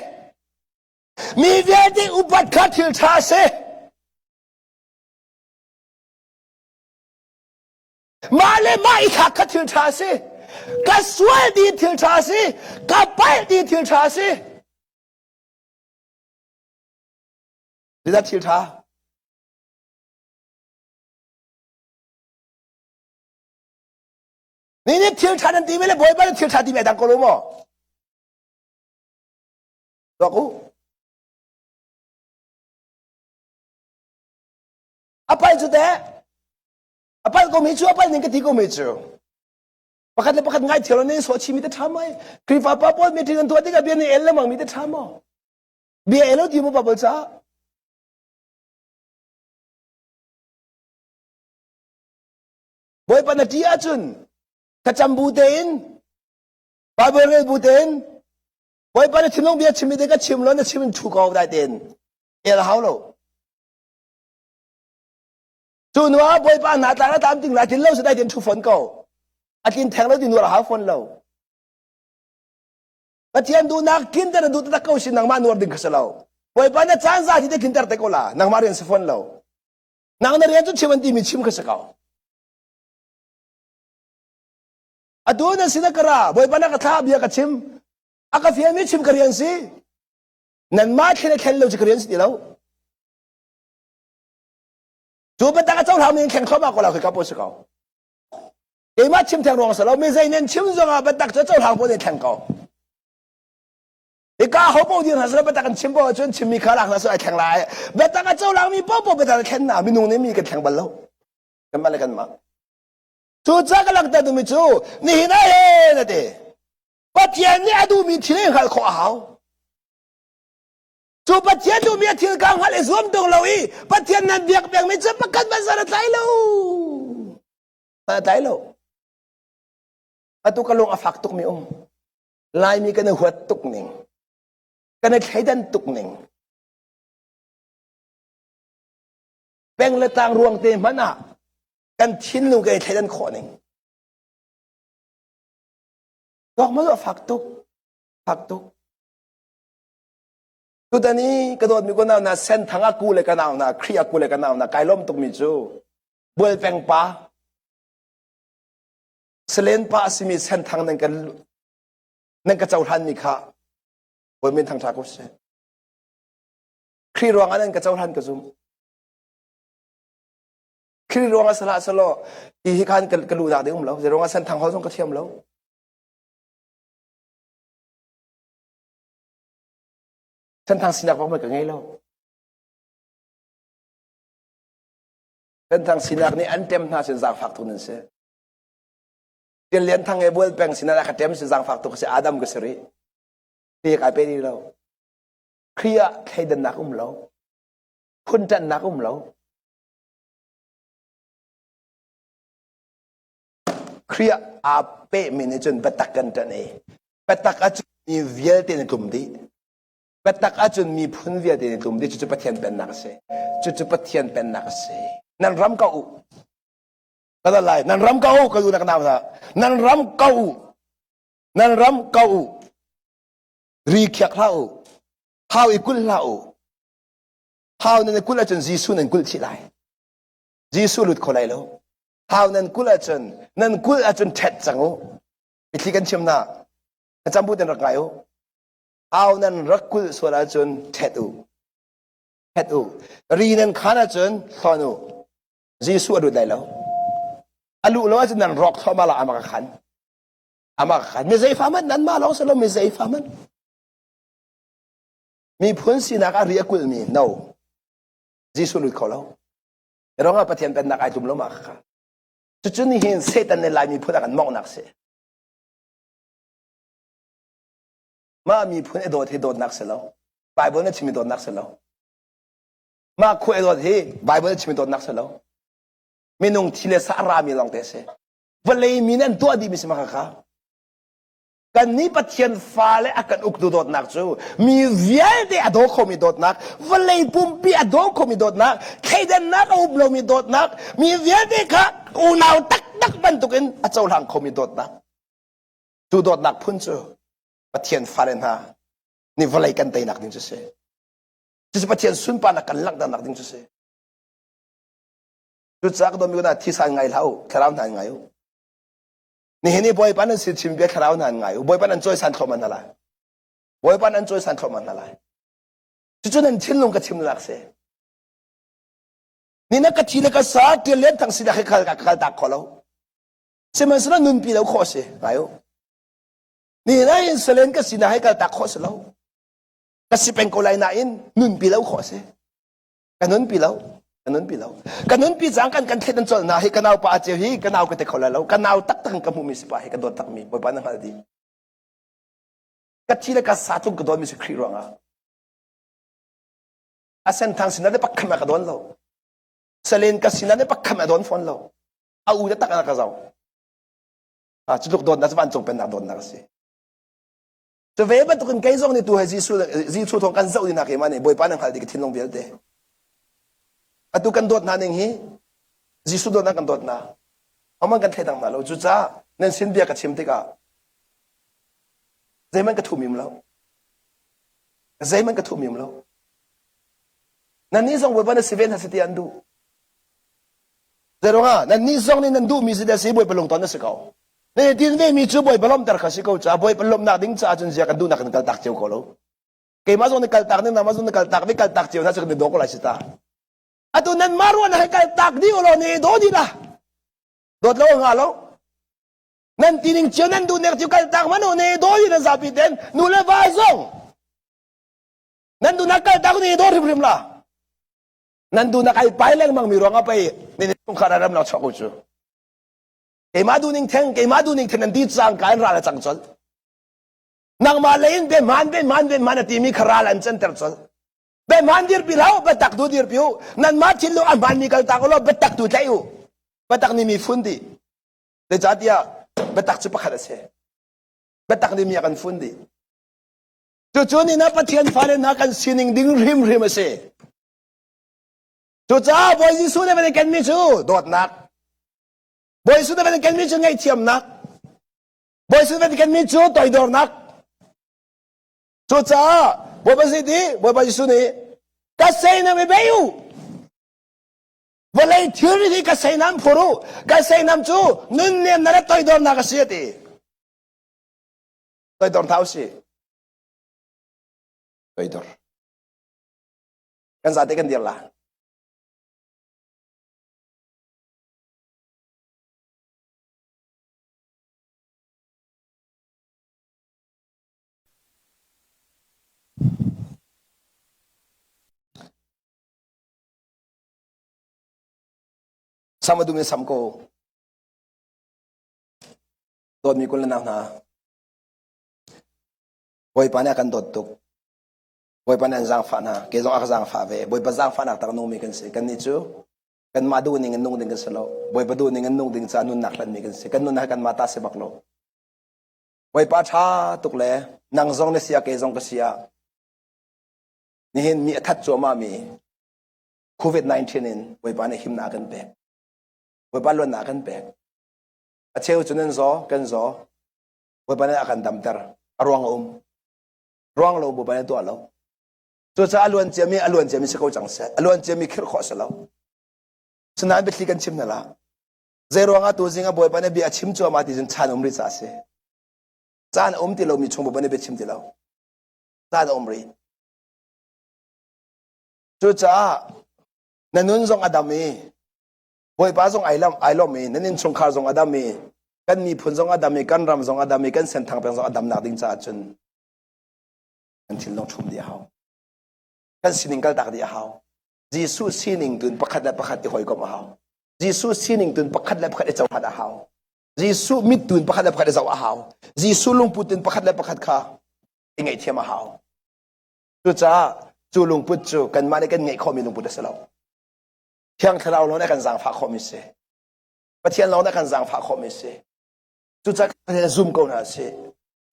Mi vialte upat kha thil ṭha a si. Mah le mah i thlak kha thil ṭha a si. Ka sual ti thil ṭha a si. Ka palh ti thil ṭha a si. Zeidah thil ṭha? Ni nih thil ṭha nan timi le Bawipa nih thil ṭha timi a dang ko lo maw? Tuak u. A pal cu teh. A pal ko mi cu a pal ning ka ti ko mi cu. Pakhat le pakhat ngai thiam ne so chimi te tha mai. Krifa pa pawl meeting an tuah tikah bia ni el lemang mi te tha maw? Bia elo ti mu pa pawl ca. Bawipa na ṭih ahcun thlacam bu tein Bible rel bu tein Bawipa na thinlung bia chimmi te ka chim lo na chim in ṭhu ko dai tein el hau lo. Cu hnu ah Bawipa hna tlang na tlam ting lai tin lo si dai tein ṭhu fawn ko. A tlin theng lo ti nuar hau fawn lo. Pathian duhnak tlinter na duh taktak ko si nangmah nuar ding kha si lo. Bawipa na caan za ti te tlinter te ko la nangmah rian si fawn lo. Nang na rian cu chim an timi chim kha si ko. Atu na sin ka ra, Bawipa na ka thlah bia ka chim. A ka fialmi chim ka rian si. Nanmah thlen a thlen lo cu ka rian si ti lo. Cu biatak a cohlang mi in thleng thluahmah ko la khi ka po si ko. Keimah chim theng ruang si lo, mi zei nan chim zongah biatak cu cohlang po nih thleng ko. Hika ho paoh dir hna seh biatak an chim paoh ahcun chimmi kha lak hna seh ai thleng lai. Biatak a cohlangmi paohpaoh biatak a thlen na minung nih mi kan thleng bal lo. Kanmah le kanmah. Cucaah ka langhter duhmi cu nihin ah hin a ti. Pathian nih a duhmi thil hi hngalh khawh a hau. Cu Pathian duhmi a thil ka hngalh i zuam tung lo i Pathian nan biak pengmi cu pakhat hmanh san a tlai lo. San a tlai lo. Atu ka lung a fak tukmi um. Laimi kan i huat tuk ning. Kan i thleidan tuk ning. Peng le tlang ruang te hmanh ah kan thinlung kan i thleidan khawh ning. Tuak ma fak tuk. Fak tuk. Tutan i ka dawtmi ka nau hna Senthang a ku le ka nau hna Khrih a ku le ka nau hna kai lawm tukmi cu Bualpeng pa Salen pa a simi Senthang nan kan nan ka cohlanmi kha Bawi min thangṭha ko seh. Khrih ruangah nan ka cohlan ka zum. Khrih ruangah salah selaw hi hi khan ka luhnak ding um lo. Zei ruangah Senthang hol zong ka thiam lo. Senthang sinak bak ka ngei lo. Senthang sinak nih an tem hna sin zaangfak tuk nan si. Tian Lian Thang he bual peng sinah ka tem sin zaangfak tuk si Adam ka si rih. Ti kai pe ni lo. Khrih ah thleidannak um lo. Phun ṭanhnak um lo. Khrih ah aa pehmi nih cun biatak kan ṭanh i biatak ahcun mi vialte na tlum dih. Biatak ahcun miphun vialte na tlum dih. Cucu Pathian pennak a si. Cucu Pathian pennak a si. Nan ram ka u. Ka lai. Nan ram ka u. Ka lu na ka nau hna. Nan ram ka u. Nan ram ka u. Ri khiak hlah u. Hau i kulh hlah u. Hau nan i kulh ahcun Jesuh nan kulh chih lai. Jesuh lut kho lai lo. Hau nan kulh ahcun nan kulh ahcun ṭhet cang u. Mithli kan chim na. Thlacam bu ten rak ngai u. Hau nan rak kulh sual ahcun ṭhet u. Ṭhet u. Ri nan khan ahcun hlawn u. Jesuh a lut lai lo. A luh lo ahcun nan rawk thluahmah la amah ka khan. Amah ka khan. Mi zeifa hmanh nan mah lawng si lo mi zeifa hmanh. Miphun sinak a ri a kulhmi no. Jesuh lut kho lo. Rong ah Pathian pennak ai tlum lo ma kha. Cucu nihin Satan nih Lai miphun a kan monghnak si. Mah miphun i dawt hi dawtnak si lo. Bible na chimmi dawtnak si lo. Mah khua i dawt hi Bible na chimmi dawtnak si lo. Minung thi le sa a rami lawng te si. Vawlei mi nih an tuah dihmi si ma kha. Kannih Pathian fale a kan uktu dawtnak cu mi vialte a daw khomi dawtnak, vawlei pumpi a daw khomi dawtnak, thleidannak a um lomi dawtnak, mi vialte kha unau taktak bantukin a cohlang khomi dawtnak. Cu dawtnak phun cu Pathian fale hna nih vawlei kan teinak ding cu si. Cucu Pathian sunparnak kan langhternak ding cu si. Cucaah ka dawtmi hna thisa in ngai hlah u, thlarau hna in ngai u. Nihin i Bawipa nan sin chim bia thlarau hna an ngai u. Bawipa nan cawisan thluahmah hna lai. Bawipa nan cawisan thluahmah hna lai. Cucu nan thinlung ka chim nak si. Ni na ka thi le ka sa tial len thang sinak hi kal ka kal tak kho lo. Sihmanhsehlaw nunpi lo khawh si. Ngai u. Ni na in salen ka sinak hi kal tak khawh si lo. Ka si peng ko lai nain nunpi lo khawh si. Ka nunpi lo. Ka nunpi lo. Ka nunpi cang kan kan thlet an colh na hi ka nau pa ceu hi ka nau ka te kho lai lo. Ka nau taktak in ka hmuhmi si pa hi ka dawt takmi Bawipa na hngalh dih. Ka thi le ka sa tlung ka dawtmi si Khrih ruangah. A senthang sinah le pakham a ka dawn lo. Salen ka sinah le pakham a dawn fawn lo. A u le tak a ka zau. Ah, cu tluk dawtnak cu vancung pennak dawtnak a si. Cu ve bantukin kei zong nih tu he Jesuh Jesuh thawng kan zoh ding keimah nih Bawipa na hngalh dih ka thinlung vialte. Atu kan dawt hna ning hi Jesuh dawtnak kan dawt hna. Aman kan thleidang hna lo. Cucaah nan sin bia ka chim tikah zeihmanh ka thumim lo. Zeihmanh ka thumim lo. Nannih zong Bawipa na si ve hna si ti an duh. Zeiruangah nannih zong nih nan duhmi si si Bawipa lungton na si ko. Na tin ve mi cu Bawipa lawmhter kha si ko caah Bawipa lawmhnak ding caah cun zia kan duhnak kan kaltak cio ko lo. Keimah zong na kaltak ning nangmah zong na kaltak ve kaltak cio hna cu kan i daw ko lai si ta. Atu nan mah ruahnak he kaltak dih ulaw ne daw dih lah. Dawt lo nga lo. Nan tining cio nan duhnek cio kaltak manu ne daw dih nan zapi ten nu le va zong nan duhnak kaltak ne daw hrimhrim la. Nan duhnak ai pai lengmang mi ruangah pei ne chungkhar ram lo chuak u cu. Keimah duhning theng keimah duhning theng nan ti cang ka in ral a cang colh. Nangmah lei in biahmaan biahmaan biahmaan a timi kha ral an canter colh. Biahmaan dirpi hlah u, biatak tu dirpi u. Nanmah thinlung a hmaanmi kaltak u law biatak tu tlaih u. Biatak nih mi fun dih. Zeicahtiah biatak cu pakhat a si. Biatak nih mi a kan fun dih. Cucu ni na Pathian fale hna kan sining ding hrimhrim a si. Cucaah Bawi Jesuh nih van i kenmi cu dawtnak. Bawi Jesuh nih van i kenmi cu ngaihthiamnak. Bawi Jesuh van i kenmi cu toidornak. Cucaah Bawipa ti Bawipa Jesuh nih ka seinam i bei u. Vawlei thilri hi ka seinam phur u. Ka seinam cu nunnemnak le toidornak a si a ti. Toidor hna usih. Toidor. Kan zate kan dir la. Sam a dum in sam ko. Dawtmi kul le nau hna. Bawipa nih a kan dawt tuk. Bawipa nih an zaangfah hna. Kei zong a ka zaangfah ve. Bawipa zaangfahnak tak nungmi kan si. Kannih cu kanmah duh ning in nung ding kan si lo. Bawipa duh ning in nung ding caah nunnak hlanmi kan si. Kan nunnak hi kanmah ta si bak lo. Bawipa ṭha tuk le nang zong na si ah kei zong ka si ah nihin mi a that cuahmah mi COVID-19 in Bawipa nih himnak a kan pek. Bawipa luatnak a kan pek. A cheu cu nan zaw, kan zaw. Bawipa nih a kan damter. A ruang a um. Ruang lo Bawipa nih tuah lo. Cucaah a luan ciami a luan ciami si ko cang seh. A luan ciami khirh khawh si lo. Sinain biathli kan chim hna la. Zei ruangah tu zing ah Bawipa nih bia a chim cuahmah ti cun caan um rih caah a si. Caan a um ti lomi chung Bawipa nih bia chim ti lo. Caan a um rih. Cucaah na nun zong a dam i Bawipa zong ai lawm ai lawm i nan innchungkhar zong a dam i kan miphun zong a dam i kan ram zong a dam i kan senthang peng zong a damnak ding caah cun kan thinlung ṭhum dih a hau. Kan sining kaltak dih a hau. Jesuh sining tun pakhat le pakhat i hawikomh a hau. Jesuh sining tun pakhat le pakhat i cohlan a hau. Jesuh mit tun pakhat le pakhat i zoh a hau. Jesuh lungput in pakhat le pakhat kha i ngaihthiam a hau. Cucaah cu lungput cu kanmah nih kan ngeih khawhmi lungput a si lo. Thiang Thlarau lawng nih a kan zaangfah khawhmi si. Pathian lawng nih a kan zaangfah khawhmi si. Cucaah Pathian zum ko hna sih.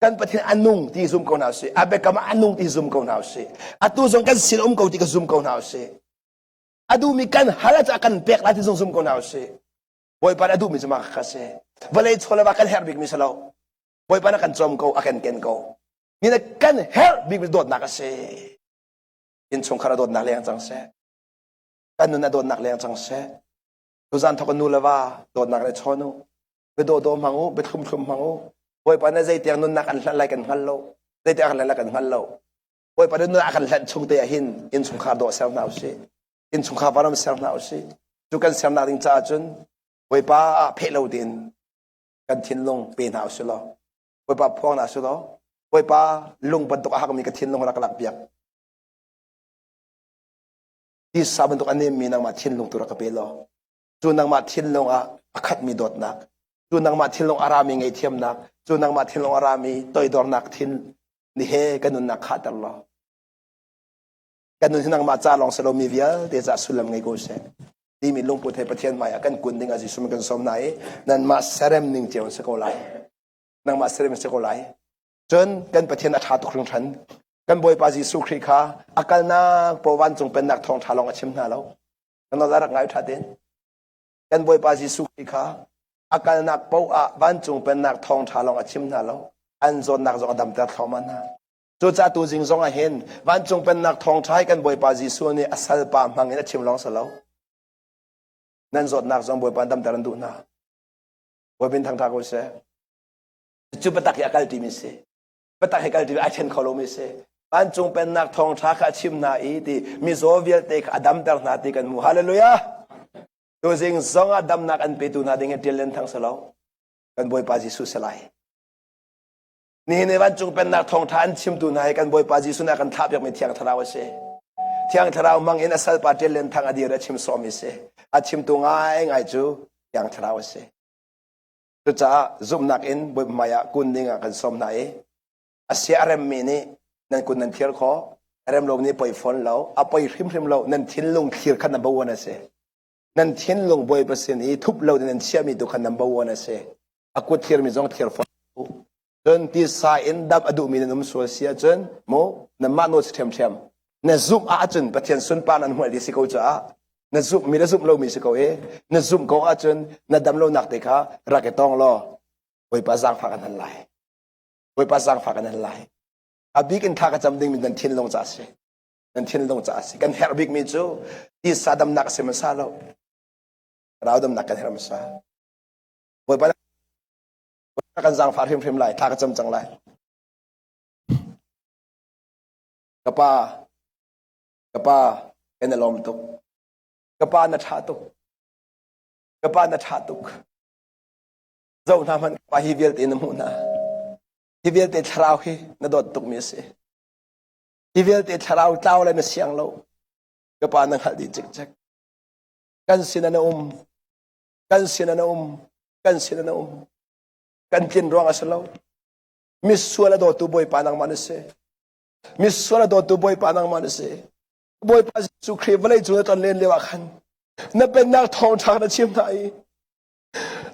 Kan Pathian a nung ti zum ko hna sih. A biakam ah a nung ti zum ko hna sih. Atu zong kan sin um ko ti ka zum ko hna sih. A duhmi kan hal ah kan pek lai ti zong zum ko hna sih. Bawipa nih a duhmi cu mah kha si. Vawlei chaw le va kan herh bikmi si lo. Bawipa nih a kan cawm ko, a kan ken ko. Ni na kan herh bikmi dawtnak a si. Innchungkhar a dawtnak leng cang seh. Kan nun a dawtnak leng cang seh. Tuzan thawk nu le va dawtnak le chawn u. Biadawdaw hmang u, biathlumthlum hmang u. Bawipa nih zeitiang nunnak an hlanh lai kan hngal lo. Zeitiang an hlanh lai kan hngal lo. Bawipa nih nunnak a kan hlanh chung te ah hin innchungkhar dawh ser hna usih. Innchungkhar varam ser hna usih. Cu kan sernak ding caah cun Bawipa ah pheh lo tein kan thinlung pe hna usih law Bawipa phuang hna usih law Bawipa lung bantuk a hakmi ka thinlung rak lak piak. Tisa bantuk a nemmi nangmah thinlung tu rak ka pe law cu nangmah thinlung ah a khatmi dawtnak, cu nangmah thinlung a rami ngaihthiamnak, cu nangmah thinlung a rami toidornak thin ni he ka nunnak khahter law kan nun hi nangmah ca lawng si lo mi vialte ca sullam ngei ko seh timi lungput he Pathian hmai ah kan kun ding ah Jesuh kan sawm hna i nanmah serem ning cio si ko lai nangmah serem si ko lai cun kan Pathian a ṭha tuk hringhran kan Bawipa Jesuh Khrih kha a kalnak paoh vancung pennak thawngṭha lawng a chim hna lo kan nawl rak ngai ṭha tein kan Bawipa Jesuh Khrih kha a kalnak paoh ah vancung pennak thawngṭha lawng a chim hna lo an zawtnak zong a damter thluahmah hna Cucaah tuzing zong ah hin vancung pennak thawngṭha hi kan Bawipa Jesuh nih a salpa hmang in a chim lawng si lo. Nan zawtnak zong Bawipa damter an duh hna. Bawipa thangṭha ko seh. Cu biatak hi a kal ṭimi si. Biatak hi kal ṭimi ai ṭhen kho lomi si. Vancung pennak thawngṭha kha a chim hna i ti mizaw vialte kha a damter hna ti kan hmu. Hallelujah! Tuzing zong ah damnak an petu hna ding hi ṭial len thang si lo. Kan Bawipa Jesuh si lai. Nihin i vancung pennak thawngṭha an chimtu hna hi kan Bawipa Jesuh nih a kan thlahpiakmi Thiang Thlarau a si. Thiang Thlarau hmang in a salpa ṭial len thang a dir a chim sawmi a si. A chimtu ngaingai cu Thiang Thlarau a si. Cucaah zumhnak in Bawipa hmaiah kun ding ah kan sawm hna i a sia a remmi nih nan kun nan thlir khawh, a rem lomi nih poi fawn lo, a poi hrimhrim lo, nan thinlung thlir kha number one a si. Nan thinlung Bawipa sin i thup lo in nan chiahmi tu kha number one a si. A kut thirmi zong thir fawn. Cun tisa in dam a duhmi nan um sual si ahcun mu nanmah nawl si ṭhiamṭhiam. Na zumh ahcun Pathian sunpar nan hmual ti si ko caah na zumhmi le zumh lomi si ko i na zumh ko ahcun na dam lonak te kha rak i tawng law Bawipa zaangfah kan hal lai. Bawipa zaangfah kan hal lai. A bik in thla ka cam dingmi nan thinlung ca a si. Nan thinlung ca a si. Kan herh bikmi cu tisa damnak a si hmasa lo. Rau damnak kan herh hmasa. Bawipa kan zaangfah hrimhrim lai thla ka cam cang lai ka pa ka pa kan i lawm tuk ka pa na ṭha tuk ka pa na ṭha tuk zoh hna hmanh pa hi vialte na hmuh hna hi vialte thlarau hi na dawt tukmi a si hi vialte thlarau tlau le na siang lo ka pa na hngalh dih cikcek kan sin na um kan sin na um kan sin na um kan tlin ruang a si lo misual a dawtu bawipa nangmah na si misual a dawtu bawipa nangmah na si bawipa Jesuh Khrih vawlei cung na ton len lio ah khan na pennak thawngṭha na chim hna i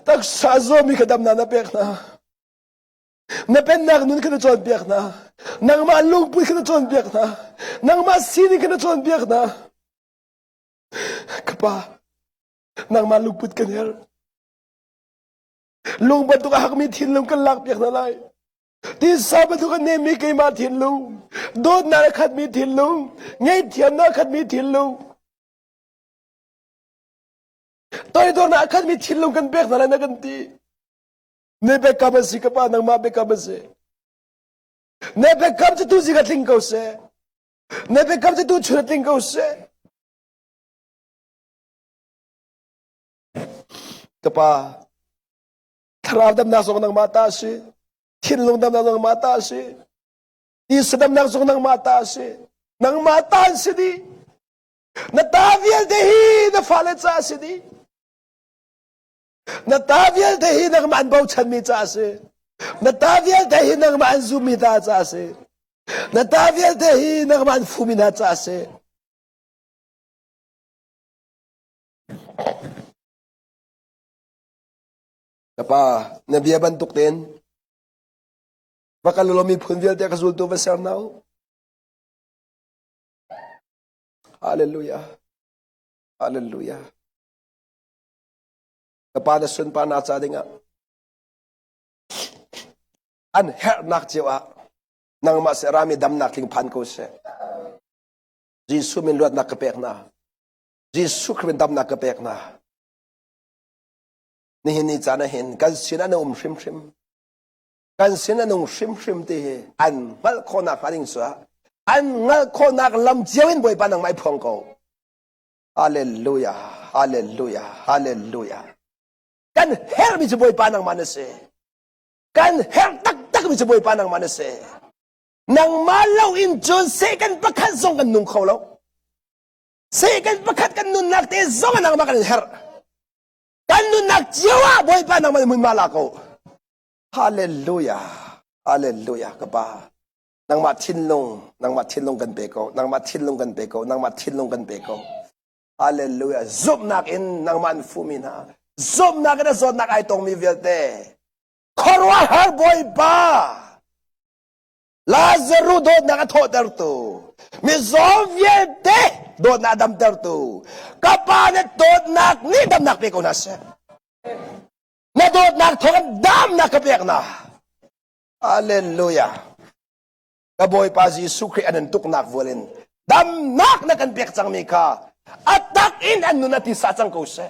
taksa zawmi kha damnak na pek hna na pennak nun kha na cawnpiak hna nangmah lungput kha na cawnpiak hna nangmah sining kha na cawnpiak hna ka pa nangmah lungput kan herh Lung bantuk a hakmi thinlung kan lakpiak hna lai. Tisa bantuk a nemmi keimah thinlung, dawtnak a khatmi thinlung, ngaihthiamnak a khatmi thinlung, toidornak a khatmi thinlung kan pek hna lai na kan ti. Ne biakam a si ka pa nangmah biakam a si. Ne biakam cu tu zi ka tling ko seh. Ne biakam cu tu chun a tling ko seh. Ka pa, thlarau damnak zong nangmah ta a si. Thinlung damnak zong nangmah ta a si. Tisa damnak zong nangmah ta a si. Nangmah ta an si dih. Na ta vialte hi na fale ca a si dih. Na ta vialte hi nangmah an bochanmi ca a si. Na ta vialte hi nangmah an zummi ta ca a si. Na ta vialte hi nangmah an fumi hna ca a si. Ka pa, na bia bantuk tein va kal law miphun vialte ka zultu va ser hna u. Hallelujah. Hallelujah. Ka pa na sunparnak ca dingah an herhnak cio ah nangmah se rami damnak tling phan ko seh. Jesuh min luatnak ka pek hna. Jesuh Khrih damnak ka pek hna. Nihin ni caan ah hin kan sin an um hrimhrim. Kan sin an um hrimhrim ti hi an hngalh khawhnak hnga ding cu an hngalh khawhnak lam cio in Bawipa nangmah i phuang ko. Hallelujah, hallelujah, hallelujah. Kan herhmi cu Bawipa nangmah na si. Kan herh taktakmi cu Bawipa nangmah na si. Nangmah lo in cun second pakhat zong kan nung kho lo. Second pakhat kan nunnak te zong ah nangmah kan in herh. Kan nunnak cio ah Bawipa nangmah nih hmunhma la ko. Hallelujah. Hallelujah ka pa. Nangmah thinlung, nangmah thinlung kan pe ko. Nangmah thinlung kan pe ko. Nangmah thinlung kan pe ko. Hallelujah. Zumhnak in nangmah an fumi hna. Zumhnak in a zawtnak ai tongmi vialte. Khuaruahhar Bawipa. Lazaruh dawtnak a thawhtertu, mizaw vialte dawtnak a damtertu, ka pa na dawtnak nih damnak pe ko hna seh. Na dawtnak thawngin damnak ka pek na. Hallelujah. Ka Bawipa Jesuh Khrih an in tuknak vual in damnak na kan pek cangmi kha a tak in an nun a tisa cang ko seh.